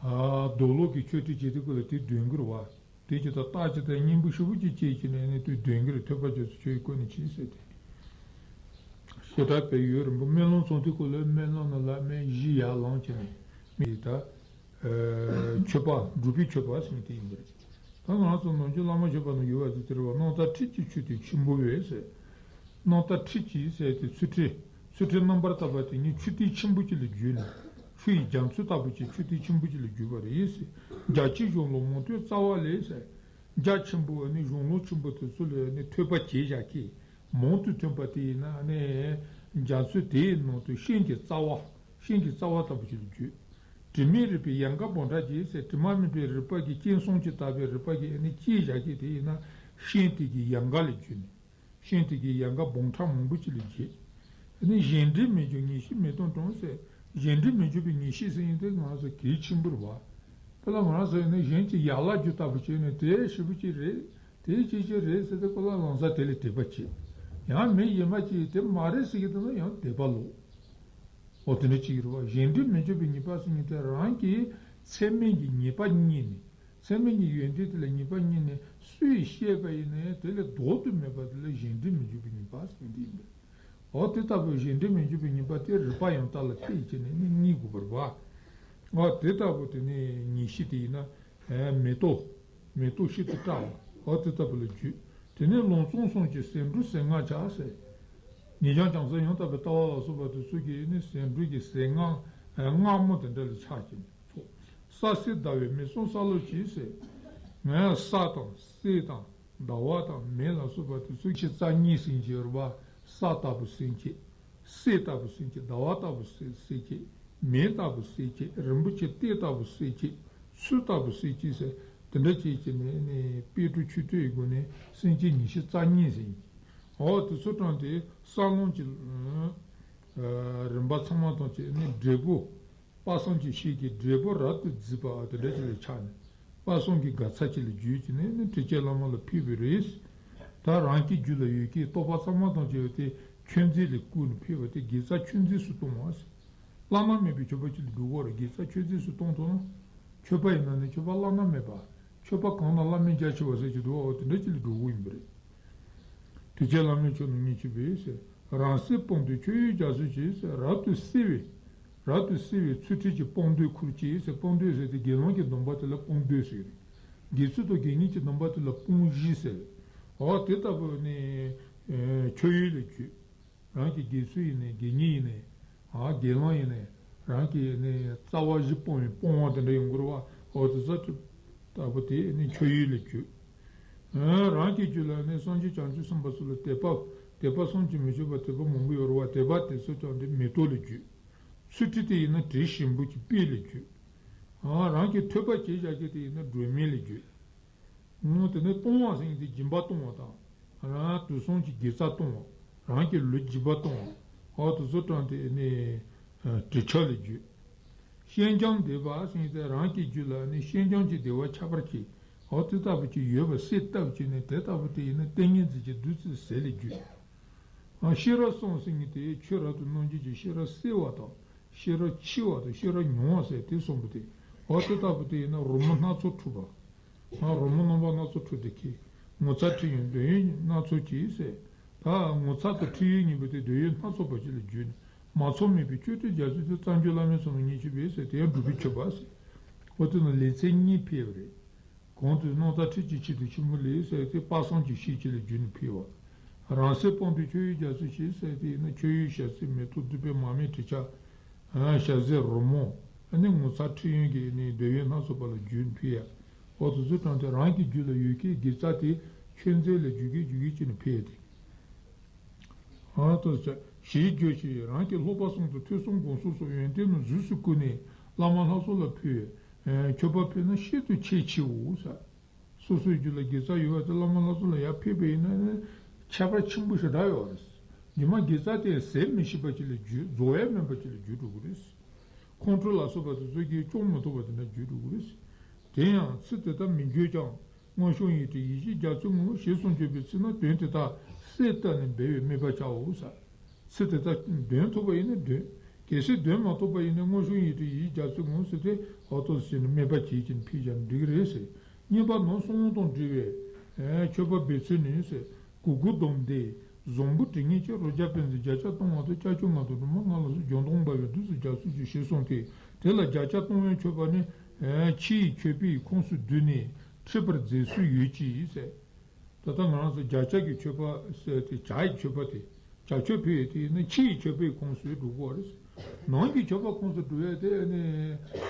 ཨ། རྡོ་སློབ་ཀྱི་མཆོད་ཁྲི་བྱེད་དུས་སྐབས་ལ་དེ་འདོན་གྱི་རེད་བ། དེ་ཅི་ལྟར་རྟགས་ཅི་ལྟར་སྙིང་པོ་ཞིབ་པོ་ཅིག་བཅད་ཀྱི་ནས་ནི་དུས་འདོན་གྱི་རེད། ཐོས་པ་རྒྱ་མཚོའི་མཆོད་ཡུལ་བཀོད་ནས་བྱས་ཟེར་ཏེ། ཞེ་དྲག་པའི་ཡུན་རིང་པོ་སྨོན་ལམ་ཚོགས་དུས་སྐབས་ལ་སྨོན་ལམ་ནང་ལ་སྨན་བཞི་ཡར་ལངས་ཀྱི་ནས་མི་ཡི་ད། མཆོད་པ་འབྲུག་པའི་མཆོད་པ་ཟེར་མཁན་དེ་ཡིན་པ་རེད། ད་ང་ཚོ་ནམ་རྒྱུན་བླ་མ་མཆོད་པ་ནང་ཡོད་པ་ཟེར་དེ་རེད་བ། རྣམ་དག་ཁྲིད་ཀྱི་མཆོད་ཐིག་ཆེན་པོ་བས་ཟེར། རྣམ་དག་ཁྲིད་ཀྱི་ཟེར་དེ་ཚུལ་ཁྲིམས་ཚུལ་ཁྲིམས་རྣམ་པར་དག་པ་དེ་ཉིད་མཆོད་ཐིག་ཆེན་པོ་ཅིག་ལ་བརྗོད་ནས། ཆུ་ཡི་རྒྱ་མཚོ་ལྟ་བུ་ཅིག་མཆོད་ཐིག་ཆེན་པོ་ཅིག་ལ་བརྗོད་པ་རེད་ཟེར། རྒྱ་ཆེའི་གཞུང་ལུགས་མང་ཐོས་རྩ་བ་ལས་ཟེར། རྒྱ་ཆེན་པོ་ནི་གཞུང་ལུགས་ཆེན་པོ་དེ་ཚོ་ལ་ནི་ཐོས་པ་བྱས་བཞག་གི། མང་དུ་ཐོན་པ་དེ་ཡིན་ན་ནི་རྒྱ་མཚོ་དེའི་ནང་དུ་ཤིང་གི་རྩ་བ། ཤིང་གི་རྩ་བ་ལྟ་བུ་ཞིག་ལ་བརྗོད། དྲི་མེད་རིག་པའི་ཡལ་ག་སྦོམ་ཕྲ་ཅན་ཟེར། དྲི་མ་མེད་པའི་རིག་པ་གི་སྤྱན་ཟུང་གིས་བལྟས་པའི་རིག་པ་གིས་ནི་དཔྱད་བཞག་གི་དེ་ཡིན་ན་ཤིང་དེ་གི་ཡལ་ག་ལ་བརྗོད་ནས། ཤིང་དེ་གི་ཡལ་ག་སྦོམ་ཕྲ་མང་པོ་ཅིག་ལ་བརྗོད། ནི་གཞན་དྲིང་མི་འཇོག་ངེས་ཤེས་མེ་ཏོག་དྲངས་ཟེར། གཞན་དྲིང་མི་འཇོག་པའི་ངེས་ཤེས་ཟེར་མཁན་དེ་ང་ཚོ་གལ་ཆེན་པོ་རེད་བ། དཔེར་ན་ང་ཚོ་ཡིན་ན་གཞན་གྱི་ཡག་ལབ་རྒྱུ་ལྟ་བུ་བྱས་ནས་དེ་ཞེ་པོ་ཅིག་རེད། དེ་ཅི་ཅི་རེད་ཟེར་ཏེ་ཁོ་ལ་ལམ་སང་དེ་ལ་དད་པ་བྱེད། ཡང་མི་གཞན་པ་ཅིག་དེ་མ་རེད་ཟེར་གྱི་འདུག་ན་ཡང་དད་པ་ལོག། འོ་དེ་འདྲ་ཅིག་རེད་བ། གཞན་དྲིང་མི་འཇོག་པའི་ཉེས་པ་ཟེར་མཁན་དེ་རང་གི་ཚད་མིན་གྱི་ཉེས་པ་རྙེད་ནས། ཚད་མིན་གྱི་ཡོན་ཏན་དེ་ལ་ངེས་པ་རྙེད་ནས་སུས་བཤད་པ་ཡིན་ནའི་དེ་ལས་ལྡོག་ཏུ་མེད་པ་དེ་ལ་གཞན་དྲིང་མི་འཇོག་པའི་ངེས་པ་ཟེར་འདི་ཡིན་པས། འོ་དེ་ལྟ་བུའི་གཞན་དྲིང་མི་འཇོག་པའི་ངེས་པ་དེ་རིགས་པ་ཡང་དག་ལ་ཐེ་བྱས་ནས་ནི་རྙེད་དགོས་པ་རེད་པ། འོ་དེ་ལྟ་བུ་དེ་ནི་ངེས་ཤེས་དེ་ཡིན་ན། མེ་ཏོག་མེ་ཏོག་ཤིན་ཏུ་བཀྲ་བ། འོ་དེ་ལྟ་བུ་ལ་བརྗོད། དེ་ནས་ལམ་གསུམ་གསུམ་གྱི་ཟེར་འགྲོས་ཟེར་ལྔ་ཆགས་ཟེར། ཉེ་རང་བྱང་སེམས་ཡང་དག་པའི་ལྟ་བ་ལ་སོགས་པ་དེ་ཚོ་གི་ནི་ཟེར་འགྲོས་ཀྱི་ཟེར་ལྔ་ལྔ་མོ་དེ་འདྲ་ལ་ཆགས་ཀྱི་ནི་ཚོགས། ས་གསེར་ཟླ་བའི་མིག་གསུམ་ས་ལོ་གཅིག་ཟེར། ངས་ས་དང་གསེར་དང་ཟླ་བ་དང་མེ་ལ་སོགས་པ་དེ་ཚོ་ཆེས་རྩ་གཉིས་ཟེར་གྱི་ཡོད་རེད་པ། ས་ལྟ་བུ་ཟེར་གྱི། གསེར་ལྟ་བུ་ཟེར་གྱི། ཟླ་བ་ལྟ་བུ་ཟེར་ཟེར་གྱི། མེ་ལྟ་བུ་ཟེར་གྱི། རིན་པོ་ཆེ་གཏེར་ལྟ་བུ་ཟེར་གྱི། ཚོས་ལྟ་བུ་ཟེར་གྱི་ཟེར། དེ་འདྲ་བྱས་ཀྱི་ནས་ནི་དཔལ་སྤྲུལ་ཆོས་སྤྲུལ་ཡི་སྒོ་ནས་སེམས་ཅན་ཉི་ཤུ་རྩ་གཉིས་ཟེར་གྱི། འོ་དེ་ཚོ་དྲངས་ཏེ་ས་ལམ་གྱི་རིམ་པ་ཚང་མ་དང་བཅས་ནས་འབྲས་བུ། དཔག་བསམ་གྱི་ཤེས་ཀྱི་འབྲས་བུ་རབ་ཏུ་བརྗིད་པ་དེ་འདྲ་ཅིག་ལ་ཆགས་ནས། དཔག་བསམ་གྱི་དགའ་ཚལ་ཅིག་ལ་བརྗོད་ཀྱི་ནས་ནི་ཁྲི་ཆེན་བླ་མ་ལ་ཕེབས་པའི་རེད། ད་རང་གི་རྒྱུད་ལ་ཡོད་ཀྱི་རྟོགས་པ་གཙང་མ་དང་བཅས་པ་དེ་མཆོད་རྫས་ལ་བཀུར་ནས་ཕེབས་པ་དེ་དགེ་རྩ་མཆོད་རྫས་སུ་གཏོང་བ་ཟེར། བླ་ན་མེད་པའི་མཆོད་པ་ཅིག་ལ་འགྲོ་གི་རེད། དགེ་རྩ་མཆོད་རྫས་སུ་གཏོང་ཐུབ་ན། མཆོད་པ་ཡིན་ན་ནི་མཆོད་པ་བླ་ན་མེད་པ། མཆོད་པ་གང་དང་བླ་མའི་རྒྱ་ཆེ་བ་ཟེར་གྱི་འདུག་འོ་དེ་འདྲ་ཅིག་ལ་འགྲོ་གི་ཡིན་པ་རེད། དེ་ཕྱིར་བླ་མའི་ཆོས་རྣམས་ཉིད་ཆེ་བས་ཟེར། རང་སྲེད་སྤོང་འདོད་ཆོས་དབྱིངས་རྒྱ་མཚོ་ཆེ་ཟེར། རབ་ཏུ་བསིལ་བའི། རབ་ཏུ་བསིལ་བའི་ཚུལ་ཁྲིམས་ཀྱི་སྤོང་འདོད་ཁུར་ཆེ་ཟེར། སྤོང་འདོད་ཟེར་དེ་དགེ་སློང་གི་སྡོམ་པ་དེ་ལ་སྤོང་འདོད་ཟེར། དགེ་ཚུལ་དང་དགེ་བསྙེན་གྱི་སྡོམ་པ་དེ་ལ་སྤོང་བཞི་ཟེར། འོ་དེ་ལྟ་བུ་ནི་ཆོས་དབྱིངས་ལ་བརྗོད། རང་གི་དགེ་ཚུལ་ཡིན་ནའི་དགེ་བསྙེན་ཡིན་ནའི། ཨ་དགེ་སློང་ཡིན་ནའི། རང་གི་ནི་རྩ་བ་བཞི་སྤོང་བའི་སྤོང་བ་དེ་འདྲ་ཡོང་གི་རེད་པ། འོ་དེ་ཚོ་ལྟ་བུ་དེ་ནི་ཆོས་དབྱིངས་ལ་བརྗོད། ཨ་རང་གི་རྒྱུད་ལ་ནི་སངས་རྒྱས་བྱང་ཆུབ་སེམས་དཔའ་སོགས་ལ་དད་པ། དད་པ་བསམ་གྱིས་མི་ཁྱབ་པ་དད་པ་མང་པོ་ཡོད་རེད་པ། དད་པ་དེ་ཚོ་ཀྱང་དེ་མེ་ཏོག་ལ་བརྗོད། ཚུལ་ཁྲིམས་དེ་ཡིན་ན་དྲི་ཞིམ་པོ་གི་དཔལ་ལ་བརྗོད། ཨ་རང་གི་ཐོས་པ་བྱས་བཞག་གི་དེ་ཡིན་ན་སྒྲོན་མེ་ལ་བརྗོད། ཨོ་དེ་ནས་གཏོང་བ་ཟེར་མཁན་དེ་སྦྱིན་པ་གཏོང་བ་དང་། རང་དུས་གསུམ་གྱི་དགེ་རྩ་གཏོང་བ། རང་གི་ལུས་སྦྱིན་པ་གཏོང་བ། ཨོ་དེ་ཚོ་དྲངས་ཏེ་ནི་དྲི་ཆབ་ལ་བརྗོད། ཞེན་སྐྱོང་བདེ་བ་ཟེར་མཁན་དེ་རང་གི་རྒྱུད་ལ་ནི་ཞེན་སྐྱོང་གི་བདེ་བ་ཁྱབ་པར་བྱེད། ཨོ་དེ་ལྟ་བུ་ཅིག་ཡོད་པ་གསལ་བཏབ་བྱས་ནས་དེ་ལྟ་བུ་དེ་ཡིན་ན་ཏིང་ངེ་འཛིན་གྱི་བདུད་རྩི་ཟས་ལ་བརྗོད། ཤེས་རབ་གསུམ་ཟེར་མཁན་དེ་ཆོས་རབ་ཏུ་རྣམ་འབྱེད་ཀྱི་ཤེས་རབ་གསལ་བ་དང་། ཤེས་རབ་ཕྱི་བ་དང་ཤེས་རབ་མྱུར་བ་ཟེར་དེ་གསུམ་པོ་དེ། འོ་དེ་ལྟ་བུ་དེ་ཡིན་ན་རོལ་མོ་སྣ་ཚོགས་འཁྲུགས་པ། རོལ་མོ་རྣམ་པ་སྣ་ཚོགས་འཁྲུགས་ཏེ་ཁྱེད། ངོ་མཚར་ཁྲིད་ཡོན་འདོད་ཡོན་སྣ་ཚོགས་ཀྱིས་ཟེར། ད་ངོ་མཚར་དང་ཁྲིད་ཡོན་གཉིས་པོ་དེ་འདོད་ཡོན་སྣ་ཚོགས་པ་ཅིག་ལ་བརྗོད་ནས་མ་ཚོགས་མེད་པའི་མཆོད་རྟེན་རྒྱ་མཚོ་དེ་རྩ་འགྱུར་བླ་མའི་ཚོགས་རྣམས་ཉིད་ཆེ་བས་ཟེར་དེ་ཡང་སྒྲུབ་པའི་མཆོད་པ་ཟེར། འོ་དེ་ནི་ལེ་ཚན་གཉིས་ཕེབས་པ་རེད། གོང་དུ་རྣམ་ཐར་ཁྲིད་ཀྱི་ཆེད་དུ་ཆེན་པོ་ལས་ཟེར་ཏེ་དཔག་བསམ་གྱི་ཤེས་བྱེད་ལ་བརྒྱུད་ནས་ཕུལ་བ། རང་སྲེད་སྤོང་འདོད་ཆོས་དབྱིངས་རྒྱ་མཚོ་ཆེ་ཟེར་ཏེ་ཡིན་ན་མཆོད་ཡོན་ཞལ་ཟས་མེ་ཏོག་བདུག་སྤོས་མར་མེ་དྲི་ཆབ། ཞལ་ཟས་རོལ་མོ། ཨ་ནི་ངོ་མཚར་ཁྲིད་ཡོན་གྱི་ནི་འདོད་ཡོན་སྣ་ཚོགས་པ་ལ་བརྒྱུད་ནས་ཕུལ་ཡ། འོ་དེ་ཚོ་དྲངས་ཏེ་རང་གི་རྒྱུད་ལ་ཡོད་མཁན་དགེ་རྩ་དེ་མཆོད་རྫས་ལ་བརྗོད་ཀྱི་བརྗོད་ཀྱི་བྱས་ནས་ཕུལ་ཡ་དེ། ཨ་ཏོ་ཅག་ཞེས་བརྗོད་ཅིང་རང་གི་ལྷག་པ་གསུམ་དུ་ཐོས་བསམ་སྒོམ་གསུམ་སོགས་ཡོན་ཏན་རྣམས་གཟུགས་སུ་བཀུར་ནས་བླ་མ་ལྷ་ཚོགས་ལ་ཕུལ། མཆོད་པ་ཕུལ་ན་ཤིན་ཏུ་ཁྱད་ཆེའོ་ཟེར། སོ་སོའི་རྒྱུད་ལ་དགེ་རྩ་ཡོད་པ་དེ་བླ་མ་ལྷ་ཚོགས་ལ་ཡར་ཕུལ་བ་ཡིན་ན་ནི་ཁྱད་པར་ཆེན་པོ་ཞེ་དྲག་ཡོད་རེད། རྗེས་མ་དགེ་རྩ་དེ་ཟད་མི་ཤེས་པ་ཅིག་ལ་འགྱུར། རྫོགས་ཡ་མེད་པ་ཅིག་ལ་འགྱུར་འགྲོ་གི་རེད། ཁོང་ཁྲོ་ལ་སོགས་པ་དེ་ཚོ་གིས་སྐྱོང་མི་ཐུབ་པ་དེ་འདྲ་འགྱུར་འགྲོ་གི་རེད། དེ་ཡང་ཚིག་དེ་ལྟར་མི་འགྱུར་ཀྱང་། མངོན་ཤེས་ཡིད་བྲལ་ཡེ་ཤེས་རྒྱ་མཚོའི་ངོ་བོ་ཞེས་གསུངས་བརྗོད་པའི་ཚེ་ན་དོན་དེ་དག་གསལ་བཏབ་ནས་འབད་པས་སྨྲས་པར་བྱའོ་ཟེར། ཚིག་དེ་དག་འདོན་ཐུབ་པ་ཡིན་ན་འདོན། གལ་སྲིད་འདོན་མ་ཐུབ་པ་ཡིན་ན་མངོན་ཤེས་ཡིད་བྲལ་ཡེ་ཤེས་རྒྱ་མཚོའི་ངོ་བོ་ཟེར་ཏེ་ཨོ་ཏོ་ཟེར་ནས་སྨྲས་པ་བྱེད་ཀྱིན་ཕུལ་བྱ་འགྲིག་གི་རེད་ཟེར། གཉིས་པ་ནང་གསང་བ་དང་འབྲེལ་བའི་མཆོད་པ་འབད་ཚུལ་ནི་ཟེར། གུར་གུར་བསྡོམས་ཏེ། བཟང་པོ་དྲི་ངད་ཅན་རོ་བརྒྱ་ཕན་ཚུན་བརྒྱ་ཆ་གཏོང་བ་དང་། ཅ་ཅོ་ང་དང་སྒྲོལ་མ་ང་ལ་སོགས་འཇོང་སྟོང་འབར་བའི་བདུད་རྩི་རྒྱ་མཚོ་ཆེ་ཞེས་གསུངས་ཏེ། དེ་ལ་བརྒྱ་ཆ་གཏོང་བའི་མཆོད་པ་ནི། ཕྱི་ཡི་མཆོད་པའི་ཁོངས་སུ་བསྡུས་ནས་ཁྲིད་པར་མཛད་སྲོལ་ཡོད་ཅེས་ཟེར། ད་ལྟ་ང་རང་ཚོ་བརྒྱ་ཆ་གི་མཆོད་པ་ཟེར་ཏེ་བྱ་ཡི་མཆོད་པ་དེ་བྱ་མཆོད་ཕུལ་ཡས་དེ་ཡིན་ན་ཕྱི་ཡི་མཆོད་པའི་ཁོངས་སུ་འགྲོ་གི་རེད། ནང་གི་མཆོད་པ་ཁོངས་སུ་འགྲོ་ཡས་དེ་ནི་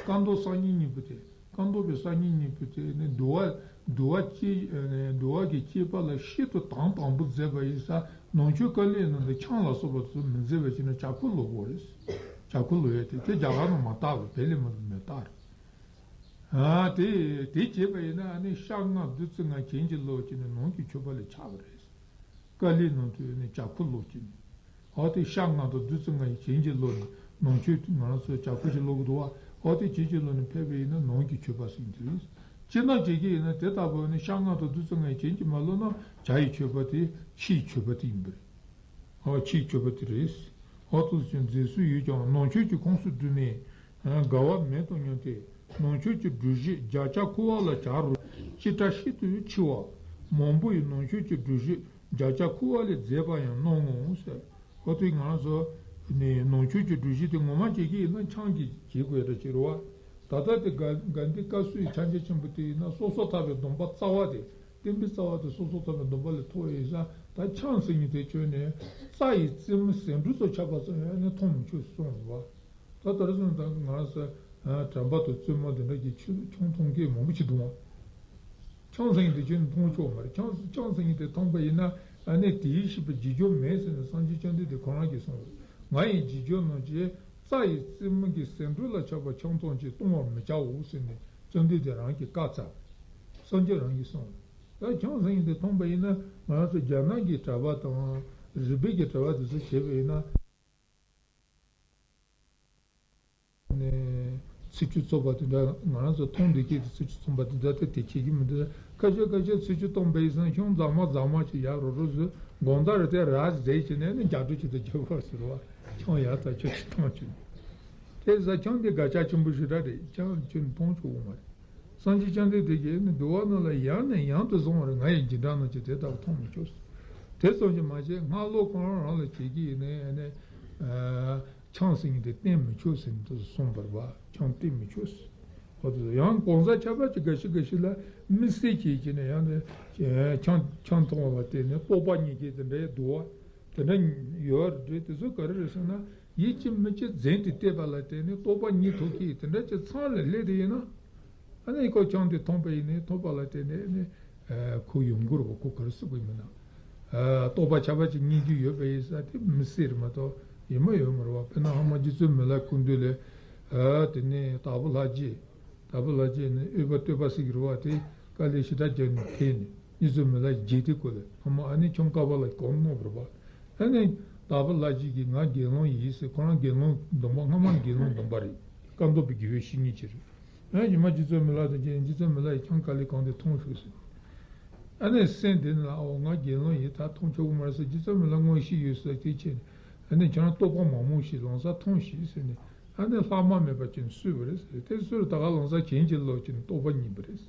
སྐུ་མདོག་གསར་རྙིང་གཉིས་པོ་དེ། སྐུ་མདོག་པའི་གསར་རྙིང་གཉིས་པོ་དེ་ནི་འདུལ་བ། འདུལ་བ་སྤྱི། འདུལ་བ་གི་སྤྱི་པ་ལ་ཤིན་ཏུ་དྭངས་དྭངས་པོ་མཛད་པ་ཡིན་ས། ནང་ཆོས་དཀའ་ལས་ནང་དུ་ཆང་ལ་སོགས་པ་དེ་ཚོ་མི་མཛད་པ་བྱས་ན་ཇ་ཁུ་ལོག་གི་རེད། ཇ་ཁུ་ལོག་ཡས་དེ་དེ་རྒྱ་གར་ནང་མ་བཏགས་པ་བེ་ལི་མ་མི་བཏགས་རེད། ཨ་དེ་དེ་བྱས་པ་ཡིན་ན་ཨ་ནི་ཤ་ལྔ་བདུད་རྩི་ལྔ་གྱེན་གྱི་ལོག་བྱས་ནས་ནང་གི་མཆོད་པ་ལ་ཆགས་པ་རེད། དཀའ་ལས་ནང་དུ་ནི་ཇ་ཁུ་ལོག་བྱས་ནས། ཨོ་དེ་ཤ་ལྔ་དང་བདུད་རྩི་ལྔ་ཡི་གྱེན་གྱི་ལོག་ནས་ནང་ཆོས་ང་རང་ཚོའི་ཇ་ཁུ་ཞིག་ལོག་གི་འདུག་བ། ཨོ་དེ་གྱེན་གྱི་ལོག་ནས་ཕེབས་པ་ཡིན་ན་ནང་གི་མཆོད་པ་ཟེར་གྱི་རེད། སྤྱིར་ན་བྱེད་ཀྱི་ཡིན་ན་དེ་ལྟ་བུ་ནི་ཤ་ལྔ་དང་བདུད་རྩི་ལྔ་ཡི་གྱེན་གྱི་མ་ལོག་ན་ཇ་ཡི་མཆོད་པ་དེ་ཕྱི་ཡི་མཆོད་པ་དེ་ཡིན་པ་རེད། ཨོ་ཕྱི་ཡི་མཆོད་པ་དེ་རེད། ཨོ་ཐུགས་སུ་ཆེ་མཛད་སྲོལ་ཡོད་ཀྱང་ནང་ཆོས་ཀྱི་ཁོངས་སུ་བསྡུས་ནས་དགའ་བ་མེད་དང་མཉམ་སྟེ། ནང་མཆོད་ཀྱི་སྒྲོམ་གཞི་བརྒྱ་ཆ་ཁུ་བ་ལ་བྱ་རོག་ཅི་འདྲ་ཤིན་ཏུ་ཆེ་བ། མང་པོ་ཡི་ནང་མཆོད་ཀྱི་སྒྲོམ་གཞི་བརྒྱ་ཆ་ཁུ་བ་ལས་མཛེས་པ་ཡང་སྣང་ངོ་ཟེར། ཨོ་དེ་ང་རང་ཚོ་ནི་ནང་མཆོད་ཀྱི་སྒྲོམ་གཞི་དེ་ངོ་མ་བྱེད་ཀྱི་ཡིན་ན་ཆང་གིས་བྱེད་དགོས་རེད་ཅེས་རེད་བ། ད་ལྟ་དེ་དགའ་དགའ་ལྡན་བཀའ་སྲོལ་ཡི་ཕྱག་རྒྱ་ཆེན་པོ་དེ་ཡིན་ན་སོ་སོ་ཐར་པའི་སྡོམ་པ་རྩ་བ་དེ་བསྟན་པའི་རྩ་བ་དེ་སོ་སོ་ཐར་པའི་སྡོམ་པ་ལས་མཐོ་བའི་ས་ད་ཆང་ཟེར་མཁན་དེ་ཁྱོན་ནས་རྩྭ་ཡི་རྩེ་མོ་ཟེ་འབྲུ་ཚོ་ཆགས་པ་ཙམ་ཡང་ནི་མཐོང་མི་ཆོག་གསུངས་རེད་བ། ད་ད་རེས་སོང་ད་ང་རང་ཚོ་དྲན་པ་དང་བཙུན་མོ་དེ་འདྲ་གྱི་ཆུ་ཆང་འཐུང་མཁན་མང་པོ་ཅིག་འདུག་བ། ཆང་ཟེར་མཁན་དེ་ཁྱོན་ནས་མཐོང་ཆོག་མ་རེད། ཆང་ཆང་ཟེར་མཁན་དེ་མཐོང་པ་ཡིན་ན་ཨ་ནི་དེའི་ཤེས་པ་བརྗེད་འགྱུར་མེད་ཟེར་ནས་སངས་རྒྱས་བཅོམ་ལྡན་འདས་ཁོ་རང་གིས་གསུངས་རེད། ང་ཡི་རྗེས་འཇུག་རྣམས་ཀྱིས་རྩྭ་ཡི་རྩེ་མོ་གི་ཟེ་འབྲུ་ལ་ཆགས་པ་ཆང་འཐུང་ཅིང་གཏོང་བར་མི་བྱའོ་ཟེར་ནས་བཅོམ་ལྡན་འདས་རང་གིས་བཀའ་སྩལ། སངས་རྒྱས་རང་གིས་གསུངས་རེད། ད་ཆང་ཟེར་མཁན་དེ་མཐོང་པ་ཡིན་ན་ང་རང་ཚོ་རྒྱ་ནག་གི་གྲྭ་པ་དང་རི་པིན་གྱི་གྲྭ་པ་དེ་ཚོ་བྱས་པ་ཡིན་ན། ནས་ཚེས་བཅུ་རྩོམ་པ་དེ་འདྲ་ང་རང་ཚོ་མཐོང་འདོད་སྐྱེས་ཏེ་ཚེས་བཅུ་རྩོམ་པ་དེ་འདྲ་དེ་དེ་བྱེད་ཀྱི་མི་འདུག་ཁ་ཤས་ཁ་ཤས་ཚེས་བཅུ་སྟོན་པ་ཡིན་ཙང་ཤོང་རྫ་མ་རྫ་མ་ཅིག་ཡར་རོ་རོ་བཟོས་དགོང་དག་རེ་དེ་ར་རྫས་བྱས་ནས་ནི་རྒྱ་གྲོ་ཅིག་ཏུ་རྒྱབ་པར་ཟེར་བ་ཆང་ཡར་ད་ཆོ་ཅིག་བཏང་བྱུང་། དེ་ཟ་ཆང་དེ་དགའ་ཆ་ཆེན་པོ་ཞེ་དྲག་རེད། ཆང་ཁྱོད་མཐོང་ཆོག་གི་མ་རེད། སངས་རྒྱས་བཅོམ་ལྡན་འདས་ཀྱིས་ནི་འདུལ་བ་རྣམས་ལ་ཡང་ནས་ཡང་དུ་གསུངས་པར་ང་ཡི་རྗེས་འབྲང་རྣམས་ཀྱིས་དེ་ལྟར་མཐོང་མི་ཆོག་དེ་ཙམ་གྱིས་མ་བྱས་སྔ་ལོགས་ཁོ་རང་རང་ལ་བྱེད་ཀྱི་ཡིན་ནའི་ནི། ཆང་ཟེར་མཁན་དེ་བསྟེན་མི་ཆོག་ཟེར་ནས་དེ་གསུངས་པ་རེད་བ། ཆང་བསྟེན་མི་ཆོག་ཟེར། ཨོ་དེ་ཡང་གང་ཟག་ཁྱད་པར་གྱི་འགའ་ཞིག་འགའ་ཞིག་ལ་དམིགས་བསལ་བྱས་ཀྱི་ནས་ཡང་ནས་ཆང་ཆང་འཐུང་བ་ལ་བརྟེན་ནས་རྟོགས་པ་གཉིས་ཀྱི་དེ་འདྲའི་འདུ་བ་དེ་འདྲ་ཡོད་རེད། དེ་ཚོ་ག་རེ་རེད་ཟེར་ན་ཡིད་ཀྱི་མི་ཀྱི་རྫས་དེ་བལྟས་པ་ལ་བརྟེན་ནས་རྟོགས་པ་གཉིས་ཐོབ་ཀྱི་དེ་འདྲ་ཅིག་ཚང་ལ་སླེབས་དེ་ཡིན་ན། ཨ་ནི་ཁོ་ཆང་དེ་འཐུང་པ་ཡིན་ནའི་འཐུང་པ་ལ་བརྟེན་ནས་ནི་ཁོ་ཡོང་གི་རེད་བ། ཁོ་ག་རེ་སྲིད་པ་ཡིན་མིན་ན། རྟོགས་པ་ཁྱད་པར་ཅིག་རྙེད་རྒྱུ་ཡོད་པ་ཡིན་ས་དེ་མི་སྲིད་རེད་མ་གཏོགས་ཡིན་མ་ཡོད་མ་རེད་བ། དཔེར་ན་ཧ་མ་རྗེ་བཙུན་མི་ལ་སྐུ་མདུན་ལས་དེ་ནས་དྭགས་པོ་ལྷ་རྗེ་དྭགས་པོ་ལྷ་རྗེ་ནི་ཨུཏྤལ་བསྟོད་པ་ཟེར་གྱི་རེད་བ། དེ་དཀའ་ལས་ཞེ་དྲག་བརྒྱབ་ནས་ཕེབས་ནས་རྗེ་བཙུན་མི་ལ་རྗེས་དེ་སྐོར་ལས་ཧ་མ་ཨ་ནི་ཁྱུང་དཀར་པོ་ལ་གང་གནང་བ་རེད་བ། ཨ་ནི་དྭགས་པོ་ལྷ་རྗེ་གིས་ང་དགེ་སློང་ཡིན་ཟེར། ཁོ་རང་དགེ་སློང་སྡོམ་པ་སྔ་མ་དགེ་སློང་སྡོམ་པ་རེད། བཀའ་སྡོམ་པའི་དགེ་བའི་བཤེས་གཉེན་ཅིག་རེད། ཨ་ཉི་མ་རྗེ་བཙུན་མི་ལ་དང་རྗེ་རྗེ་བཙུན་མི་ལ་ཡིས་ཁྱང་དཀའ་ལས་གང་དེ་ཐོངས་ཤོག་ཟེར། ཨ་ནི་སེམས་དེ་ནི་ཨོ་ང་དགེ་སློང་ཡིན། ད་ཐོངས་ཆོག་གི་མ་རེད་ཟེར། རྗེ་བཙུན་མི་ལ་མངོན་ཤེས་ཡོད་ཟེར་དེ་ཁྱེད་ཨ་ནི་ཁྱེད་རང་རྟོགས་པ་མང་མང་ཞིག་ལོང་ས་ཐོངས་ཤིག་ཟེར་ནས་ཨ་ནི་ལྷག་མ་མེད་པ་ཅན་གསོས་པ་རེད་ཟེར། དེ་གསོས་ད་ག་ལོང་ས་གྱེན་གྱི་ལོག་ཅིག་ནས་རྟོགས་པ་རྙེད་པ་རེད།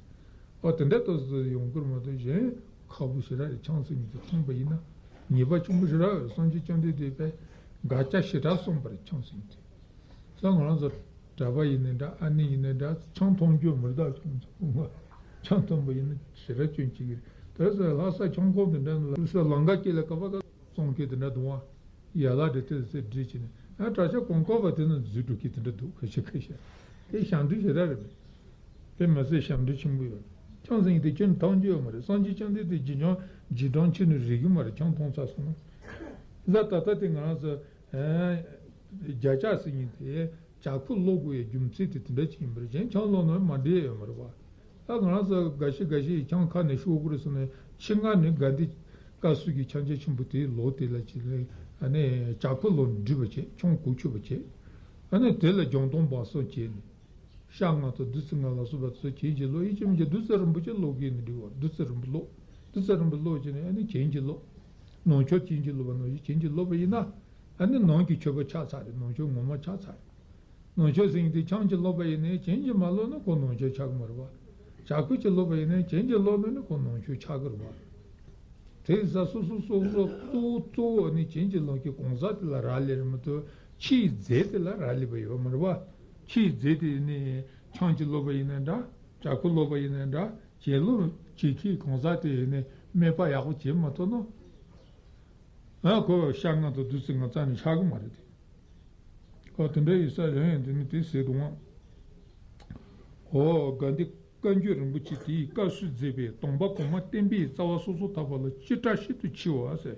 ཨོ་དེ་འདྲ་ཏོག་ཙམ་ཡོང་གི་རེད་མ་གཏོགས་གཞན་ཁག་པོ་ཞེ་དྲག་རེད། ཆང་ཟེར་མཁན་དེ་ཐོངས་པ་ཡིན་ན་ཉེས་པ་ཆེན་པོ་ཞེ་དྲག་རེད། སངས་རྒྱས་བཅོམ་ལྡན་འདས་དཔེ་དགག་བྱ་ཞེ་དྲག་གསུངས་པ་རེད། ཆང་ཟེར་མཁན་དེ། ས་ང་རང་ཚོ་གྲྭ་པ་ཡིན་ནའི་འདྲ་ཨ་ནེ་ཡིན་ནའི་འདྲ་ཆང་འཐུང་རྒྱུ་མི་རྟག་ཆུང་ཆུང་ཆང་འཐུང་པ་ཡིན་ན་ཞེ་དྲག་སྐྱོན་བྱེད་ཀྱི་རེད། དེ་ཚོ་ལྷ་ས་ཁྱུང་ཁོག་དེ་འདྲ་ལྷ་ས་ལམ་ཁ་དཀྱིལ་ལ་ཀ་བ་ཀ་བཙོང་མཁན་དེ་འདྲ་འདུག་ཨ། ཡ་ལ་དེ་དེ་ཚོ་སྒྲིག་བྱས་ནས་ཨ་གྲྭ་ཤག་གོང་ཀ་བ་དེ་ནང་འཛུལ་འགྲོ་མཁན་དེ་འདྲ་འདུག་ཁ་ཤས་ཁ་ཤས་དེ་ཞབས་འདྲེན་ཞེ་དྲག་རེད་པས། དེ་མི་ཚད་ཞབས་འདྲེན་ཆེན་པོ་ཡོད། ཆང་ཟེར་མཁན་དེ་ཁྱོན་ནས་འཐུང་རྒྱུ་ཡོད་མ་རེད། སངས་རྒྱས་བཅོམ་ལྡན་འདས་རྗེས་འཇོག་རྗེས་འབྲང་ཁྱོན་ནས་རིག་གི་མ་རེད། ཆང་འཐུང་ཚར་སོང་ན། ད་ད་ལྟ་དེ་ང་རང་ཚོ་བརྒྱ་ཆ་ཟེར་མཁན་དེ་བྱ་ཁུ་ལོག་དགོས་ཡའི་རྒྱུ་མཚན་དེ་དེ་འདྲ་ཅིག་ཡིན་པ་རེད། གཞན་ཆང་ལོག་ན་མ་འགྲིག་ཡ་ཡོད་མ་རེད་བ། ད་ང་རང་ཚོ་འགའ་ཤས་འགའ་ཤས་ཡིས་ཆང་ཁ་ནས་ཤོར་གི་རེད་ཟེར་ནས་ཕྱི་ནང་ནས་དགའ་ལྡན་བཀའ་སྲོལ་གྱི་ཆང་རྐྱལ་ཆེན་པོ་དེའི་ལོག་དེ་ལ་ཅིག་ལས་ཨ་ནི་བྱ་ཁུ་ལོག་འགྲིག་པ་བྱས། ཆང་གོག་ཆོད་པ་བྱས། ཨ་ནི་དེ་ལ་སྦྱང་སྟངས་སྦ་གསང་བྱས་ནས། ཤ་ལྔ་དང་བདུད་རྩི་ལྔ་ལ་སོགས་པ་ཚོ་གྱེན་གྱི་ལོག་ཡིན་གཅིག་མིན་གཅིག་བདུད་རྩི་རིན་པོ་ཆེ་ལོག་གི་ནི་འགྲིག་བ། བདུད་རྩི་རིན་པོ་ལོག་བདུད་རྩི་རིན་པོ་ལོག་བྱས་ནས་ཨ་ནི་གྱེན་གྱི་ལོག་ནང་མཆོད་གྱེན་གྱི་ལོག་པ་ནང་བཞིན་གྱེན་གྱི་ལོག་པ་ཡིན་ན། ཨ་ནི་ནང་གི་མཆོད་པ་ཆགས་ཚར་རེད། ནང་མཆོད་ངོ་མ་ཆགས་ཚར་རེད། ནང་མཆོད་ཟེར་མཁན་དེ་ཆང་གྱིས་ལོག་པ་ཡིན་ནའི་གྱེན་གྱིས་མ་ལོག་ན་ཁོ་ནང་མཆོད་ཆགས་ཀྱི་མ་རེད་བ། བྱ་ཁུ་གྱིས་ལོག་པ་ཡིན་ནའི་གྱེན་གྱིས་ལོག་ན་ནི་ཁོ་ནང་མཆོད་ཆགས་ཀྱི་རེད་བ། དེ་ཡིན་ཙང་སོ་སོ་སོ་སོ་གཙོ་བོ་གཙོ་བོ་ནི་གྱེན་གྱིས་ལོག་གི་གང་ཟག་དེ་ལ་རག་ལས་རེད་མ་གཏོགས་ཕྱིའི་རྫས་དེ་ལ་རག་ལས་པ་ཡོད་མ་རེད་བ། ཕྱིའི་རྫས་དེ་ནི་ཆང་གྱིས་ལོག་པ་ཡིན་ནའི་འདྲ། བྱ་ཁུ་ལོག་པ་ཡིན་ནའི་འདྲ། གྱེན་ལོག་བྱེད་མཁན་གང་ཟག་དེ་ཡིན་ནའི་སྨན་པ་ཡག་པོ་བྱེད་མ་ཐུབ་ན། ཨ་ཁོ་ཤ་ལྔ་དང་བདུད་རྩི་ལྔ་རྩ་ནས་ཆགས་ཀྱི་མ་རེད་དེ། ཨོ་དེ་འདྲ་ཡིན་ཙང་ཡང་ཡང་དེ་ནི་དེ་ཟེར་འདུག་ཨང་། ཨོ་དགའ་ལྡན་བཀའ་འགྱུར་རིན་པོ་ཆེ་དེའི་བཀའ་སྲོལ་མཛད་པའི་སྡོམ་པ་གོང་མ་བསྟན་པའི་རྩ་བ་སོ་སོར་ཐར་པ་ལ་ཅི་འདྲ་ཤིན་ཏུ་ཆེ་བ་ཟེར།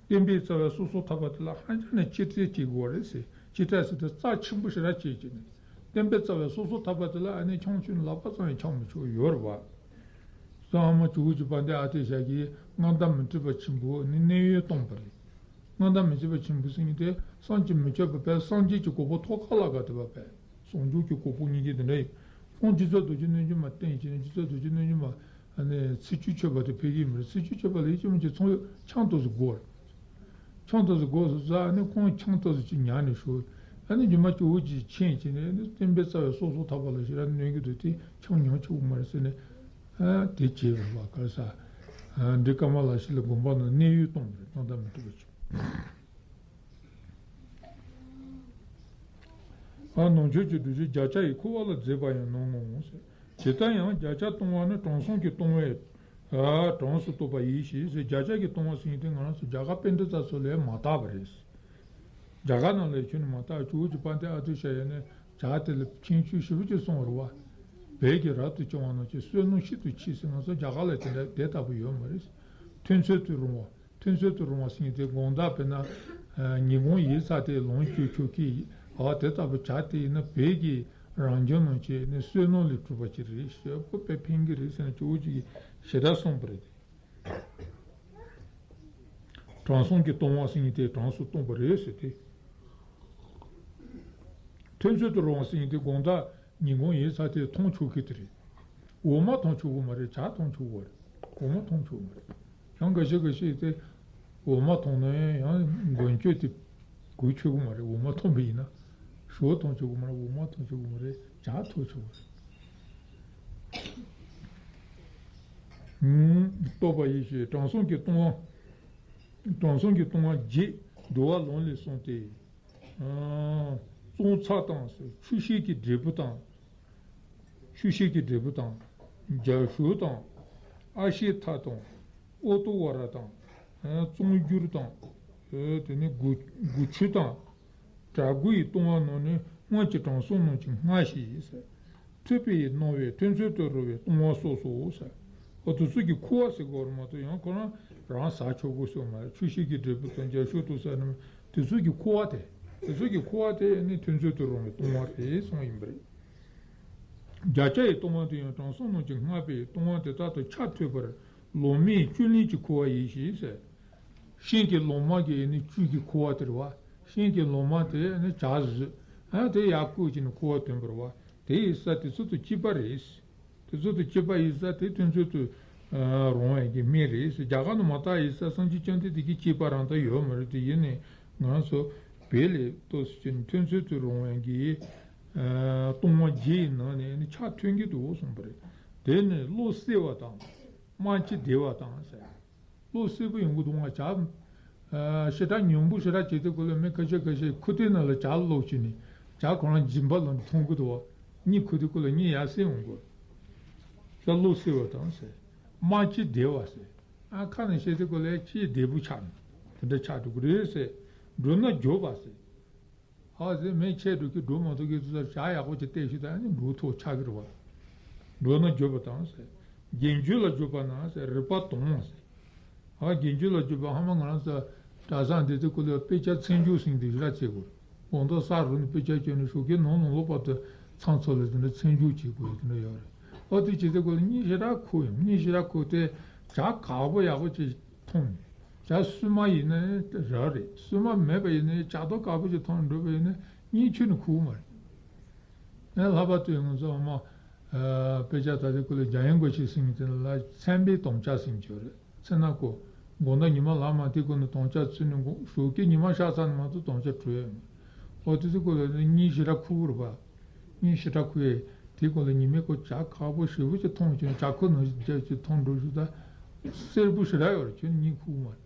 བསྟན་པའི་རྩ་བ་སོ་སོར་ཐར་པ་དེ་ལ་ཧ་ཅང་ནས་ཅི་འདྲ་ཆེ་དགོས་རེད་ཟེར། ཅི་འདྲ་ཟེར་དུས་རྩ་ཆེན་པོ་ཞེ་དྲག་བྱེད་ཀྱི་ནས། བསྟན་པའི་རྩ་བའི་སོ་སོར་ཐར་པ་དེ་ལ་ཨ་ནི་ཆང་ཆུང་ལག་པ་ཙམ་ཡང་འཆང་མི་ཆོག་ཡོད་རེད་བ། སོ་ཨ་མ་ཇོ་བོ་རྗེ་དཔལ་ལྡན་ཨ་ཏི་ཤ་གིས་མངའ་བདག་མི་བསྐྱོད་པ་ཆེན་པོ་ནི་གནས་ཡུལ་སྟོན་པ་རེད། མངའ་བདག་མི་བསྐྱོད་པ་ཆེན་པོ་ཟེར་མཁན་དེ་སངས་རྒྱས་མི་བསྐྱོད་པ་བས་སངས་རྒྱས་ཀྱི་གོ་འཕང་ཐོབ་ཁ་ལ་ག་དེ་བ་བས་ཟུང་འཇུག་གི་གོ་འཕང་སྙིང་རྗེ་དེ་འདྲ་ཡིན། ཁོང་རྗེ་བཙུན་རྡོ་རྗེ་རྣལ་འབྱོར་མ་བསྟེན་བྱས་ནས་རྗེ་བཙུན་རྡོ་རྗེ་རྣལ་འབྱོར་མ་ཨ་ནི་ཚེས་བཅུ་མཆོད་པ་དེ་ཕེབས་ཀྱི་མི་རེད། ཚེས་བཅུ་མཆོད་པ་ལ་ཡིད་ཆེས་མི་བྱེད་ཚོང་ཡོད་ཆང་ཏོག་ཙམ་དགོས་རེད། ཆང་ཏོག་ཙམ་དགོས་སོ་ཟ་ནི་ཁོང་ཆང་ཏོག་ཙམ་ཅིག་ཉར་ནས་ཞོག་ཨ་ནི་རྗེས་མ་ཇོ་བོ་རྗེ་མཁྱེན་བྱས་ནས་ཨ་ནི་བསྟན་པའི་རྩ་བའི་སྲོག་སོགས་ཐར་པ་ལ་ཞེ་དྲག་གནོད་ཀྱི་འདུག་དེ་ཆང་ཉུང་ཆོག་གི་མ་རེད་ཟེར་ནས། ཨ་དེ་བྱས་པ་རེད་བ། ག་ས། ཨ་འདི་ཀ་མ་ལ་ཤཱི་ལ་དགོན་པ་ནང་གནས་ཡུལ་བཏང་བ་རེད། བཏང་ད་མི་ཐུབ་པ་བྱུང་། ཨ་ནང་ཆོས་ཀྱི་སྒྲུབ་བྱེད་བརྒྱ་ཆ་ཡི་འཁོར་བ་ལ་མཛེས་པ་ཡང་སྣང་ངོ་ཟེར། ཇི་ལྟར་ཡང་བརྒྱ་ཆ་སྟོང་པ་ནི་དྲང་སྲོང་གིས་སྟོང་པའི་ཨ་གྲངས་སུ་རྟོགས་པ་ཡིན་ཞེས་ཟེར། བརྒྱ་ཆ་གིས་སྟོང་པ་ཟེར་མཁན་དེ་ང་རང་ཚོ་རྒྱ་གར་པཎྜི་ཏ་ཚོ་ལས་མ་དག་པ་རེད། རྒྱ་གར་ནང་ལས་ཁྱོན་ནས་མ་དག་ཇོ་བོ་རྗེ་དཔལ་ལྡན་ཨ་ཏི་ཤ་ཡ་ནས་ཇ་དེ་ལ་ཁྱད་ཆོས་ཞེ་པོ་ཅིག་གསུངས་པ་རེད་བ། བལ་གྱི་རབ་ཏུ་བྱུང་བ་རྣམས་ཀྱི་བསོད་ནམས་ཤིན་ཏུ་ཆེ་ཟེར། ང་ཚོ་རྒྱ་གར་ལ་དེ་འདྲ་དེ་ལྟ་བུ་ཡོད་མ་རེད། ཐོས་ཚོད་དུ་རུང་བ། ཐོས་ཚོད་དུ་རུང་བ་ཟེར་མཁན་དེ་དགོང་དག་དཔེར་ན་ཉིན་གུང་ཡིན་ཚར་དེ་ལོངས་སྤྱོད་ཆོག་གི། ཨ་དེ་ལྟ་བུ་ཇ་དེ་ཡིན་ན་བལ་གྱི་རང་བྱུང་རྣམས་ཀྱི་ནི་བསོད་ནམས་ལས་གྲུབ་པ་ཅིག་རེད། ཞེ་པོ་དཔེ་ཕན་གྱི་རེད་ཟེར་ནས་ཇོ་བོ་རྗེ་གིས་ཞེ་དྲག་གསུངས་པ་རེད། དྲང་སྲོང་གིས་སྟོང་པ་ཟེར་མཁན་དེ་གྲངས་སུ་སྟོང་པ་རེད་ཟེར་ཏེ། ཐོས་ཚོད་དུ་རུང་བ་ཟེར་མཁན་དེ་དགོང་དག་ཉིན་གུང་ཡིན་ཚར་དེ་འཐུང་ཆོག་གི་དེ་རེད། འོ་མ་འཐུང་ཆོག་གི་མ་རེད། ཇ་འཐུང་ཆོག་གི་རེད། འོ་མ་འཐུང་ཆོག་གི་མ་རེད། ཡང་འགའ་ཤས་འགའ་ཤས་དེ་འོ་མ་འཐུང་ན་ཡང་མགོན་སྐྱོན་དེ་གོ་ཆོག་གི་མ་རེད། འོ་མ་འཐུང་བ་ཡིན་ན། ཞོ་འཐུང་ཆོག་གི་མ་རེད། འོ་མ་འཐུང་ཆོག་གི་མ་རེད། ཇ་འཐུང་ཆོག་གི་མ་རེད། ཨུམ། རྟོགས་པ་ཡིན་ཞེས་དྲང་སྲོང་གིས་སྟོང་པ། དྲང་སྲོང་གིས་སྟོང་པ་བརྒྱད་འགྲོ་བ་ལམ་ལས་གསུངས་ཏེ། ཨ་བཙོང་ཚར་དང་ཟེར། ཆུ་ཤེལ་གྱི་འབྲས་བུ་དང་། ཆུ་ཤེལ་གྱི་འབྲས་བུ་དང་། རྒྱ་ཤུག་དང་། ཨ་ཤེ་ཐ་དང་། ཨོ་ཏོ་བ་ར་དང་། ཨ་བཙོང་འགྱུར་དང་། ཨ་དེ་ནས་དགུ་དགུ་ཆུ་དང་། བྲག་དགུ་ཡིས་སྟོང་པ་རྣམས་ནི། སྔོན་གྱི་དྲང་སྲོང་རྣམས་ཀྱིས་སྔར་བཞིན་ཟེར། ཐུབ་པས་སྣང་བས་ཐོས་ཚོད་དུ་རུང་བས་སྟོང་པ་སོགས་སོ་ཟེར། འོ་དེ་ཚོ་གི་ཁུ་བ་ཟེར་དགོས་རེད་མ་གཏོགས་ཡང་ཁོ་རང་རང་ཟ་ཆོག་གོ་ཟེར་མ་རེད། ཆུ་ཤེལ་གྱི་འབྲས་བུ་དང་རྒྱ་ཤུག་དང་ཟེར་ནས་དེ་ཚོ་གི་ཁུ་བ་དེ། དེ་ཚོ་གི་ཁུ་བ་དེ་ནི་ཐོས་ཚོད་དུ་རུང་བའི་སྟོང་པ་རེད་གསུངས་ཡིན་པ་རེད། བརྒྱ་ཆ་ཡི་སྟོང་པ་དེ་ཡང་དྲང་སྲོང་རྣམས་ཀྱིས་སྔར་བས་སྟོང་པ་དེ་དག་ཏུ་ཆ་ཐོས་པར་ལོང་མེད་བཅུད་ལེན་གྱི་ཁུ་བ་ཡིན་ཞེས་ཟེར། ཤིང་གི་ལོ་མ་གི་ནི་བཅུད་ཀྱི་ཁུ་བ་དེ་རེད་བ། ཤིང་གི་ལོ་མ་དེ་ནི་བྱ་བཟོས། ཨ་དེ་ཡར་བརྐོས་ཀྱི་ནི་ཁུ་བ་ཐོན་པ་རེད་བ། དེ་ཡི་ས་དེ་ཚོ་དང་གཅིག་པ་རེད། དེ་ཚོ་དང་གཅིག་པ་ཡི་ས་དེ་ཐོས་ཚོད་དུ་རུང་བའི་གི་སྨན་རེད། རྒྱ་གར་ནི་མ་དག་ཡི་ས་སངས་རྒྱས་བཅོམ་ལྡན་འདས་ཀྱི་གཅིག་པ་རང་ད་ཡོད་མ་རེད། དེ་ཡིན་ནི་ང་ཚོ་བོད་ལས་ཏོག་ཙམ་ཅིག་ཐོས་ཚོད་དུ་རུང་བའི་གི་སྟོང་པ་བརྒྱད་ཡི་ནང་ནས་ནི་ཆ་ཐོན་གྱི་འདུག་གསུངས་པ་རེད། དེ་ནི་བློ་གསལ་བ་དང་། སྨྲ་ལྕེ་བདེ་བ་དང་ཟེར། བློ་གསལ་པོ་ཡོང་གི་འདུག་ང་ཇ། ཨ་ཞེ་དྲག་ཉུང་པོ་ཞེ་དྲག་བྱེད་དུས་སྐབས་ལ་མི་ཁ་ཤས་ཁ་ཤས་ཁུ་ཐིག་ནང་ལ་ཇ་བླུགས་བྱས་ནས་ཇ་ཁོ་རང་སྦྱིན་པ་ལ་འཐུང་གི་འདུག་བ། གཉིད་ཁུག་དུས་སྐབས་ལ་གཉིད་ཡར་སེ་འོང་གི། ས་བློ་གསལ་བ་དང་ཟེར། སྨྲ་ལྕེ་བདེ་བ་ཟེར། ཨ་ཁ་ནས་བཤད་དུས་སྐབས་ལ་ལྕེ་བདེ་པོ་ཆགས་ནས་དེ་འདྲ་ཆགས་འགྲོ་གི་རེད་ཟེར། འགྲོ་ན་འགྱོད་པ་ཟེར། ཧ་ཟེར་མི་ཆེ་འགྲོ་གི་འགྲོ་མ་ཐུབ་གི་ཚོད་ལ་ཇ་ཡག་པོ་ཅིག་བལྟས་ཤིག་དང་ནི་འགྲོ་ཐུབ་ཆགས་ཀྱི་རེད་བ། འགྲོ་ན་འགྱོད་པ་དང་ཟེར། དགེ་སྦྱོར་ལ་འཇུག་པ་ན་ཟེར་རིག་པ་དྭངས་ཟེར། ཧ་དགེ་སྦྱོར་ལ་འཇུག་པ་ཧ་མ་ང་རང་ཚོ་གྲྭ་ས་འདི་ཚོ་ཀུན་ལ་དཔེ་ཆ་ཚན་ཆུང་ཟིན་དེ་ཞིག་ར་བྱེད་དགོས། དགོང་དག་ས་རུ་ནས་དཔེ་ཆ་བཅོས་ནས་ཞོགས་ཀས་ནང་ནང་ལོགས་བར་དུ་ཚང་ཚོ་ལ་དེ་འདྲ་ཚན་ཆུང་བྱེད་དགོས་དེ་འདྲ་ཡོད་རེད། ཨོ་དེ་བྱེད་དུས་ཀུན་ལ་གཉིད་ཞེ་དྲག་ཁུག་ཡོང་། གཉིད་ཞེ་དྲག་ཁུག་སྟེ་ཇ་དཀར་པོ་ཡག་པོ་ཅིག་འཐུང་། ཇ་སྲུབ་མ་ཡིན་ན་རག་རེད། སྲུབ་མ་མེད་པ་ཡིན་ན་ཇ་མདོག་དཀར་པོ་ཅིག་འཐུང་འགྲོ་བ་ཡིན་ན་གཉིད་ཁྱོན་ནས་ཁུག་མ་རེད། ངས་ལྷག་པར་དུ་ང་ཚོ་ཨ་མ་དཔེ་ཆ་ད་ལྟའི་སྐོར་ལ་རྒྱ་ཡན་གོ་ཆེ་ཟིན་གྱི་དེ་ལ་ཚན་པའི་དམ་བཅའ་ཟིན་གྱི་རེད། ཚེ་ན་ཀོ་དགོང་དག་ཉི་མ་ལྷག་མ་དེ་ཀོ་ནས་དམ་བཅའ་ཚུད་ནས་དགོང་ཞོགས་ཀས་ཉི་མ་ཤར་ཚར་ནས་མ་གཏོགས་དམ་བཅའ་གྲོལ་ཡོད་མ་རེད། ཨོ་དེ་ཚོའི་སྐོར་ལ་གཉིད་ཞེ་དྲག་ཁུག་རེད་པ། གཉིད་ཞེ་དྲག་ཁུག་ཡས་དེ་སྐོར་ལ་ཉི་མའི་སྐོར་ཇ་དཀར་པོ་ཞེ་པོ་ཅིག་འཐུང་བྱུང་། ཇ་ཁུ་ནང་བཞིན་ཇ་ཅིག་འཐུང་འགྲོ་ཞུ་ད་སེར་པོ་ཞེ་དྲག་ཡོད་རེད། ཁྱོད་གཉིད་ཁུག་མ་རེད།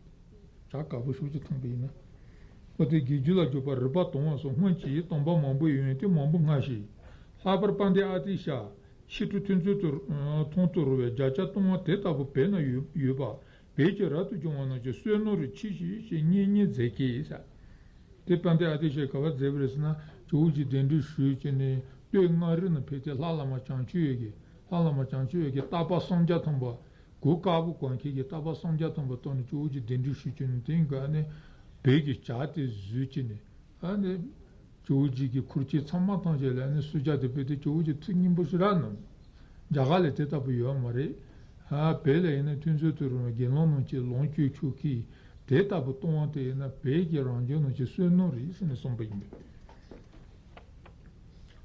ཇ་དཀར་པོ་ཞེ་པོ་ཅིག་འཐུང་པ་ཡིན་ན། ཨོ་དེ་དགེ་སྦྱོར་ལ་འཇུག་པ་རིག་པ་དྭངས་པ་སོགས་སྔོན་གྱི་སྟོང་པ་མང་པོ་ཡོད་དེ་མང་པོ་སྔར་བཞིན། ལྷག་པར་དཔལ་ལྡན་ཨ་ཏི་ཤ། ཕྱི་དྲོ་ཐོས་ཚོད་དུ་མཐོང་དུ་རུང་བའི་བརྒྱ་ཆ་སྟོང་པ་དེ་ལྟ་བུ་བོད་ན་ཡོད་ཡོད་པ། བོད་ཀྱི་རབ་ཏུ་བྱུང་བ་རྣམས་ཀྱི་བསོད་ནམས་རིགས་ཆེ་ཞེས་བཤད་སྙན་སྙན་མཛད་ཀྱིས་ཟེར། དེ་དཔལ་ལྡན་ཨ་ཏི་ཤས་ག་པར་མཛད་པ་རེད་ཟེར་ན། ཇོ་བོ་རྗེ་གདན་འདྲེན་ཞུས་བྱས་ནས་སྟོད་མངའ་རིས་ནས་ཕེབས་ཏེ་ལྷ་བླ་མ་བྱང་ཆུབ་འོད་ཀྱི་ལྷ་བླ་མ་བྱང་ཆུབ་འོད་ཀྱི་བརྟག་པ་སུམ་བརྒྱ་ཐམ་པ། གོས་དཀར་པོ་གོན་མཁན་གྱི་བརྟག་པ་སུམ་བརྒྱ་ཐམ་པ་བཏོན་ནས་ཇོ་བོ་རྗེ་གདན་འདྲེན་ཞུས་བྱས་ནས་དེང་སྐབས་ནས་བོད་ཀྱི་ཇ་དེ་བཟོས་བྱས་ནས་ཨ་ནི། ཇོ་བོ་རྗེ་གི་ཁུར་ཆེན་ཚང་མ་ཐམས་ཅད་ལ་ནི་གསོལ་ཇ་དེ་ཕུལ་ཏེ་ཇོ་བོ་རྗེ་ཐུགས་མཉེས་པོ་ཞེ་དྲག་གནང་། རྒྱ་གར་ལ་དེ་ལྟ་བུ་ཡོད་མ་རེད། ཨ་བོད་ལ་ཡིན་ན་ཐོས་ཚོད་དུ་རུང་བའི་དགེ་སློང་རྣམས་ཀྱིས་ལོངས་སྤྱོད་ཆོག་གི། དེ་ལྟ་བུ་སྟོང་པ་དེ་ཡིན་ན་བོད་ཀྱི་རང་བྱུང་རྣམས་ཀྱི་བསོད་ནམས་རེད་ཟེར་ནས་གསུངས་པ་ཡིན་པས།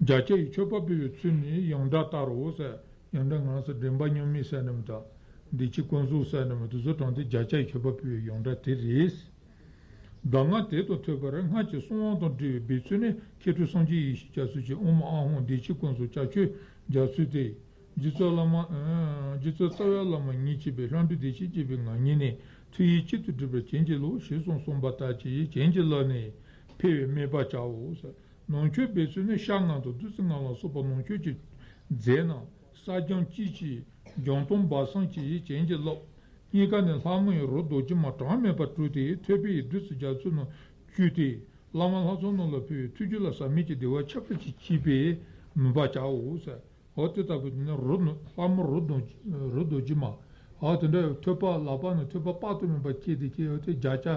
རྒྱ་ཆ་ཡི་མཆོད་པ་ཕུལ་བའི་ཚུལ་ནི་ཡོངས་གྲགས་ལྟར་རོ་ཟེར། ཡོངས་གྲགས་ང་ཚོ་འདྲེན་པ་མཉམ་མེད་ཟེར་ནི་མི་དང་། བདེ་ཆེན་ཀུན་བཟང་ཟེར་ནི་མི་དེ་ཚོ་དྲངས་ཏེ་རྒྱ་ཆ་ཡི་མཆོད་པ་ཕུལ་བའི་ཡོངས་གྲགས་དེ་རེད། གདམས་ངག་དེ་དང་མཐུན་པར་སྔར་གྱི་གསང་བ་དང་འབྲེལ་བའི་འབད་ཚུལ་ནི། མཁས་གྲུབ་སངས་རྒྱས་ཡེ་ཤེས་རྒྱ་མཚོ་ཆེ། ཨོཾ་ཨཱཿཧཱུྃ་བདེ་ཆེན་ཀུན་སོགས་བྱ་ཁྱོད་རྒྱ་མཚོའི་སྡེ། རྗེ་བཙུན་བླ་མ། རྗེ་བཙུན་རྩ་བའི་བླ་མ་ཉིད་ཅེས་པའི་ལྷ་འབྲུ་བདེ་ཆེན་ཅེས་པའི་ང་ཉིད་ནི་ཐུགས་ཡིད་གཅིག་ཏུ་འདྲེས་པར་བྱིན་གྱིས་རློབས་ཞེས་གསུངས་གསུངས་པ་ལྟར་གྱིས་བྱིན་གྱིས་བརླབས་ནས་ཕུལ་བའི་སྨན་པ་བྱའོ། ནང་མཆོད་འབད་ཚུལ་ནི་ཕྱག་སྔགས་དང་བདུད་རྩི་ལྔ་ལ་སོགས་པ་ནང་མཆོད་ཀྱི་རྫས་རྣམས་སྲ་བརྐྱང་གཅིག་གིས་བརྐྱང་སྟོང་སྦ་གསང་གིས་བྱིན་གྱིས་རློབས། གཉིས་ཀ་ནི་ལྷ་མོ་ཡི་རོ་རྡོ་རྗེ་མ་གྲངས་མེད་པ་སྤྲུལ་ཏེ་ཐོད་པའི་བདུད་རྩི་རྒྱ་མཚོའི་ནང་བཅུག་སྟེ་བླ་མ་ལྷ་ཚོགས་རྣམས་ལ་ཕུལ་བའི་ཐུགས་རྒྱུད་ལ་ཟག་མེད་ཀྱི་བདེ་བ་ཁྱད་པར་ཅན་སྐྱེས་པའི་མོས་པ་བྱའོ། འོ་དེ་ལྟ་བུ་དེ་ནི་རོ་ནི་ལྷ་མོ་རོ་རྡོ་རྗེ་རོ་རྡོ་རྗེ་མ། འོ་དེ་འདྲ་ཐོད་པ་ལག་པ་ནི་ཐོད་པ་དཔག་ཏུ་མེད་པ་སྐྱེས་ཏེ་སྐྱེས། འོ་དེ་བརྒྱ་རྩ་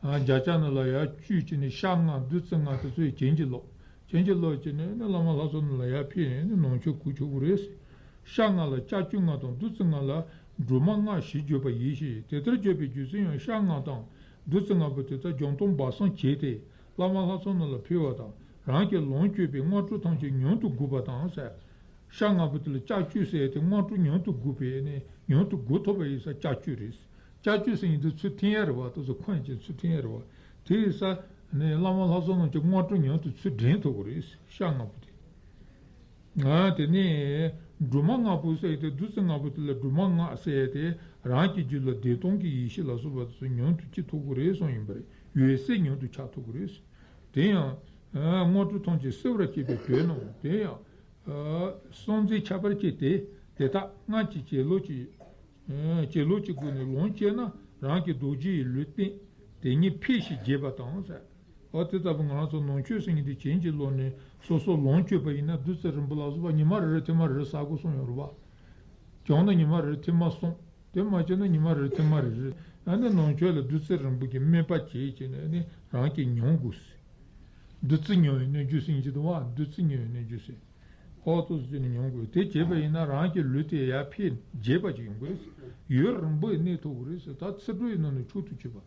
བརྒྱ་རྩ་ནི་ལ་ཡར་བཅུག་བྱས་ནས་ཕྱག་སྔགས་བདུད་རྩི་ལྔ་དེ་ཚོས་བྱིན་གྱིས་རློབས། བྱིན་གྱིས་རློབས་བྱས་ནས་ནི་བླ་མ་ལྷ་ཚོགས་རྣམས་ལ་ཡར་ཕུལ་ནས་ནི་ནང་མཆོད་གུར་མཆོད་དགོས་རེད། ཕྱག་སྔགས་ལ་ལྕགས་ཀྱུ་ལྔ་དང་བདུད་རྩི་ལྔ་ལ་སྒྲོལ་མ་ལྔ་ཞེས་བརྗོད་པ་ཡིན་ཞེས། དེ་ལྟར་བརྗོད་པའི་རྒྱུ་མཚན་ཡང་ཕྱག་སྔགས་དང་བདུད་རྩི་ལྔ་པོ་དེ་དག་བརྐྱང་སྟོང་སྦ་གསང་བྱས་ཏེ་བླ་མ་ལྷ་ཚོགས་རྣམས་ལ་ཕུལ་བ་དང་རང་གི་ལོངས་སྤྱོད་པའི་དངོས་གྲུབ་ཐམས་ཅད་མྱུར་དུ་འགུགས་པ་དང་ཟེར། ཕྱག་སྔགས་པོ་དེ་ལ་ལྕགས་ཀྱུ་ཟེར་ཏེ་དངོས་གྲུབ་མྱུར་དུ་འགུགས་པའི་ནི་མྱུར་དུ་འགུགས་ཐུབ་པ་ཡིན་ས་ལྕགས་ཀྱུ་རེད། ལྕགས་ཀྱུ་ཟེར་ཡིན་དུས་ཚུར་འཐེན་ཡ་རེད་བ། དེ་ཚོ་འཁོན་ཅིང་ཚུར་འཐེན་ཡ་རེད་བ། དེ་ཡིན་ས་ནི་བླ་མ་ལྷ་ཚོགས་རྣམས་ཀྱི་དངོས་གྲུབ་མྱུར་དུ་ཚུར་འདྲེན་ཐུབ་ཀྱི་རེད། ཕྱག་སྔགས་པོ་དེ། ང་དེ་ནས་སྒྲོལ་མ་ལྔ་པོ་ཟེར་ཏེ་བདུད་རྩི་ལྔ་པོ་དེ་ལ་སྒྲོལ་མ་ལྔ་ཟེར་ཏེ་རང་གི་རྒྱུད་ལ་བདེ་སྟོང་གི་ཡེ་ཤེས་ལ་སོགས་པ་དེ་ཚོ་མྱུར་དུ་སྐྱེ་ཐུབ་ཀྱི་རེད་གསུངས་ཡིན་པ་རེད། འོད་གསལ་མྱུར་དུ་འཆར་ཐུབ་ཀྱི་རེད། དེ་ཡང་དངོས་གྲུབ་ཐམས་ཅད་གསལ་བར་བྱེད་པའི་དོན་ནོ། དེ་ཡང་སྲོག་འཛིན་ཁྱད་པར་ཅན་དེ་དེ་དག་སྔར་གྱི་བྱིན་རླབས་ཀྱི་བྱིན་རླབས་ཀྱི་སྒོ་ནས་ལོངས་སྤྱད་ན་རང་གི་རྡོ་རྗེ་ཡི་ལུས་རྟེན་དེ་ཉིད་འཕེལ་ཞིང་རྒྱས་པ་དང་ཟེར། འོ་དེ་ལྟ་བུ་ང་རང་ཚོ་ནང་མཆོད་ཟེར་མཁན་དེ་བྱིན་གྱིས་རློབས་ནས་སོ་སོ་ལོངས་སྤྱོད་པ་ཡིན་ན་བདུད་རྩི་རིལ་བུ་ལ་སོགས་པ་ཉི་མ་རེ་རེ་ཐེངས་མ་རེ་རེ་ཟ་དགོས་གསུངས་ཡོད་རེད་བ། བྱུང་ན་ཉི་མ་རེ་རེ་ཐེངས་མ་གསུམ། དེ་མ་བྱུང་ན་ཉི་མ་རེ་རེ་ཐེངས་མ་རེ་རེ། ཨ་ནི་ནང་མཆོད་ལ་བདུད་རྩི་རིལ་བུ་གི་སྨན་པ་བྱས་བྱས་ནས་ཨ་ནི་རང་གིས་མྱོང་དགོས། བདུད་རྩི་མྱོང་བའི་སྣོད་བཅུད་ཟེར་མཁན་དེ་བ། བདུད་རྩི་མྱོང་བའི་སྣོད་བཅུད་ཟེར། ཨོ་ཏོ་ཟེར་ནས་མྱོང་དགོས། དེ་བྱས་པ་ཡིན་ན་རང་གི་ལུས་དེ་ཡར་འཕེལ་རྒྱས་པ་ཅིག་ཡོང་དགོས། ཡུན་རིང་པོ་གནས་ཐུབ་ཀྱི་རེད་ཟེར། ད་ཚེ་འགྲོ་ཡི་ནང་ནས་མཆོག་ཏུ་གྱུར་པ།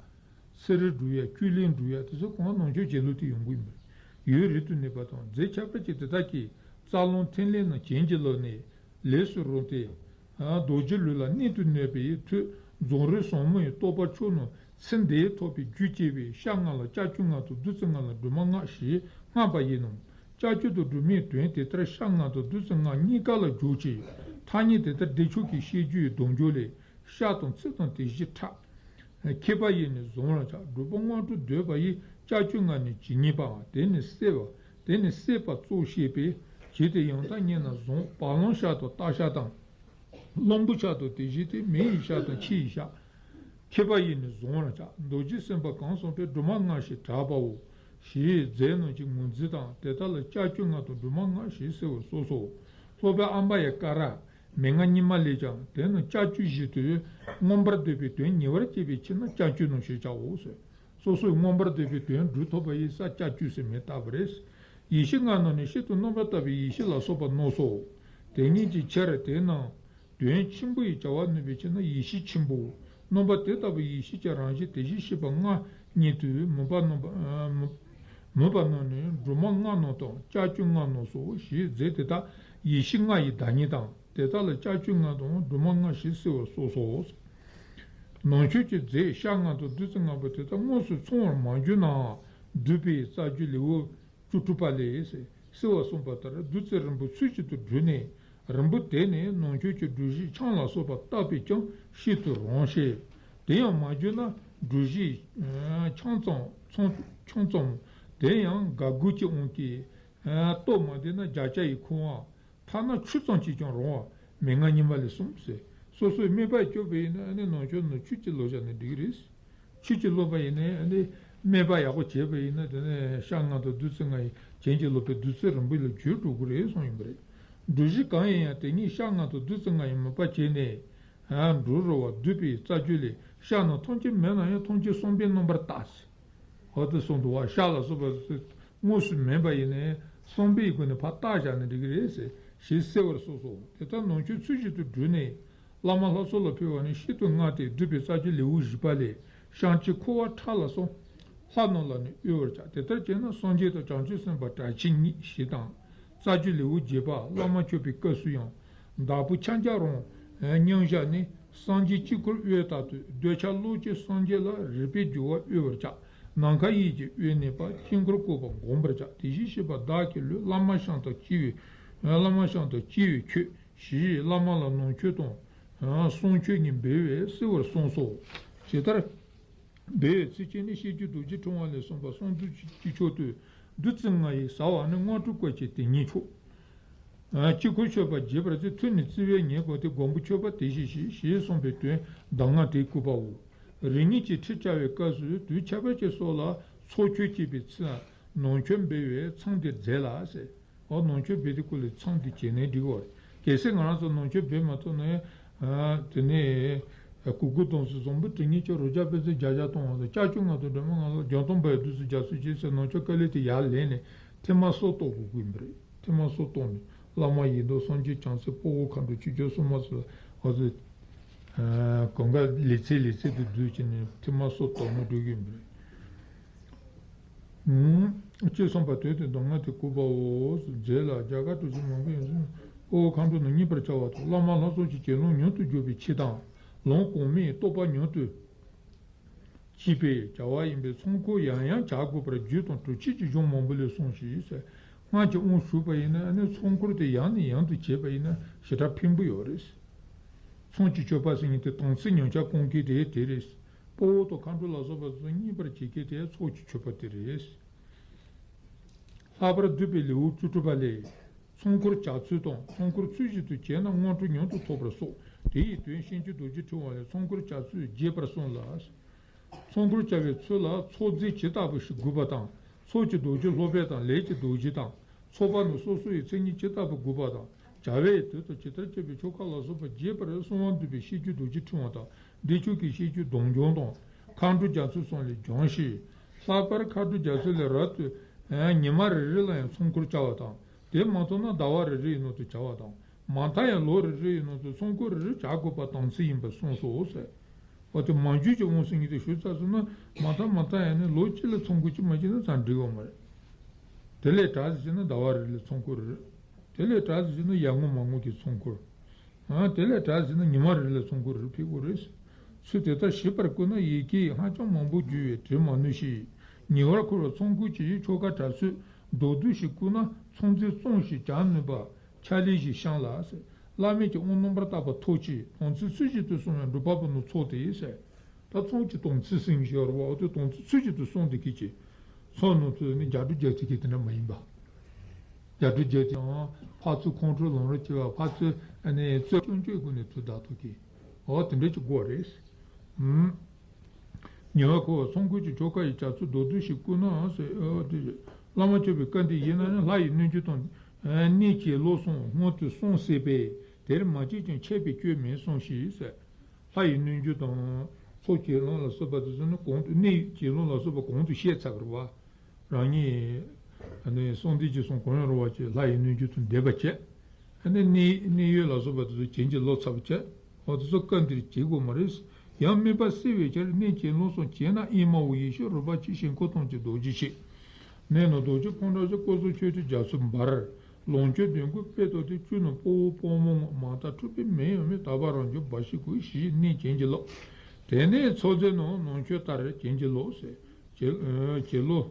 ཚེ་རིལ་སྒྲུབ་ཡ། བཅུད་ལེན་སྒྲུབ་ཡ། དེ་ཚོ་གང་ནང་མཆོད་བྱིན་རླབས་དེ་ཡོང་གི་ཡིན་པ་རེད། ཡུན་རིང་དུ་གནས་པ་དང་རྫས་ཁྱད་པར་ཅན་དེ་དག་གིས་རྩ་རླུང་ཐིག་ལེ་རྣམས་བྱིན་གྱིས་བརླབས་ནས་ལས་སུ་རུང་སྟེ། རྡོ་རྗེ་ལུས་ལ་གནད་དུ་གནས་པའི་མཐུས་རྫོགས་རིམ་ཟབ་མོ་ཡི་རྟོགས་པ་མཆོག་རྣམས་ཚེ་འདིར་ཐོབ་པའི་རྒྱུར་བྱེད་པའི་ཕྱག་སྔགས་ལ་ལྕགས་ཀྱུ་ལྔ་དང་བདུད་རྩི་ལྔ་ལ་སྒྲོལ་མ་ལྔ་ཞེས་སྔགས་པ་ཡིན་ནོ། ལྕགས་ཀྱུ་དང་སྒྲོལ་མའི་དོན་དེ་ལྟར་ཕྱག་སྔགས་དང་བདུད་རྩི་ལྔ་གཉིས་ཀ་ལ་འཇོག་ཅིང་ཐ་སྙད་དེ་ལྟར་བདེ་མཆོག་གི་བཤད་རྒྱུད་ཡི་སྡོམ་འཇོག་ལས། ཤ་དང་ཚིལ་དང་དེ་བཞིན་ཁྲག་མཁས་པ་ཡིས་ནི་གཟུང་བར་བྱ། སྒྲུབ་པ་དངོས་གྲུབ་འདོད་པ་ཡིས་ལྕགས་ཀྱུ་ལྔ་ནི་ཇི་སྙེད་པའང་། དེ་ནི་བསྲེ་བ། དེ་ནི་བསྲེས་པ་གཙོ་བཤད་པས་ཇི་སྟེ་ཡང་དག་རྙེད་ན་བཟང་། བ་ལང་ཤ་དང་སྟག་ཤ་དང་། གླང་པོ་ཤ་དང་དེ་བཞིན་ཏེ། མི་ཡི་ཤ་དང་ཁྱི་ཡི་ཤ། མཁས་པ་ཡིས་ནི་གཟུང་བར་བྱ། རྡོ་རྗེ་སེམས་དཔའ་གང་བསམ་པའི་སྒྲོལ་མ་ལྔ་ཞེས་གྲགས་པའོ། ཞེས་རྫས་རྣམས་ཀྱི་ངོས་འཛིན་དང་དེ་དག་ལ་ལྕགས་ཀྱུ་ལྔ་དང་སྒྲོལ་མ་ལྔ་ཞེས་གསལ་བར་གསུངས་སོ། སློབ་དཔོན་ཨམ་བ་ཡ་ཀ་ར། མན་ངག་རྙིང་མ་ལས་ཀྱང་དེ་རྣམས་ལྕགས་ཀྱུ་བཞིན་དུ་མངོན་པར་འདོད་པའི་དོན་ཉེ་བར་སྐྱེད་པའི་ཕྱིར་ན་ལྕགས་ཀྱུ་རྣམས་ཞེས་བྱའོ་ཟེར། སོ་སོའི་མངོན་པར་འདོད་པའི་དོན་སྒྲུབ་ཐུབ་པ་ཡིན་ས་ལྕགས་ཀྱུ་ཟེར་མིང་བཏགས་པ་རེད། ཡེ་ཤེས་ལྔ་རྣམས་ནི་ཤིན་ཏུ་རྣམ་པར་དག་པའི་ཡེ་ཤེས་ལ་སོགས་པ་རྣམས་སོ། དེ་ཉིད་ཀྱི་ཕྱིར་དེ་རྣམས་དོན་ཆེན་པོ་ཡི་བྱ་བ་ནུས་པའི་ཕྱིར་ན་ཡེ་ཤེས་ཆེན་པོ། རྣམ་པ་དེ་ལྟ་བུའི་ཡེ་ཤེས་ཀྱི་རང་བཞིན་དེ་བཞིན་གཤེགས་པ་ལྔ་ཉིད་དུ་མོས་པ་རྣམས་པ། མོས་པ་རྣམས་ནི་སྒྲོལ་མ་ལྔ་རྣམས་དང་ལྕགས་ཀྱུ་ལྔ་རྣམས་སོ་ཞེས་རྫས་དེ་དག་ཡེ་ཤེས་ལྔ་ཡི་བདག་ཉིད་དང་དེ་དག་ལ་ལྕགས་ཀྱུ་ལྔ་དང་སྒྲོལ་མ་ལྔ་ཞེས་གསལ་བར་གསུངས་སོ། ནང་མཆོད་ཀྱི་རྫས་ཕྱག་ལྔ་དང་བདུད་རྩི་ལྔ་པོ་དེ་དག་དངོས་སུ་ཚང་བར་མ་གྱུར་ནའང་བསྡུས་པའི་རྩ་རྒྱུད་ལེའུ་བཅུ་དྲུག་པ་ལས་གསལ་བར་གསུངས་པ་ལྟར་བདུད་རྩི་རིལ་བུ་ཚུལ་བཞིན་དུ་བསྒྲུབས་ནས་རིལ་བུ་དེ་ནི་ནང་མཆོད་ཀྱི་སྒྲུབ་གཞིའི་ཆང་ལ་སོགས་པ་བཏབ་པས་ཀྱང་ཤིན་ཏུ་རུང་ཞེས། དེ་ཡང་མ་གྱུར་ན་སྒྲུབ་གཞིའི་ཆང་ཙམ་ཆང་ཙམ་དེ་ཡང་དགའ་མགུར་གྱི་དབང་གིས་གཏོར་མ་བསྡུས་ན་བརྒྱ་ཆ་ཡི་ཁུ་བའམ། ཐ་ན་ཆུ་ཙམ་གྱིས་ཀྱང་རུང་བ་མན་ངག་རྙིང་མ་ལས་གསུངས་ཟེར། སོ་སོའི་སྨན་པ་བཅོས་པ་ཡིན་ན་ཨ་ནི་ནང་མཆོད་ནང་ཆུ་གཅིག་བླུགས་བཞག་ན་འགྲིག་གི་རེད། ཆུ་གཅིག་བླུགས་པ་ཡིན་ན་ཨ་ནི་སྨན་པ་ཡག་པོ་བྱས་པ་ཡིན་ན་དེ་ནས་ཤ་ལྔ་དང་བདུད་རྩི་ལྔ་ཡིས་བྱིན་གྱིས་རློབ་པའི་བདུད་རྩི་རིལ་བུ་ལ་འགྱུར་འགྲོ་གི་རེད་གསུངས་ཡིན་པ་རེད། སྒྲུབ་གཞི་གང་ཡིན་ཡང་དེ་ཉིད་ཤ་ལྔ་དང་བདུད་རྩི་ལྔ་ཡིས་མོས་པ་བྱས་ནས་འགྲུབ་རུང་བ་བསྡུས་པའི་རྩ་རྒྱུད་ལས་ཤ་རྣམས་ཐམས་ཅད་མིན་ན་ཡང་ཐམས་ཅད་བསམ་པའི་རྣམ་པར་བརྟགས་ཟེར། འོ་དེ་གསུངས་འདུག་བ། ཤ་ལ་སོགས་པ་དངོས་སུ་མིན་པ་ཡིན་ནའི་བསམ་པའི་སྒོ་ནས་ཕར་བརྟགས་བཞག་ན་འགྲིག་གི་རེད་ཟེར་ཞེས་གསལ་བར་གསུངས་སོ། དེ་ལྟར་ནང་མཆོད་ཚུལ་བཞིན་དུ་བསྒྲུབས་ནས་བླ་མ་ལྷ་ཚོགས་ལ་ཕུལ་བ་ནི་ཤིན་ཏུ་བསྔགས་ཏེ་བསྡུས་པའི་རྩ་རྒྱུད་ལེའུ་བཞི་པ་ལས་བཤང་གཅི་ཁུ་བ་ཁྲག་ལ་སོགས་ལྷ་རྣམས་ལ་ནི་དབུལ་བར་བྱ། དེ་ལྟར་བྱས་ན་སངས་རྒྱས་དང་བྱང་ཆུབ་སེམས་དཔའ་གྲགས་ཆེན་ཉིད་ཞེས་དང་། རྩ་རྒྱུད་ལེའུ་བརྒྱད་པ་བླ་མ་མཆོད་པའི་སྐབས་སུ་ཡང་། བདག་པོ་ཕྱག་རྒྱ་རང་མཉམ་བཞག་ནི། སངས་རྒྱས་དཀྱིལ་འཁོར་དབུས་ལྟར་དུ། འདོད་ཆགས་བློ་སྐྱེས་སངས་རྒྱས་ལ། རིག་པའི་རྒྱུ་བ་དབུལ་བར་བྱ། ནམ་མཁའ་དབྱིངས་ཀྱི་དབུས་གནས་པ། དཀྱིལ་འཁོར་བཀོད་པ་བསྒོམ་པར་བྱ། དེ་བཞིན་གཤེགས་པ་བདག་གི་བློས། བླ་མ་གཤམ་དུ་སྐྱེ་བའི། བླ་མ་གཤམ་དུ་སྐྱེ་བའི་ཁྱོད། ཞེས་བླ་མ་ལ་ནང་མཆོད་དང་། གསུང་མཆོད་གཉིས་འབུལ་བས་གསོལ་བར་གསུངས་སོ། ཇི་ལྟར་འབུལ་བའི་ཚུལ་གྱིས་ནི། བཤད་རྒྱུད་རྡོ་རྗེ་ཕྲེང་བ་ལས་གསུངས་པ་གསང་འདུས་ཀྱི་ཕྱོགས་དུས་བདུད་རྩི་ལྔ་ཡིས་ཟ་བ་ནི། སྔོན་འགྲོའི་བསྐལ་ཆེན་དེ་ཉིད་མཆོག། དཀྱིལ་འཁོར་མཆོད་པ་རྒྱས་པར་མཛད། ཐུགས་ནི་བརྩེ་བས་ཉེར་བསྒོམས་ཏེ། མགོན་པོ་མཆོད་པ་དེ་བཞིན་བཞེས། ཞེས་གསུངས་པའི་དོན་གདམས་ངག་དེས་བཀོད་པའོ། རིམ་གཉིས་ཀྱི་ཁྲིད་བྱ་བའི་སྐབས་སུ་དུས་ཁྱད་པར་ཅན་སོགས་ལ་ཚོགས་མཆོད་བྱེད་པའི་ཚེ། ནང་མཆོད་འབུལ་བའི་མཚམས་དེར་མཛད་ལ་ཟེར། འོ་ནང་མཆོད་འབུལ་དུས་སྐབས་ལ་མཚམས་དེ་བྱས་ནས་འགྲིག་གོ། གལ་སྲིད་ང་རང་ཚོ་ནང་མཆོད་འབུལ་མ་ཐུབ་ན། དེ་ནས་གུ་གུལ་དང་སོགས་བཟང་པོ་དྲི་ངད་ཀྱི་རོ་བརྒྱ་ཕན་ཚུན་བརྒྱ་བརྒྱ་གཏོང་བ་དང་། ལྕགས་ཀྱུ་ལྔ་དང་སྦྲགས་མ་ལྔ་ལ་རྒྱང་མཐོང་འབར་བའི་དུས་སུ་རྒྱ་མཚོ་བྱས་ཟེར། ནང་མཆོད་དཀའ་ལས་དེ་ཡར་ལེན་ནས་ཐེངས་མ་སོ་གཏོགས་དགོས་ཀྱི་ཡིན་པ་རེད། ཐེངས་མ་སོ་གཏོགས་ནས་བླ་མ་ཡི་དམ་སངས་རྒྱས་བྱང་སེམས་དཔའ་བོ་མཁའ་འགྲོ་ཆོས་སྐྱོང་སྲུང་མ་སོགས་ལ་འོ་ཚོད། གང་ག་ལི་ཚེ་ལི་ཚེ་དུ་བསྡུས་བྱས་ནས་ཐེངས་མ་སོ་གཏོགས་ན་འགྲིག་གི་ཡིན་པ་རེད། ཅེས་གསུངས་པ་དོན་དེ་གདམས་ངག་དེས་བཀོད་པའོ། རྗེས་ལ་རྒྱ་གར་གྲུབ་ཆེན་མང་པོས་ཡང་སོ་སོའི་དཔའ་བོ་མཁའ་འགྲོ་རྣམས་མཉེས་པར་བྱ་བ་དང་། བླ་མ་ལྷ་ཚོགས་ཀྱི་གྱེན་ལོངས་མྱུར་དུ་འཇུག་པའི་ཕྱིར་དང་། ལམ་གོང་མའི་རྟོགས་པ་མྱུར་དུ་སྐྱེད་པའི་བྱ་བ་ཡིན་པས། ཚོགས་འཁོར་ཡང་ཡང་བྱ་དགོས་པར་རྒྱུད་དང་གྲུབ་ཆེན་གྱི་གཞུང་མང་པོ་ལས་གསུངས་ཤིང་ཟེར། སྔར་གྱི་དབང་ཞུས་པ་ཡིན་ན་ནི་ཚོགས་འཁོར་དེ་ཡང་ནས་ཡང་དུ་བྱས་པ་ཡིན་ན་ཞེ་དྲག་ཕན་པོ་ཡོད་རེད། མཚམས་ཀྱི་མཆོད་པ་ཟེར་མཁན་དེ་དམ་ཚིག་ཉམས་ཆག་སྤོང་མཁན་དེ་དེ་རེད། དཔའ་བོ་དང་མཁའ་འགྲོ་ལ་སོགས་པ་ཚོ་མཉེས་པར་བྱེད་མཁན་དེ་ཚོགས་ཀྱི་མཆོད་པ་དེ་རེད། ལྷག་པར་འདུས་པའི་ལེའུ་བཅུ་དྲུག་པ་ལས། ཚོགས་འཁོར་བྱ་ཚུལ་དང་། ཚོགས་འཁོར་ཚུལ་བཞིན་དུ་བྱས་ན་སྔོན་འགྲོ་མྱུར་དུ་ཐོབ་པ་སོགས། དེ་ཡི་དོན་བཤད་རྒྱུད་རྡོ་རྗེ་ཕྲེང་བ་ལས་ཚོགས་འཁོར་བྱ་ཚུལ་རྒྱས་པར་གསུངས་ལ། ཚོགས་འཁོར་བྱ་བའི་ཚུལ་ལ་ཚོགས་རྫས་ཇི་ལྟ་བུ་ཞིག་དགོས་པ་དང་། ཚོགས་ཀྱི་རྡོ་རྗེ་སློབ་དཔོན་དང་ལས་ཀྱི་རྡོ་རྗེ་དང་། ཚོགས་པ་ནི་སོ་སོ་ཡི་མཚན་ཉིད་ཇི་ལྟ་བུ་དགོས་པ་དང་། བྱ་བའི་དུས་དང་ཇི་ལྟར་བྱེད་པའི་ཆོ་ག་ལ་སོགས་པ་རྒྱས་པར་གསུང་བ་འདུས་པའི་བཤད་རྒྱུད་རྡོ་རྗེ་ཕྲེང་བ་དང་། བདེ་མཆོག་གི་བཤད་རྒྱུད་སྡོམ་སྦྱོང་དང་། མཁའ་འགྲོ་རྒྱ་མཚོའི་གསུང་ལས་སྦྱོང་ཞིང་། ལྷག་པར་མཁའ་འགྲོ་རྒྱ་མཚོ་ལས་རབ་ཏུ་ཉི་མ་རེ་རེ་ལ་ཡང་ཚོགས་འཁོར་བྱ་བ་དང་། དེ་མ་ཐུབ་ན་ཟླ་བ་རེ་རེ་ཡི་ནང་དུ་བྱ་བ་དང་། མ་མཐའ་ཡང་ལོ་རེ་རེ་ཡི་ནང་དུ་ཚོགས་འཁོར་རེ་རེ་བྱ་དགོས་པ་དམ་ཚིག་ཡིན་པར་གསུངས་སོ་ཟེར། འོ་དེ་མ་འཇུག་ཀྱི་དབང་ཟེར་མཁན་དེ་ཞུ་ཚར་སོང་ན། མ་མཐའ་མ་མཐའ་ཡང་ནི་ལོ་གཅིག་ལ་ཚོགས་འཁོར་གཅིག་མ་བྱས་ན་ཙང་འགྲིག་གི་མ་རེད། དེ་ལས་དྲག་ཟེར་ན་ཟླ་བ་རེ་ལ་ཚོགས་འཁོར་རེ་རེ། དེ་ལས་དྲག་ཟེར་ན་ཡར་ངོ་མར་ངོ་གི་ཚོགས་འཁོར། ཨ་དེ་ལས་དྲག་ཟེར་ན་ཉི་མ་རེ་ལ་ཚོགས་འཁོར་རེ་རེ་ཕེབས་དགོས་རེད། ཚུལ་དེ་ལྟར་ཞིབ་པར་བཀོད་ན་ཡི་གེ་ཧ་ཅང་མང་པོ་བརྗོད་པས་བྲི་མ་ནུས་ཤིང་། ཉེ་བར་འཁོར་བའི་ཚོགས་འཁོར་གྱི་ཆོ་ག་གྲྭ་ཚུལ་མདོར་བསྡུས་ཤིག་བཀོད་ན་ཚོགས་རྫས་བཙོང་ཞིང་བྱ་ནུས་པ། ཕྱག་ལེན་ཞིག་བཤམས་ལ་ཟེར། བླ་མེད་ཀྱི་དབང་རྣམ་པར་དག་པ་ཐོབ་ཅིང་དམ་ཚིག་ཚུལ་བཞིན་དུ་བསྲུང་བའི་འགྲུབ་པ་པོ་ནི་ཚོགས་དེ་ཟེར། ད་ཚོགས་ཀྱི་དམ་ཚིག་ཟེར་མཁན་ཞིག་ཡོད་རེད་བ། འོ་དེ་དམ་ཚིག་ཚུལ་བཞིན་དུ་བསྲུང་དེ་གི་ཅི། ཚོགས་ནང་ཚུད་ནི་རྒྱ་སྒྲོལ་རྒྱལ་མཚན་གྱི་དེ་འདྲ་མ་ཡིན་པ། རྒྱ་སྒྲོལ་རྒྱལ་མཚན་ཡང་ཕར་ཚུར་ཁོང་ཁྲོ་ལངས་རོགས་བྱེད་པ། ཕར་ཚུར་ཨ་ནི་རྩོད་སྐྱོན་བཅོས་དགོས་ནས་ཚུར་བདག་ཐོག་གི། འོ་དེ་འདྲ་ཅིག་དགོས་རེད། ཨུམ། ཉེ་བར་འཁོར་བ་ཚོགས་འཁོར་གྱི་ཆོ་ག་ཡི་བྱ་ཚུལ་མདོར་བསྡུས་ཤིག་བཀོད་ན་ཟེར། ཨོ་དེ་བླ་མ་མཆོད་པའི་བཀའ་འདི་ཡིན་ན་ནི། ལྷ་ཡི་རྣལ་འབྱོར་དང་། གནས་གྱེན་ལོག་སོགས་སྔོན་དུ་བསྲུང་ཟེར་བས། དེར་མ་སྐྱེས་ཀྱང་ཆད་པའི་སྐྱོན་མེད་གསུངས་ཤིག་ཟེར། ལྷ་ཡི་རྣལ་འབྱོར་དང་། ཚོགས་གྱེན་ལོག་ལ་སོགས་པ་དེ་ཚོ་ནི་གོང་དུ་གནས་གྱེན་ལོག་ལ་སོགས་པ་གོང་དུ་བཤད་ཚར་བ་རེད་བ། རང་ཉིད་ཨ་ནི་གསང་བདེ་གི་གསུང་གང་ཡང་རུང་བ་ཅིག་ལྷ་ཡི་རྣལ་འབྱོར་དང་ལྡན་པ་བྱས། ཨ་ནི་གནས་གནས་ཡུལ་ལ་སོགས་པ་དེ་ཚོ་གྱེན་གྱི་ལོག་ཚར་བ་བྱས། འོ་དེ་ཚོ་སྐབས་འདིར་བྱེད་དགོས་མ་རེད། ཡང་དམིགས་པ་བསལ་བའི་ཕྱིར། གནས་གྱེན་ལོག་སོགས་བྱས་ན་ཨེ་མ་ཧོ་ཡེ་ཤེས་རོལ་པ་ཆེ་ཞིང་འཁོར་དང་བཅས་རྡོ་རྗེ་ཆེ། གནས་ནི་རྡོ་རྗེ་ཕོ་བྲང་ཆེ། སྐུ་གསུང་ཆོས་སྒྲ་རྒྱ་མཚོ་འབར། ལོངས་སྤྱོད་ལྡན་ཁུར་དཔལ་དང་ལྡན། སྤྱོད་ནི་དཔའ་བོ་དཔའ་མོ་ངོ་། མ་དག་འཁྲུལ་པའི་མེ་ཡང་མེད། དག་པ་རང་བྱུང་འབའ་ཞིག་ཁུར། ཞེས་གནས་གྱེན་གྱི་ལོག། དེ་ནས་ཚོགས་རྫས་རྣམས་ནང་མཆོད་ལྟར་གྱེན་གྱི་ལོག་ཟེར། གྱེན་གྱེན་ལོག།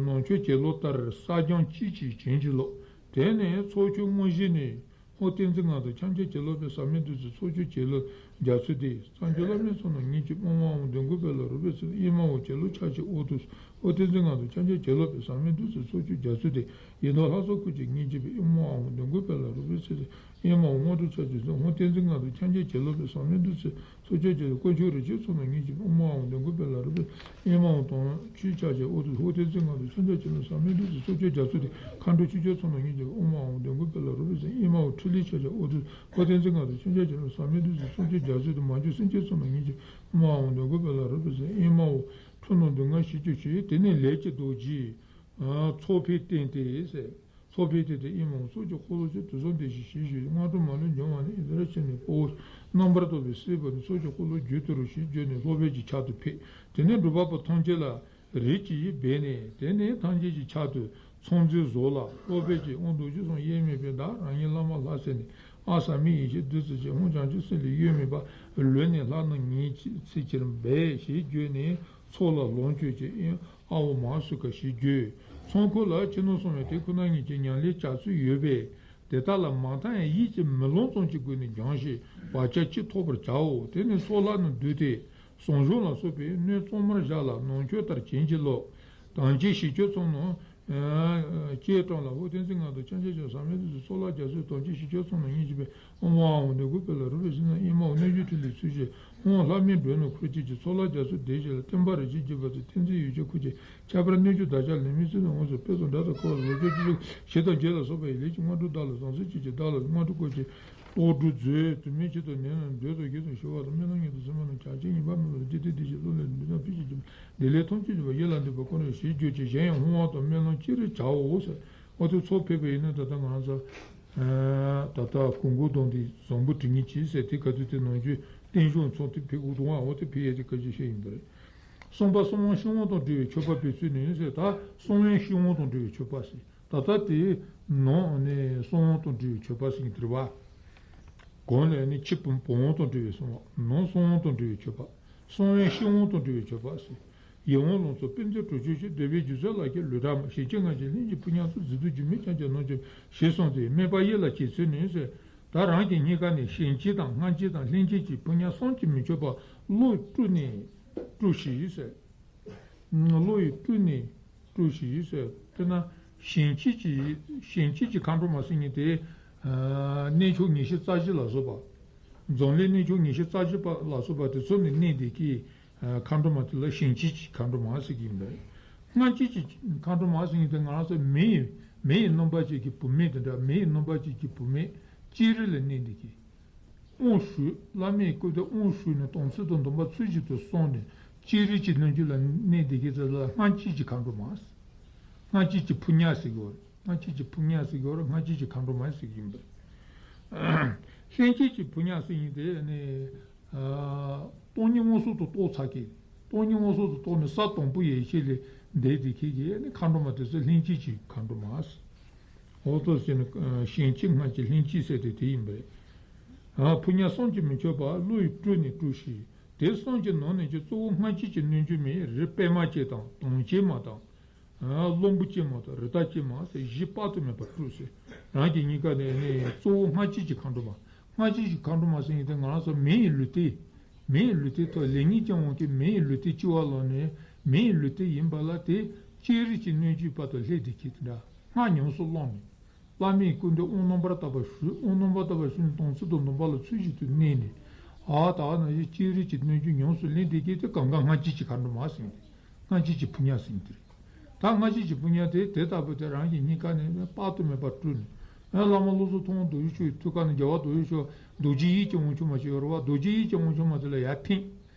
ནང་མཆོད་གྱེན་ལོག་ལྟར་གསག་སྦྱང་གཅིག་གིས་གྱེན་གྱི་ལོག། དེ་ནས་ཚོགས་མཆོད་དངོས་གཞི་ནི། ཧཱུྃ་བསྟན་འཛིན་ངག་དང་ཁྱབ་འཆལ་གྱེན་ལོག་པའི་ཟབ་མོའི་བདུད་རྩི། ཚོགས་མཆོད་གྱེན་ལོག་རྒྱ་མཚོ་དེ། སངས་རྒྱས་བླ་མེད་ཚོགས་རྣམས་ཉིད་ཀྱི་དབུས། མ་འོངས་མདུན་དགོང་དཔལ་ལ་རོལ་པའི་ཚུལ། ཨེ་མ་ཧོ་གྱེན་ལོག་ཕྱག་བྱས་འོ་ཐུག། ཧཱུྃ་བསྟན་འཛིན་ངག་དང་ཁྱབ་འཆལ་གྱེན་ལོག་པའི་ཟབ་མོའི་བདུད་རྩི། ཚོགས་མཆོད་རྒྱ་མཚོ་དེ། ཡི་དམ་ལྷ་ཚོགས་ཀུན་གྱིས་ཉིད་གཅིག་པའི། ཨེ་མ་འོངས་མདུན་དགོང་དཔལ་ལ་རོལ་པའི་ཚུལ། ཨེ་མ་ཧོ་དངོས་གྲུབ་ཕྱག་བྱས་ཚུལ། ཧཱུྃ་བསྟན་འཛིན་ངག་དང་ཁྱབ་འཆལ་གྱེན་ལོག་པའི་ཟབ་མོའི་བདུད་རྩི། ཚོགས་མཆོད་རྒྱ་མཚོ་དེ། དཀོན་མཆོག་རིན་ཆེན་ཚོགས་རྣམས་ཉིད་ཀྱི་དབུས། ཨེ་མ་འོངས་མདུན་དགོང་དཔལ་ལ་རོལ་པའི། ཨེ་མ་ཧོ་དམ་ཆོས་ཕྱག་བྱས་འོ་ཐུག། ཧཱུྃ་བསྟན་འཛིན་ངག་དང་ཁྱབ་འཆལ་གྱེན་ལོག་ཟབ་མོའི་བདུད་རྩི། ཚོགས་མཆོད་རྒྱ་མཚོ་དེ། མཁའ་འགྲོ་ཆོས་སྐྱོང་ཚོགས་རྣམས་ཉིད་ཀྱི་དབུས། ཨེ་མ་འོངས་མདུན་དགོང་དཔལ་ལ་རོལ་པའི་ཚུལ། ཨེ་མ་ཧོ་འཕྲིན་ལས་ཕྱག་བྱས་འོ་ཐུག། ཧཱུྃ་བསྟན་འཛིན་ངག་དང་ཁྱབ་འཆལ་གྱེན་ལོག་ཟབ་མོའི་བདུད་རྩི། ཚོགས་མཆོད་རྒྱ་མཚོ་དེ། མ་གྱུར་སེམས་ཅན་ཚོགས་རྣམས་ཉིད་ཀྱི་དབུས། ཨེ་མ་འོངས་མདུན་དགོང་དཔལ་ལ་རོལ་པའི་ཚུལ། ཨེ་མ་ཧོ་འཁྲུལ་སྣང་སྡུག་བསྔལ་ཞི་སྤྱོད་ཕྱིར། དེ་ནས་ལས་ཀྱི་རྡོ་རྗེས་ཚོགས་ཕན་བསྟན་ཏེ་ཟེར། ཚོགས་ཕན་བསྟན་ཏེ། ཨེ་མ་ཧོ་ཚོགས་ཀྱི་འཁོར་ལོ་ཆེ། དུག་གསུམ་སྡེ་བཞི་ཞི་ཞིང་། སྔ་དྲོ་མ་ལུས་འབྱུང་བ་ནི། ཨིནྡྲ་བྱེ་མའི་དཔའ་བོ་རྣམ་པར་རྟོག་པའི་སྲས་པོ་ནི། ཚོགས་ཀྱི་འཁོར་ལོ་རྒྱུད་དུ་རུ་ཞེས་བརྗོད་ནས་སློབ་དཔོན་གྱི་ཕྱག་ཏུ་ཕེབས། དེ་ནས་འགྲུབ་པ་པོ་ཐམས་ཅད་ལ་རིགས་ཀྱི་ཡིག་སྦས་ནས། དེ་ནས་ཐམས་ཅད་ཀྱི་ཕྱག་ཏུ་ཚོགས་རྫས་བཟོ་ལ། སློབ་དཔོན་གྱིས་ཨོཾ་རྡོ་རྗེ་གསུམ་དབྱེར་མེད་པའི་བདག་རང་ཉིད་བླ་མ་ལྷ་ཟེར་ནས། ཨ་ཟ་མི་ཡེ་ཤེས་བདུད་རྩི་ཆེ། ཧཱུྃ་བྱང་ཆུབ་སེམས་ལས་དབྱེར་མེད་པ། ལུས་ནི་ལྷ་རྣམས་ཉིད་ཅེས་ཚིག་ཕྱིར་འབད། ཞེས་བརྗོད་ནས་ ཚོགས་ལ་ལོངས་སྤྱོད་ཅིང་། ཨ་བོ་མ་སུ་ཀ་ཞེས་བརྗོད། ཚོགས་འཁོར་ལ་ཕྱི་ནང་གསང་བའི་དེ་ཁོ་ན་ཉིད་ཀྱི་ཉམས་ལེན་བྱ་ཚུལ་ཡོད་པས། དེ་དག་ལ་མ་མཐའ་ཡང་ཡིད་ཀྱི་མེ་ལོང་ཙམ་གྱི་སྒོ་ནས་སྦྱངས་ཤིང་བག་ཆགས་ཅི་ཐོབ་པར་བྱའོ། དེ་ནས་ཚོགས་ལ་ནི་བསྡུས་ཏེ། གསང་སྦྱོང་ལ་སོགས་པའི་སྣོད་གཙང་མར་བཞག་ལ་ནང་མཆོད་ལྟར་བྱིན་གྱིས་རློབས། དམ་ཅན་ཞི་ཁྱོད་ཚང་ནང་། ཅེས་བཀྲམ་ལ། འོ་དེ་ཚེ་ང་དང་ཁྱབ་བྱེད་ཅིང་ཟག་མེད་དུ་ཚོགས་ལ་རྒྱ་མཚོའི་དམ་ཅན་ཞི་ཁྱོད་ཚང་ནང་སྙིང་རྗེ་བའི་དབང་བའམ་འདོད་དགུ་སྤེལ་ལ་རུས་པའི་གཤིས་ན་ཨེ་མའོ་སྣོད་བཅུད་ཕྲིན་ལས་ཚུལ་བཞིན་དབང་ལྷ་མིའི་སྒྲོན་ནུ་འཁོར་བཅས་ཀྱི་ཚོགས་ལ་རྒྱ་མཚོ་བདེ་བཞི་ལ་བརྟན་པ་རིན་ཆེན་རྒྱས་པ་དང་མཐུན་རྫས་ཡོ་བྱད་འཁོར་བཅས་ཁྱད་པར་སྣོད་བཅུད་བདག་ཅག་ལས་མི་ཚུལ་དུ་དངོས་སུ་དཔལ་དང་འདྲ་དང་འཁོར་བ་རོ་བཅུ་བཅུ་ཞི་དང་རྒྱས་ལ་སོགས་པ་ཡི་ལས་ཀྱི་དངོས་གྲུབ་བདག་ལ་བཟང་ཚུལ་གྱིས་ཀྱི་བདག་ལ་དངོས་གྲུབ་བཀོད་ཅིང་རྟོགས་གྲོལ་མཛོད། དུ་མའི་ཆེད་དུ་ནད་ནི་འདོད་དང་སྒེག་དང་ཞི་བ་དང་སྨོན་ལམ་ཉིད་དུ་སེམས་པ་རྣམས་བྱང་ཆུབ་ཡིན་པ་སྨོན་ལམ་དང་ཅི་སྟེ་བདེ་ཞིང་བློ་ལས་འདུན་དང་ཕུད་ཅིང་བྱེད་པ་བདེ་ལེགས་ཐམས་ཅད་འབྱུང་བ་ཡིད་ལ་འདུན་པ་ཀུན་ནས་ཞེས་བརྗོད་ཅིང་གཞན་ཡང་བསྔོ་བ་དང་སྨོན་ལམ་ཅི་རིགས་བྱའོ་ཟེར། འོ་དེ་ཚོགས་ཕེབས་པ་ཡིན་ན་ད་ལྟ་ང་རང་ཚོ། ད་ལྟ་གོང་བུ་གདོང་འདི་བཟང་པོ་དྲི་ངད་ཀྱིས་ཟེར་དེ་ག་དུས་དེ་ནང་རྒྱུད་བསྟན་བཞུགས་ཚོགས་དེ་ཕེབས་དགོས་འདུག་ཨ། འོ་དེ་ཕེབས་ཡས་དེ་བཀའ་བཀྱོན་བཤད་ཡིན་པ་རེད། གསང་བ་གསང་བའི་ཤིང་དབང་དང་འབྲེལ་བའི་མཆོད་པ་འབུལ་ཚུལ་ནི་ཟེར། ད་གསང་བའི་ཤིང་དབང་དང་འབྲེལ་བའི་མཆོད་པ་ཟེར། ད་ལྟ་དེ་ནང་ནས་གསང་དབང་དང་འབྲེལ་བའི་མཆོད་པ་ཟེར་གྱི་འདུག་པ། གོང་ནས་ནི་ཕྱི་བུམ་བུམ་དབང་དང་འབྲེལ་བའི་གསང་བ། ནང་གསང་དབང་དང་འབྲེལ་བའི་མཆོད་པ། གསང་བའི་ཤིང་དབང་དང་འབྲེལ་བའི་མཆོད་པ་ཟེར། ཡིད་དབང་ལང་ཚོ་དཔལ་འཛིན་གྲོགས་མཆོད་ཅིང་འདོད་པའི་རྒྱུ་ཚོགས་ལ་ཁྱེད་ལུས་དགྲ་མ་ཞེས་བྱ་ང་ཞེས་ལྷན་ཅིག་ཕུར་ཉག་ཚོགས་མཛེས་སྡུག་སྒྱུ་མའི་ཆང་གིས་ནང་སྐྱོམ་ཞེས་གསུངས་ཏེ་སྨད་པ་གཡས་ལ་བྱེད་ཚུལ་ནི་ཟེར། ད་རང་གི་སྙིང་ག་ནས་ཞིང་གཅིག་དང་སྔ་ཕྱི་དང་ལྷན་ཅིག་གི་ཕུར་ཉག་བསམ་གྱིས་མི་ཁྱབ་པ་བློས་སྤྲུལ་ནས་སྤྲུལ་ཞིག་ཟེར། བློ་ཡིས་སྤྲུལ་ནས་སྤྲུལ་ཞིག་ཟེར། དཔེར་ན་ཞིང་གཅིག་གི་ཞིང་གཅིག་གི་མཁའ་འགྲོ་མ་ཟེར་མཁན་དེ། གནས་མཆོག་ཉི་ཤུ་རྩ་བཞི་ལ་སོགས་པ། འཛམ་གླིང་གནས་མཆོག་ཉི་ཤུ་རྩ་བཞི་པ་ལ་སོགས་པ་དེ་ཚོ་ནས་གནས་དེ་གི་མཁའ་འགྲོ་མ་དེ་ལ་ཞིང་གཅིག་གི་མཁའ་འགྲོ་མ་ཟེར་གྱི་ཡིན་པས། སྔ་ཕྱི་གི་མཁའ་འགྲོ་མ་ཟེར་མཁན་དེ་ང་རང་ཚོ་མེ་ཡི་མེ་ཡི་སྣུམ་པ་ཅིག་གི་བུད་མེད་དེ་འདྲ། མེ་ཡི་སྣུམ་པ་ཅིག་གི་བུད་མེད་ཅེ་རི་ལ་གནས་དེ་གི། དབང་ཞུས། བླ་མའི་སྐུ་དེ་དབང་ཞུས་ནས་དམ་ཚིག་དང་སྡོམ་པ་ཚུལ་བཞིན་དུ་བསྲུངས་ནས་ཅེ་རི་གྱི་སྣོད་བཅུད་ལ་གནས་དེ་གི་ཚེ་ལ་སྔ་ཕྱི་གི་མཁའ་འགྲོ་མ། སྔ་ཕྱི་གི་ཕུར་ཉག་ཟེར་གྱི་ཡོད་རེད། སྔ་ཕྱི་གི་ཕུར་ཉག་ཟེར་གྱི་ཡོད་རེད། སྔ་ཕྱི་གི་མཁའ་འགྲོ་མ་ཟེར་གྱི་ཡིན་པ་རེད། ལྷན་ཅིག་གི་ཕུར་ཉག་ཟེར་མཁན་དེ་ནི། སྟོང་ཉིད་མངོན་སུམ་དུ་རྟོགས་ཚར་མཁན། སྟོང་ཉིད་མངོན་སུམ་དུ་རྟོགས་ནས་ས་དང་པོ་ཡེ་ཤེས་ལས་འདས་དེ་ཁྱེད་ཀྱི་ནི་མཁའ་འགྲོ་མ་དེ་ཚོ་ལྷན་ཅིག་གི་མཁའ་འགྲོ་མ། འོ་ཐོག་ཟེར་ནི་ཞིང་གཅིག་སྔ་ཕྱི་ལྷན་ཅིག་ཟེར་དེ་དེ་ཡིན་པ་རེད། ཕུར་ཉག་བསམ་གྱིས་མི་ཁྱབ་པ་བློ་ཡིས་སྤྲུལ་ནས་སྤྲུལ་ཞིག། དེ་གསུམ་གྱི་ནང་ནས་ཀྱང་གཙོ་བོ་སྔ་ཕྱི་གི་སྣོད་བཅུད་མེད་རི་པད་མ་ཅན་དང་དམ་ཅན་མ་དང་། རློན་པོ་ཅན་མ་དང་རི་དྭགས་ཅན་མ་ཟེར་བཞི་དཔག་ཏུ་མེད་པར་སྤྲུལ་ཟེར། རང་གི་སྙིང་ག་ནས་ནི་གཙོ་བོ་སྔ་ཕྱི་གི་མཁའ་འགྲོ་མ། སྔ་ཕྱི་གི་མཁའ་འགྲོ་མ་ཟེར་མཁན་དེ་ང་རང་ཚོ་མེ་ཡི་ལུས་རྟེན། མེ་ཡི་ལུས་རྟེན་ཐོག་ལས་ངན་ཅན་དབང་གིས་མེ་ཡི་ལུས་རྟེན་ལྕི་བ་ལོན་ནས་མེ་ཡི་ལུས་རྟེན་ཡིན་པ་ལ་དེ་ཅེ་རི་གྱི་སྣོད་བཅུད་བར་དུ་སླེབས་དེ་ཁྱེད་དེ་འདྲ་སྔར་ཉམས་སུ་བླངས་ནས། བླ་མའི་སྐུ་མདུན་དབང་རྣམ་པར་དག་པ་ཞུས། དབང་རྣམ་པར་དག་པ་ཞུས་ནས་དམ་ཚིག་དང་སྡོམ་པ་ལ་ཚུལ་བཞིན་དུ་གནས་ནས། ཨ་ད་ནང་བཞིན་ཅེ་རི་གྱི་སྣོད་བཅུད་ཉམས་སུ་ལེན་དེ་གྱད་དེ་གང་ག་སྔ་ཕྱི་གི་མཁའ་འགྲོ་མ་ཟེར་མཁན་དེ། སྔ་ཕྱི་གི་ཕུར་ཉག་ཟེར་མཁན་དེ་རེད། ད་སྔ་ཕྱི་གི་ཕུར་ཉག་དེ་དེ་ལྟ་བུ་དེ་རང་གི་སྙིང་ག་ནས་དཔག་ཏུ་མེད་པར་སྤྲུལ་ནས། ཨ་བླ་མ་བློ་བཟང་མཐོང་བ་རྡོ་རྗེ་འཆང་གི་ཐུགས་ཀ་ནས་རྒྱལ་བ་རྡོ་རྗེ་འཆང་རྡོ་རྗེ་ཡིད་ཀྱི་དབང་ཕྱུག་མ་ཞིག་ཡོད་རེད་བ། རྡོ་རྗེ་ཡིད་ཀྱི་དབང་ཕྱུག་མ་དེ་ལ་ཡར་ཐིམ།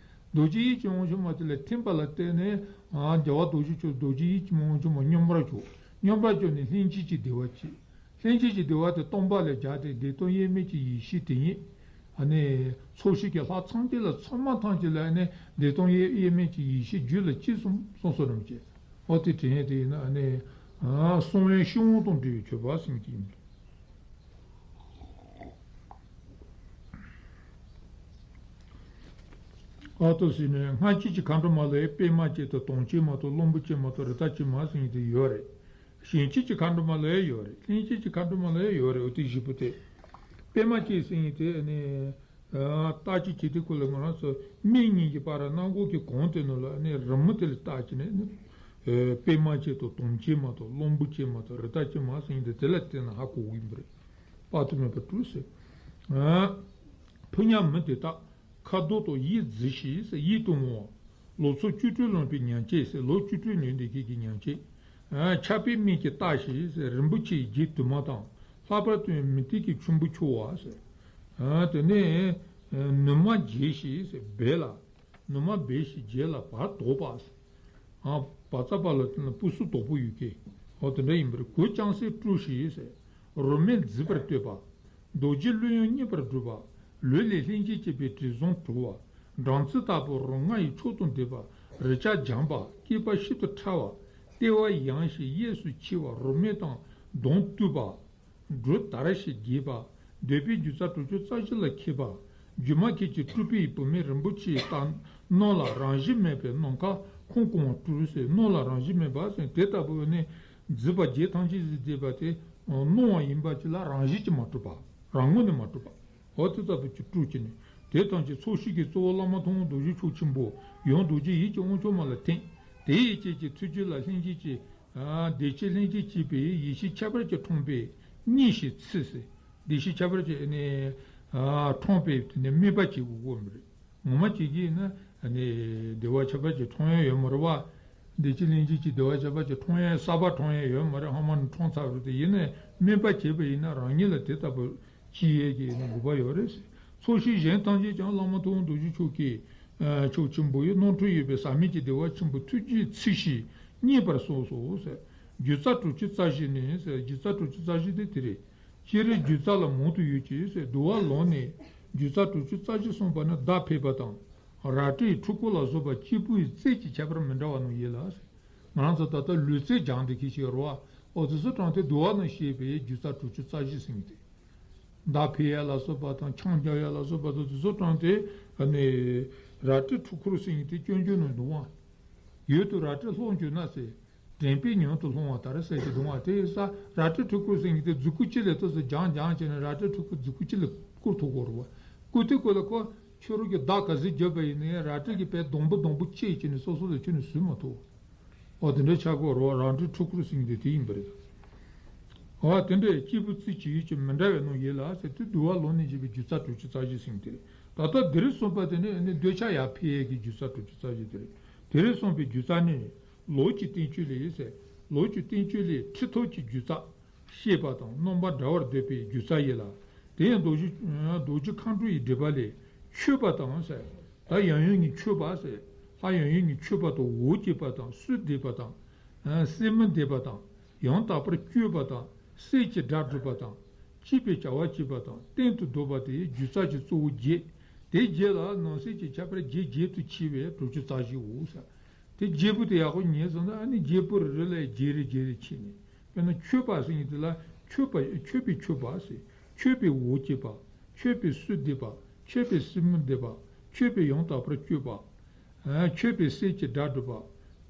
རྡོ་རྗེ་ཡིད་ཀྱི་དབང་ཕྱུག་མ་དེ་ལ་ཐིམ་པ་ལ་བརྟེན་ནས། ཨ་རྒྱལ་བ་རྡོ་རྗེ་འཆང་རྡོ་རྗེ་ཡིད་ཀྱི་དབང་ཕྱུག་མ་སྙོམས་པར་བྱུང་། སྙོམས་པར་བྱུང་ནས་ལྷན་ཅིག་གི་བདེ་བ་སྐྱེས། ལྷན་ཅིག་གི་བདེ་བ་དེ་སྟོང་པ་ལས་རྒྱལ་ཏེ་བདེ་སྟོང་དབྱེར་མེད་ཀྱི་ཡེ་ཤེས་དེ་ཉིད། ཨ་ནི་ཚོགས་ཞིང་གི་ལྷ་ཚངས་དེ་ལ་ཚང་མ་ཐམས་ཅད་ལ་ཨ་ནི་བདེ་སྟོང་དབྱེར་དབྱེར་མེད་ཀྱི་ཡེ་ཤེས་རྒྱུད་ལ་སྐྱེས་གསུངས་གསུངས་སོ་རམ་བཅས། འོ་དེ་དྲན་ཡས་དེ་ཡིན་ན་ཨ་ནི། གསང་བའི་ཤིང་དབང་དང་འབྲེལ་བའི་མཆོད་པ་ཟེར་མཁན་དེ་ཡིན། ཨ་ཏོ་ཟེར་ནས་སྔ་ཕྱི་གི་མཁའ་འགྲོ་མ་ལ་ཡང་པད་མ་ཅན་དང་དམ་ཅན་མ་དང་རློན་པོ་ཅན་མ་དང་རི་དྭགས་ཅན་མ་ཟེར་མཁན་དེ་ཡོད་རེད། ཞིང་ཕྱི་གི་མཁའ་འགྲོ་མ་ལ་ཡང་ཡོད་རེད། ལྷན་ཅིག་གི་མཁའ་འགྲོ་མ་ལ་ཡང་ཡོད་རེད། འོ་དེ་བཞི་པོ་དེ། པད་མ་ཅན་ཟེར་མཁན་དེ་ནི། རྟགས་ཅིག་བྱས་ཏེ་ཁོ་ལ་ང་རང་ཚོ་མིག་གཉིས་ཀྱི་བར་སྣ་སྒོ་གི་གོང་དེ་ནང་ལ་ནི་རི་མོ་དེ་ལ་བལྟས་བྱས་ནས་ནི། པད་མ་ཅན་དང་དམ་ཅན་མ་དང་རློན་པོ་ཅན་མ་དང་རི་དྭགས་ཅན་མ་ཟེར་མཁན་དེ་དེ་ལ་བལྟས་ན་ཧ་གོ་གི་ཡིན་པ་རེད། དཔག་ཏུ་མེད་པར་སྤྲུལ་ཟེར། ཕུར་ཉག་མི་དེ་དག་ཁ་དོག་དང་ཡིད་བརྫི་ཞིང་ཡིད་དུ་འོང་བ། ལོ་ཚོད་བཅུ་དྲུག་ལོན་པའི་ཉམས་ཅན་ཟེར། ལོ་བཅུ་དྲུག་ལོན་དེ་གྱད་ཀྱི་ཉམས་ཅན། ཆགས་པའི་མིག་གིས་བལྟ་ཞིང་རིན་པོ་ཆེའི་རྒྱན་དུ་མ་དང་། ལྷག་པར་དུ་མུ་ཏིག་གི་ཆུན་པོ་འཁྱོག་པ་ཟེར། དེ་ནས་ནུ་མ་འབྱེད་ཞིང་སྦས་ལ། ནུ་མ་སྦས་ཤིང་རྒྱན་ལ་བར་དོག་པ། བ་ཙ་བ་ལ་སྤུ་སུ་དོག་པོ་ཡོད་ཀྱི། འོ་དེ་འདྲ་ཡིན་པར་གོས་རྐྱང་སེ་དཀྲུགས་ཤིང་། རོ་མས་བརྫིས་པར་བསྟོད་པ། རྡོ་རྗེ་གླུ་དབྱངས་སྙན་པར་སྒྲོག་པ། ལུས་ལས་ལྷན་སྐྱེས་སྐྱེས་པའི་དྲི་བཟང་བྲོ་བ། སྦྲང་རྩི་ལྟ་བུ་རོ་མངར་ཡི་མཆོག་ཏུ་འདོད་པ། རེག་བྱ་འཇམ་པ། སྐྱེས་པ་ཤིན་ཏུ་ཕྲ་བ། ལྟེ་བ་ཡངས་ཤིང་གཡས་སུ་ཕྱེ་བ། རོ་མས་དང་གདོང་བཏུད་པ། འབྲུ་དར་ཞིང་རྒྱས་པ། འདོད་པའི་རྒྱུ་རྩ་དྲུག་ཅུ་རྩ་བཞི་ལ་མཁས་པ། སྒྱུ་མ་མཁན་གྱི་སྤྲུལ་པའི་བུད་མེད་རིན་པོ་ཆེའི་རྣམས་ལ་རང་བཞིན་མེད་པའི་ནམ་མཁའ་ ཁོང་སྐོང་བ་སྤྲུལ་ཟེར། སྣང་ལ་རང་བཞིན་མེད་པ་ཟེར། དེ་ལྟ་བུ་ནི་མཛད་པ་བརྒྱད་ཐམས་ཅད་ཟེར་བསྡད་པ་དེ་སྣང་བ་ཡིན་པ་ཅིག་ལ་རང་བཞིན་གྱིས་མ་གྲུབ་པ། རང་ངོས་ནས་མ་གྲུབ་པ། འོ་དེ་ལྟ་བུ་ཅིག་སྤྲུལ་གྱི་ནས། དེ་ཐམས་ཅད་ཚོགས་ཞིང་གི་གཙོ་བོ་བླ་མ་ཐུབ་དབང་རྡོ་རྗེ་འཆང་ཆེན་པོ་ཡང་རྡོ་རྗེ་ཡིད་ཀྱི་དབང་ཕྱུག་མ་ལ་བརྟེན། དེ་ཡི་རྗེས་ཀྱི་ཐུགས་རྗེ་ལ་ལྷན་སྐྱེས་ཀྱི། ཨ། བདེ་གཤེགས་ལྷན་སྐྱེས་སྐྱེས་པའི་ཡེ་ཤེས་ཁྱད་པར་གྱིས་འཕྲེང་བའི་སྙིང་ཞེས་ཚིག་ཟེར། བདེ་གཤེགས་ཁྱད་པར་གྱིས་ནི། ཨ། འཕྲེང་བའི་དེ་ནི་དམིགས་པ་བྱེད་དགོས་ཀྱི་མ་རེད། ངོ་མ་བྱེད་ཀྱི་ཡིན་ན་ནི་བདེ་བ་ཁྱད་པར་གྱིས་འཕྲེང་ཡ་ཡོད་མ་རེད་བ། བདེ་གཤེགས་ལྷན་སྐྱེས་ཀྱི་བདེ་བ་ཁྱད་པར་གྱིས་འཕྲེང་ཡ་གསར་པ་འཕྲེང་ཡ་ཡོད་མ་རེད། ཧ་མ་ནི་འཕྲེང་ཚར་རེད་དེ། ཡིན་ནའི་དམིགས་པ་བྱེད་པ་ཡིན་ན་རང་ཉིད་ལ་དེ་ལྟ་བུ་ཅི་ཡས་ཀྱི་ནི་དགོས་པ་ཡོད་རེད་ཟེར། ཚོགས་ཞིང་གཞན་ཐམས་ཅད་ཀྱང་བླ་མ་ཐུབ་དབང་རྡོ་རྗེ་འཆང་གི། ཨ། མཆོག་ཆེན་པོ་ཡི་རྣམ་འཕྲུལ་ཡོད་པའི་ཟག་མེད་ཀྱི་བདེ་བ་ཆེན་པོ་ཐུགས་རྗེའི་ཚིག་བཞིན་མཉེས་པར་གསུངས་སོ་ཟེར། སྒྱུ་རྩལ་དྲུག་ཅུ་རྩ་བཞི་ནི་ཟེར། སྒྱུ་རྩལ་དྲུག་ཅུ་རྩ་བཞི་དེ་དེ་རེད། སྤྱིར་སྒྱུ་རྩལ་ལ་མང་དུ་ཡོད་ཅེས་ཟེར། འདུལ་བ་ལུང་ནས་སྒྱུ་རྩལ་དྲུག་ཅུ་རྩ་བཞི་གསུངས་པ་ནི་མདའ་ཕལ་པ་དང་། རལ་གྲིའི་འཁྲུལ་འཁོར་ལ་སོགས་པ་གཅིག་པུའི་རྩལ་གྱི་ཁྱད་པར་མི་འདྲ་བ་རྣམས་ཡིན་ལ་ཟེར། ང་རང་ཚོ་ད་ལྟ་ལུས་རྩལ་སྦྱངས་ཏེ་ཁྱེད་ཤེས་རོགས། འོ་དེ་ཚོ་དྲངས་ཏེ་འདུལ་བ་ནང་བཤད་པའི་སྒྱུ་རྩལ་དྲུག་ཅུ་རྩ་བཞི་ཟེར་མཁན་དེ། མདའ་ཕལ་ཡ་ལ་སོགས་པ་དང་། ཆང་རྒྱག་ཡ་ལ་སོགས་པ་དང་དེ་ཚོ་དྲངས་ཏེ། ཨ་ནི་རལ་གྲི་འཁྲུལ་འཁོར་ཟེར་མཁན་དེ་སྐྱོན་བརྗོད་ནང་འདུག་བ། ཡུལ་དུ་རལ་གྲི་ལྷུང་གྱུར་ན་ཟེར། དྲན་པས་ཉམས་སུ་བླང་བ་ལྟར་ཟེར་གྱི་འདུག་བ། དེ་ཡིན་ཙང་རལ་གྲི་འཁྲུལ་འཁོར་ཟེར་མཁན་དེ་མཛུབ་གུ་གཅིག་ལ་ཏོག་ཙམ་སྦྱངས་སྦྱངས་བྱས་ནས་རལ་གྲི་འཁྲུལ་འཁོར་མཛུབ་གུ་གཅིག་ལ་བསྐུར་ཐུབ་ཀྱི་རེད་བ། བསྐུར་དུས་སྐབས་ལ་ཁོ་ཁྱོད་རང་གིས་མདའ་ག་ཚོད་རྒྱབ་པ་ཡིན་ནའི་རལ་གྲི་གིས་དཔེ་སྡོང་པོ་སྡོང་པོ་བཅད་བྱས་ནས་སོ་སོ་ལ་ཁྱོན་ནས་བཟོས་མ་ཐུབ། འོ་དེ་འདྲའི་ཆགས་ཀྱི་ཡོད་རེད་བ། རལ་གྲི་འཁྲུལ་འཁོར་ཟེར་མཁན་དེ་དེ་ཡིན་པ་རེད། འོ་དེ་འདྲའི་གཅིག་པུ་རྩལ་གྱི་ཡུལ་གྱི་མི་འདྲ་བའི་རྣམ་ཡིན་ལ་ཟེར་དུས། འདུལ་བ་ལུང་ནས་བཤད་པའི་སྒྱུ་རྩལ་དྲུག་ཅུ་རྩ་བཞི་ཟེར་མཁན་དེ་རེད། ད་ལྟ་འདིར་གསུངས་པ་དེ་ནི་ནི་འདོད་ཆགས་ཡར་འཕེལ་ཡས་ཀྱི་སྒྱུ་རྩལ་དྲུག་ཅུ་རྩ་བཞི་དེ་རེད། དེར་གསུངས་པའི་སྒྱུ་རྩལ་ནི། ལོག་གི་བསྟན་བཅོས་ལས་ཟེར། ལོག་གི་བསྟན་བཅོས་ལས་ཁྲི་ཐོག་གི་སྒྱུ་རྩལ་བཤད་པ་དང་རྣམ་པ་འདྲ་བར་འདོད་པའི་སྒྱུ་རྩལ་ཡིན་ལ། དེ་ཡང་རྡོ་རྗེ་རྡོ་རྗེ་མཁའ་འགྲོ་ཡི་སྒྲུབ་པ་ལས་མཆོད་པ་དང་ཟེར། ད་ཡང་ཡང་གཉིས་མཆོད་པ་ཟེར། ལྷ་ཡང་ཡང་གཉིས་མཆོད་པ་དང་། འོ་བྱེད་པ་དང་། གསོལ་འདེབས་པ་དང་། ཨ། གསོལ་མི་འདེབས་པ་དང་། ཡང་དག་པར་སྤྱོད་པ་དང་། གསེར་གྱི་སྒྲ་སྒྲོག་པ་དང་། བཅས་པའི་བྱ་བ་བྱེད་པ་དང་། སྟེང་དུ་བཟློག་པ་དེ་སྒྱུ་རྩལ་གྱི་གཙོ་བོ་བརྒྱད། དེ་བརྒྱད་ལ་ནང་གསེས་ཀྱི་ཁྱད་པར་བརྒྱད་བརྒྱད་དུ་ཕྱེ་བས་དྲུག་ཅུ་རྩ་བཞིའོ་ཟེར། དེ་བརྒྱད་པོ་དེ་ཡག་པོ་ཉན་སོང་ན། ཨ་ནི་བརྒྱད་པོ་རེ་རེ་ལ་བརྒྱད་རེ་བརྒྱད་རེ་ཕྱེ་ནས། དཔེར་ན་མཆོད་པ་ཟེར་མཁན་དེ་ལ་མཆོད་པ། མཆོད་པའི་མཆོད་པ་ཟེར། མཆོད་པའི་འོ་བྱེད་པ། མཆོད་པའི་གསོལ་འདེབས་པ། མཆོད་པའི་གསོལ་མི་འདེབས་པ། མཆོད་པའི་ཡང་དག་པར་སྤྱོད་པ། ཨ། མཆོད་པའི་གསེར་གྱི་སྒྲ་སྒྲོག་པ།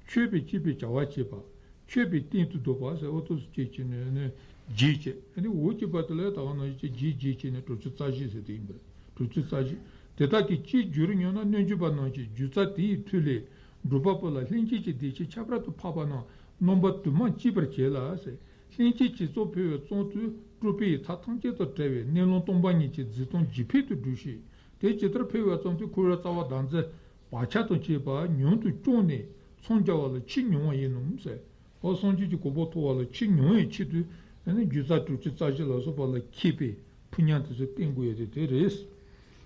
མཆོད་པའི་བཅས་པའི་བྱ་བ་བྱེད་པ། མཆོད་པའི་སྟེང་དུ་བཟློག་པ་ཟེར། འོ་དེ་ཚོ་བྱས་བྱས་ནས་ནི་བརྒྱད་བྱས། ཨ་ནི་འོ་བྱེད་པ་དེ་ལ་ད་ག་ནང་བཞིན་བྱས་བརྒྱད་བྱས་ནས་དྲུག་ཅུ་རྩ་བཞི་ཟེར་དེ་ཡིན་པ་རེད། དྲུག་ཅུ་རྩ་བཞི། དེ་དག་གི་སྤྱིའི་རྒྱུར་ཉོན་ན། སྣོད་བཅུད་པ་རྣམས་ཀྱི་སྒྱུ་རྩལ་དེ་ཡི་མཐུ་ལས་སྒྲུབ་པ་པོ་ལ་ལྷན་སྐྱེས་ཀྱི་བདེ་གཤེགས་ཁྱད་པར་དུ་འཕགས་པ་རྣམས་རྣམ་པ་དུ་མར་སྐྱེད་པར་བྱེད་ལ་ཟེར། ལྷན་སྐྱེས་ཀྱི་གཙོ་འཕེལ་བའི་ཙམ་དུ་སྤྲུལ་པའི་མཐའ་ཐམས་ཅད་དང་བྲལ་བའི་གནས་ལུང་སྟོང་པ་ཉིད་ཀྱི་མཛད་སྟངས་ཇེ་འཕེལ་དུ་འགྲོ་ཞིང་། དེ་ཇི་ལྟར་འཕེལ་བའི་ཙམ་དུ་འཁོར་བའི་རྩ་བ་བདག་འཛིན་བག་ཆགས་དང་བཅས་པ་ཉུང་དུ་བཅུག་ནས་འཚང་རྒྱ་བ་ལ་ཆེས་ཉུང་བ་ཡིན་ནོ་ཟེར། འོ་སངས་རྒྱས་ཀྱི་གོ་འཕང་ཐོབ་པ་ལ་ཆེས་ཉུང་བའི་ཆེད་དུ། ཨ་ནི་སྒྱུ་རྩལ་དྲུག་ཅུ་རྩ་བཞི་ལ་སོགས་པ་ལ་མཁས་པའི་ཕུགས་ཉམས་དེ་ཚོ་བསྟེན་དགོས་ཡ་དེ་དེ་རེད།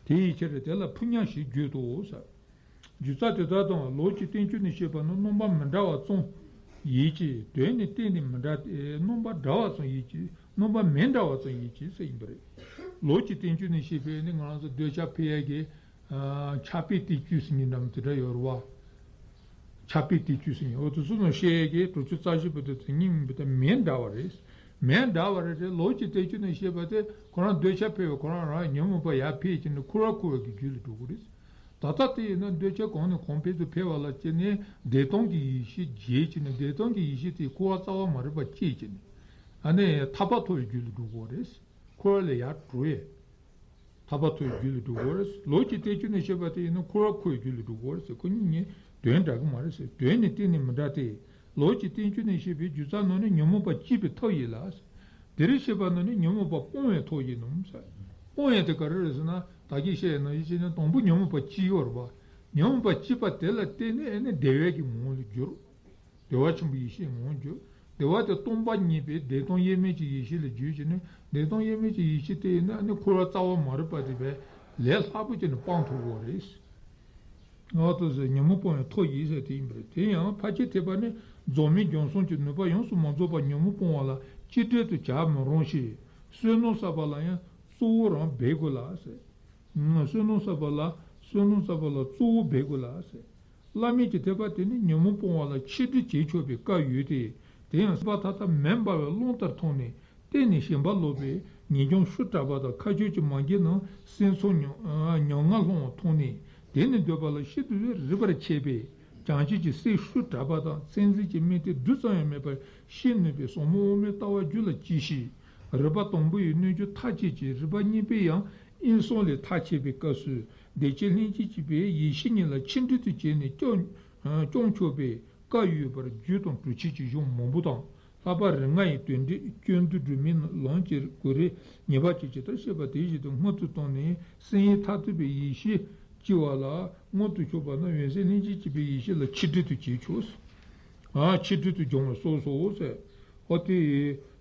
དེ་ཡི་ཕྱིར་དེ་ལ་ཕུགས་ཉམས་ཞེས་བརྗོད་དོ་ཟེར། སྒྱུ་རྩལ་དེ་དག་དང་ལོག་གི་བསྟན་བཅོས་ནས་བཤད་པ་ནི་རྣམ་པ་མི་འདྲ་བ་ཙམ་ཡིན་གྱི། དོན་ནི་གཏན་ནས་མི་འདྲ་སྟེ། རྣམ་པ་འདྲ་བ་ཙམ་ཡིན་གྱི། རྣམ་པ་མི་འདྲ་བ་ཙམ་ཡིན་གྱི་ཟེར་ཡིན་པ་རེད། ལོག་གི་བསྟན་བཅོས་ནས་བཤད་པའི་ནི་ང་རང་ཚོ་འདོད་ཆགས་འཕེལ་ཡས་ཀྱི། ཨ། ཆགས་པའི་བསྟན་བཅོས་ཟེར་མཁན་འདྲ་མོ་དེ་འདྲ་ཡོད་རེད་བ། ཆགས་པའི་བསྟན་བཅོས་ཟེར་མཁན། འོ་དེ་ཚོ་ནང་བཤད་ཡས་ཀྱི་དྲུག་ཅུ་རྩ་བཞི་པོ་དེ་དེ་གཉིས་མི་འདྲ་བ་རེད། མི་འདྲ་བ་རེད་དེ། ལོག་གི་བསྟན་བཅོས་ནས་བཤད་པ་དེ་ཁོ་རང་འདོད་ཆགས་འཕེལ་བས་ཁོ་རང་རང་ཉོན་མོངས་པ་ཡར་འཕེལ་གྱི་ནི་འཁོར་བར་འཁོར་བའི་རྒྱུ་ལ་འགྲོ་གི་རེད། ད་ལྟ་དེ་ཡིན་ན་འདོད་ཆགས་གོང་ནས་གོང་འཕེལ་དུ་འཕེལ་བ་ལ་བརྟེན་ནས་བདེ་སྟོང་གི་ཡེ་ཤེས་རྒྱས་བྱས་ནས། བདེ་སྟོང་གི་ཡེ་ཤེས་དེས་འཁོར་བ་རྩ་བ་མ་རིག་པ་བཅད་བྱས་ནས། ཨ་ནི་ཐར་པ་ཐོབ་པའི་རྒྱུ་ལ་འགྲོ་གི་རེད། འཁོར་བ་ལས་ཡར་འགྲོ་ཡས། ཐར་པ་ཐོབ་པའི་རྒྱུ་ལ་འགྲོ་གི་རེད། ལོག་གི་བསྟན་བཅོས་ནས་བཤད་པ་དེ་ཡིན་ན་འཁོར་བར་འཁོར་བའི་རྒྱུ་ལ་འགྲོ་གི་རེད་ཟེར། ཁོ་གཉིས་གཉིས་དོན་འདྲ་གི་མ་རེད་ཟེར། དོན་ནི་གཏན་ནས་མི་འདྲ་སྟེ། ལོག་གི་བསྟན་བཅོས་ནས་བཤད་པའི་སྒྱུ་རྩལ་རྣམས་ནི་ཉོན་མོངས་པ་བསྐྱེད་པའི་ཐབས་ཡིན་ལ། དེར་བཤད་པ་རྣམས་ནི་ཉོན་མོངས་པ་སྤོང་བའི་ཐབས་ཡིན་ནོ་ཟེར། སྤོང་ཡས་དེ་ག་རེ་རེད་ཟེར་ན། ད་གིན་བཤད་ཡས་ནང་བཞིན་བྱས་ན་དང་པོ་ཉོན་མོངས་པ་བསྐྱེད་ཡོད་རེད་པ། ཉོན་མོངས་པ་བསྐྱེད་པ་དེ་ལ་བརྟེན་ནས་ཨ་ནི་བདེ་བའི་གི་ངང་ལ་འགྱུར། བདེ་བ་ཆེན་པོའི་ཡེ་ཤེས་ངང་འགྱུར། བདེ་བ་དེ་སྟོང་པ་ཉིད་པའི་བདེ་སྟོང་དབྱེར་མེད་ཀྱི་ཡེ་ཤེས་ལ་འགྱུར་བྱས་ནས། བདེ་སྟོང་དབྱེར་མེད་ཀྱི་ཡེ་ཤེས་དེ་ཡིན་ན་ཨ་ནི་འཁོར་བ་རྩ་བ་མ་རིག་པ་དེ་བས་ལས་སླ་པོ་བྱས་ནས་སྤང་ཐུབ་ཀྱི་རེད། ང་ཏོ་ཟེར་ཉོན་མོངས་སྤོང་བའི་ཐབས་ཡིན་ཟེར་དེ་ཡིན་པ་རེད། དེ་ཡང་ཕལ་ཆེར་ཐེག་པ་ནི་རྫོགས་སྨིན་རྒྱང་གསུམ་གྱི་ནུས་པ་ཡོངས་སུ་མ་རྫོགས་པར་ཉོན་མོངས་སྤོང་བ་ལ་གཅིག་སྒྲིལ་དུ་བྱ་མི་རུང་ཞིང་། བསོད་ནམས་བསགས་པ་ལ་ཡང་གཙོ་བོ་རང་འབད་དགོས་ལ་ཟེར། བསོད་ནམས་བསགས་པ་ལ། བསོད་ནམས་བསགས་པ་ལ་གཙོ་བོ་འབད་དགོས་ལ་ཟེར། བླ་མེད་ཀྱི་ཐེག་པ་དེ་ནི་ཉོན་མོངས་སྤོང་བ་ལ་ཆེད་སྒྲིག་བྱེད་ཆོག་པའི་སྐབས་ཡོད་དེ། དེ་ཡང་སྲིད་པ་མཐའ་དག་མེ་འབར་བའི་རླུང་ལྟར་མཐོང་ནས། གཏན་ནས་ཞེན་པ་ལོག་པའི་ངེས་འབྱུང་ཤུགས་དྲག་པ་དང་ཁ་སྦྱོར་གྱི་མ་རྒན་རྣམས་སེམས་ཚོར་ཉམ་ང་སློང་བ་མཐོང་ནས། དེ་ནི་འདོད་པ་ལ་ཤིན་ཏུ་རིག་པར་བྱེད་པའི་ བྱང་ཆུབ་ཀྱི་སེམས་ཤུགས་དྲག་པ་དང་། མཚན་འཛིན་གྱི་དམིགས་གཏད་རྡུལ་ཙམ་ཡང་མེད་པར་ཤེས་ནུས་པའི་ཟབ་མོ་དབུ་མའི་ལྟ་བ་རྒྱུད་ལ་སྐྱེས་ཤིང་། རིག་པ་དང་པོ་ཡི་སྣོད་བཅུད་མཐར་ཕྱིན་གྱི་རིག་པ་གཉིས་པའི་ཡང་དབྱིངས་གསུམ་ལས་ཐར་བྱེད་པའི་སྐབས་སུ། བདེ་ཆེན་ལྷན་སྐྱེས་སྐྱེད་པའི་ཡེ་ཤེས་ཉིད་ལ་ཆིག་དྲིལ་དུ་བྱས་ནས་སྐྱོང་སྐྱོང་ཆོག་པའི་བཀའ་ཡོད་པར་རྒྱུད་དང་གྲུབ་ཆའི་གཞུང་མང་པོ་དང་། ལྷག་པར་རིགས་ལྔ་ཡི་དོན་འགྲེལ་སྐྱོན་བསྡུ་སྒྲོན་མེའི་ལམ་གྱི་གོ་རིམ་ཉེ་བར་བཅད་ཅིང་ལྟར་བཤད་པ་དེ་བཞིན་དུ་སྔོན་དུ་བཏང་ནས་སེམས་ཡུལ་མཐར་ཐུག་པའི་ཡེ་ཤེས་སྐྱེ་བ་ལ་མངོན་དུ་ཕྱོགས་པ་ན། འོད་གསལ་ལྷན་སྐྱེས་སྐྱེད་པའི་ཡེ་ཤེས་ལ་ཆིག་དྲིལ་དུ་བྱས་ཆོག། ཨ། ཆིག་དྲིལ་དུ་སྦྱོང་བར་གསུངས་སོ་ཟེར། ཨོ་དེ།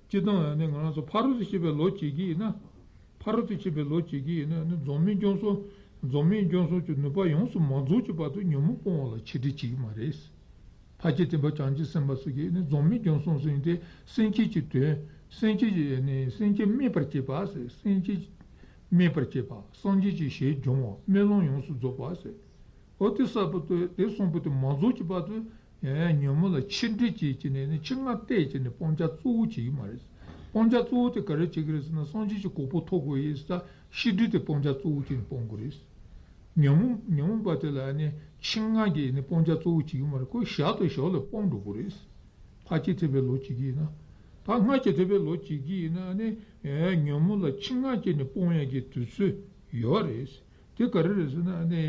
སྤྱིར་བཏང་ཡང་ནི་ང་རང་ཚོ་ཕ་རོལ་ཏུ་ཕྱིན་པའི་ལོ་བྱེད་ཀྱི་ཡིན་ན། ཕ་རོལ་ཏུ་ཕྱིན་པའི་ལོ་བྱེད་ཀྱི་ཡིན་ན་ནི་འཛམ་གླིང་སྐྱོང་གསུམ། འཛམ་གླིང་སྐྱོང་གསུམ་གྱི་ནུས་པ་ཡོངས་སུ་མ་རྫོགས་ཀྱི་བར་དུ་ཉོན་མོངས་སྤོང་བ་ལ་ཆིག་དྲིལ་བྱེད་ཀྱི་མ་རེད། ཕལ་ཆེར་དེ་འབའ་བྱང་ཆུབ་སེམས་དཔའ་སོགས་ཀྱིས་ནི་འཛམ་གླིང་སྐྱོང་གསུམ་ཟེར་ཏེ་སེམས་བསྐྱེད་ཀྱི་དོན། སེམས་བསྐྱེད་ཀྱི་ནི་སེམས་བསྐྱེད་སྨིན་པར་བྱེད་པ་ཟེར། སེམས་བསྐྱེད་སྨིན་པར་བྱེད་པ། སངས་རྒྱས་ཀྱི་ཞལ་འབྱོངས་པ། སྨོན་ལམ་ཡོངས་སུ་རྫོགས་པ་ཟེར། འོ་དེ་གསལ་པོ་དེ་དེ་གསུངས་པོ་དེ་མ་རྫོགས་ཀྱི་བར་དུ། ཨེ། ཉོན་མོངས་ལ་ཆིག་དྲིལ་བྱེད་ཀྱི་ནས་ནི་ཆིག་སྔ་གཏད་ཀྱི་ནས་སྤང་བྱ་གཙོ་བོ་བྱེད་ཀྱི་མ་རེད། སྤང་བྱ་གཙོ་བོ་དེ་ག་རེ་བྱེད་ཀྱི་རེད་ཟེར་ན། སངས་རྒྱས་ཀྱི་གོ་འཕང་ཐོབ་དགོས་ཡིན་ཟེར། ཆིག་དྲིལ་དེ་སྤང་བྱ་གཙོ་བོ་བྱས་ནས་སྤང་དགོས་རེད། ཉོན་མོངས་ཉོན་མོངས་པ་དེ་ལ་ནི་ཆིག་སྔ་གི་ནི་སྤང་བྱ་གཙོ་བོ་བྱེད་ཀྱི་མ་རེད། ཁོ་ཞར་དང་ཞོར་ལ་སྤང་འགྲོ་དགོས་རེད། ཕལ་ཆེར་ཐེག་པའི་ལོ་བྱེད་ཀྱི་ཡིན་ན། ད་སྔ་ཕྱི་ཐེག་པའི་ལོ་བྱེད་ཀྱི་ཡིན་ན་ནི། ཨེ། ཉོན་མོངས་ལ་ཆིག་སྔ་བྱས་ནས་སྤོང་ཡག་གི་དུས་ཚོད་ཡོད་རེད། དེ་ག་རེ་རེད་ཟེར་ན་ནི།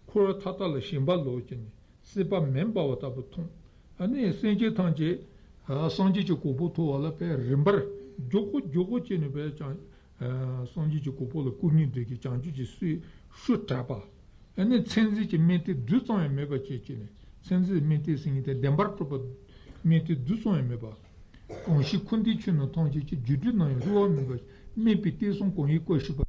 འཁོར་བ་མཐའ་དག་ལ་ཞེན་པ་ལོག་བྱས་ནས། སྲེད་པ་མེ་འབར་བ་ལྟ་བུ་མཐོང་། ཨ་ནི་སེམས་ཅན་ཐམས་ཅད། ཨ། སངས་རྒྱས་ཀྱི་གོ་འཕང་ཐོབ་པ་ལ་དཔེ་རིམ་པར་མགྱོགས་པོ་མགྱོགས་པོ་བྱས་ནས་དཔེ་ཀྱང་། ཨ། སངས་རྒྱས་ཀྱི་གོ་འཕང་ལ་བཀུར་སྟི་འདོད་ཀྱི་བྱང་ཆུབ་ཀྱི་སེམས་ཤུགས་དྲག་པ། ཨ་ནི་མཚན་འཛིན་གྱི་དམིགས་གཏད་རྡུལ་ཙམ་ཡང་མེད་པ་བྱས་བྱས་ནས། མཚན་འཛིན་དམིགས་གཏད་ཟེར་མཁན་དེ་བདེན་པར་གྲུབ་པ་དམིགས་གཏད་རྡུལ་ཙམ་ཡང་མེད་པ། གང་ཞིག་འཁོར་འདས་ཆོས་རྣམས་ཐམས་ཅད་ཀྱི། རྒྱུ་འབྲས་རྣམ་གཡེང་རིག་པ་མེད་པ། དམིགས་པའི་གཏད་སོ་གང་ཡིན་བཀའ་ཤིས་པ།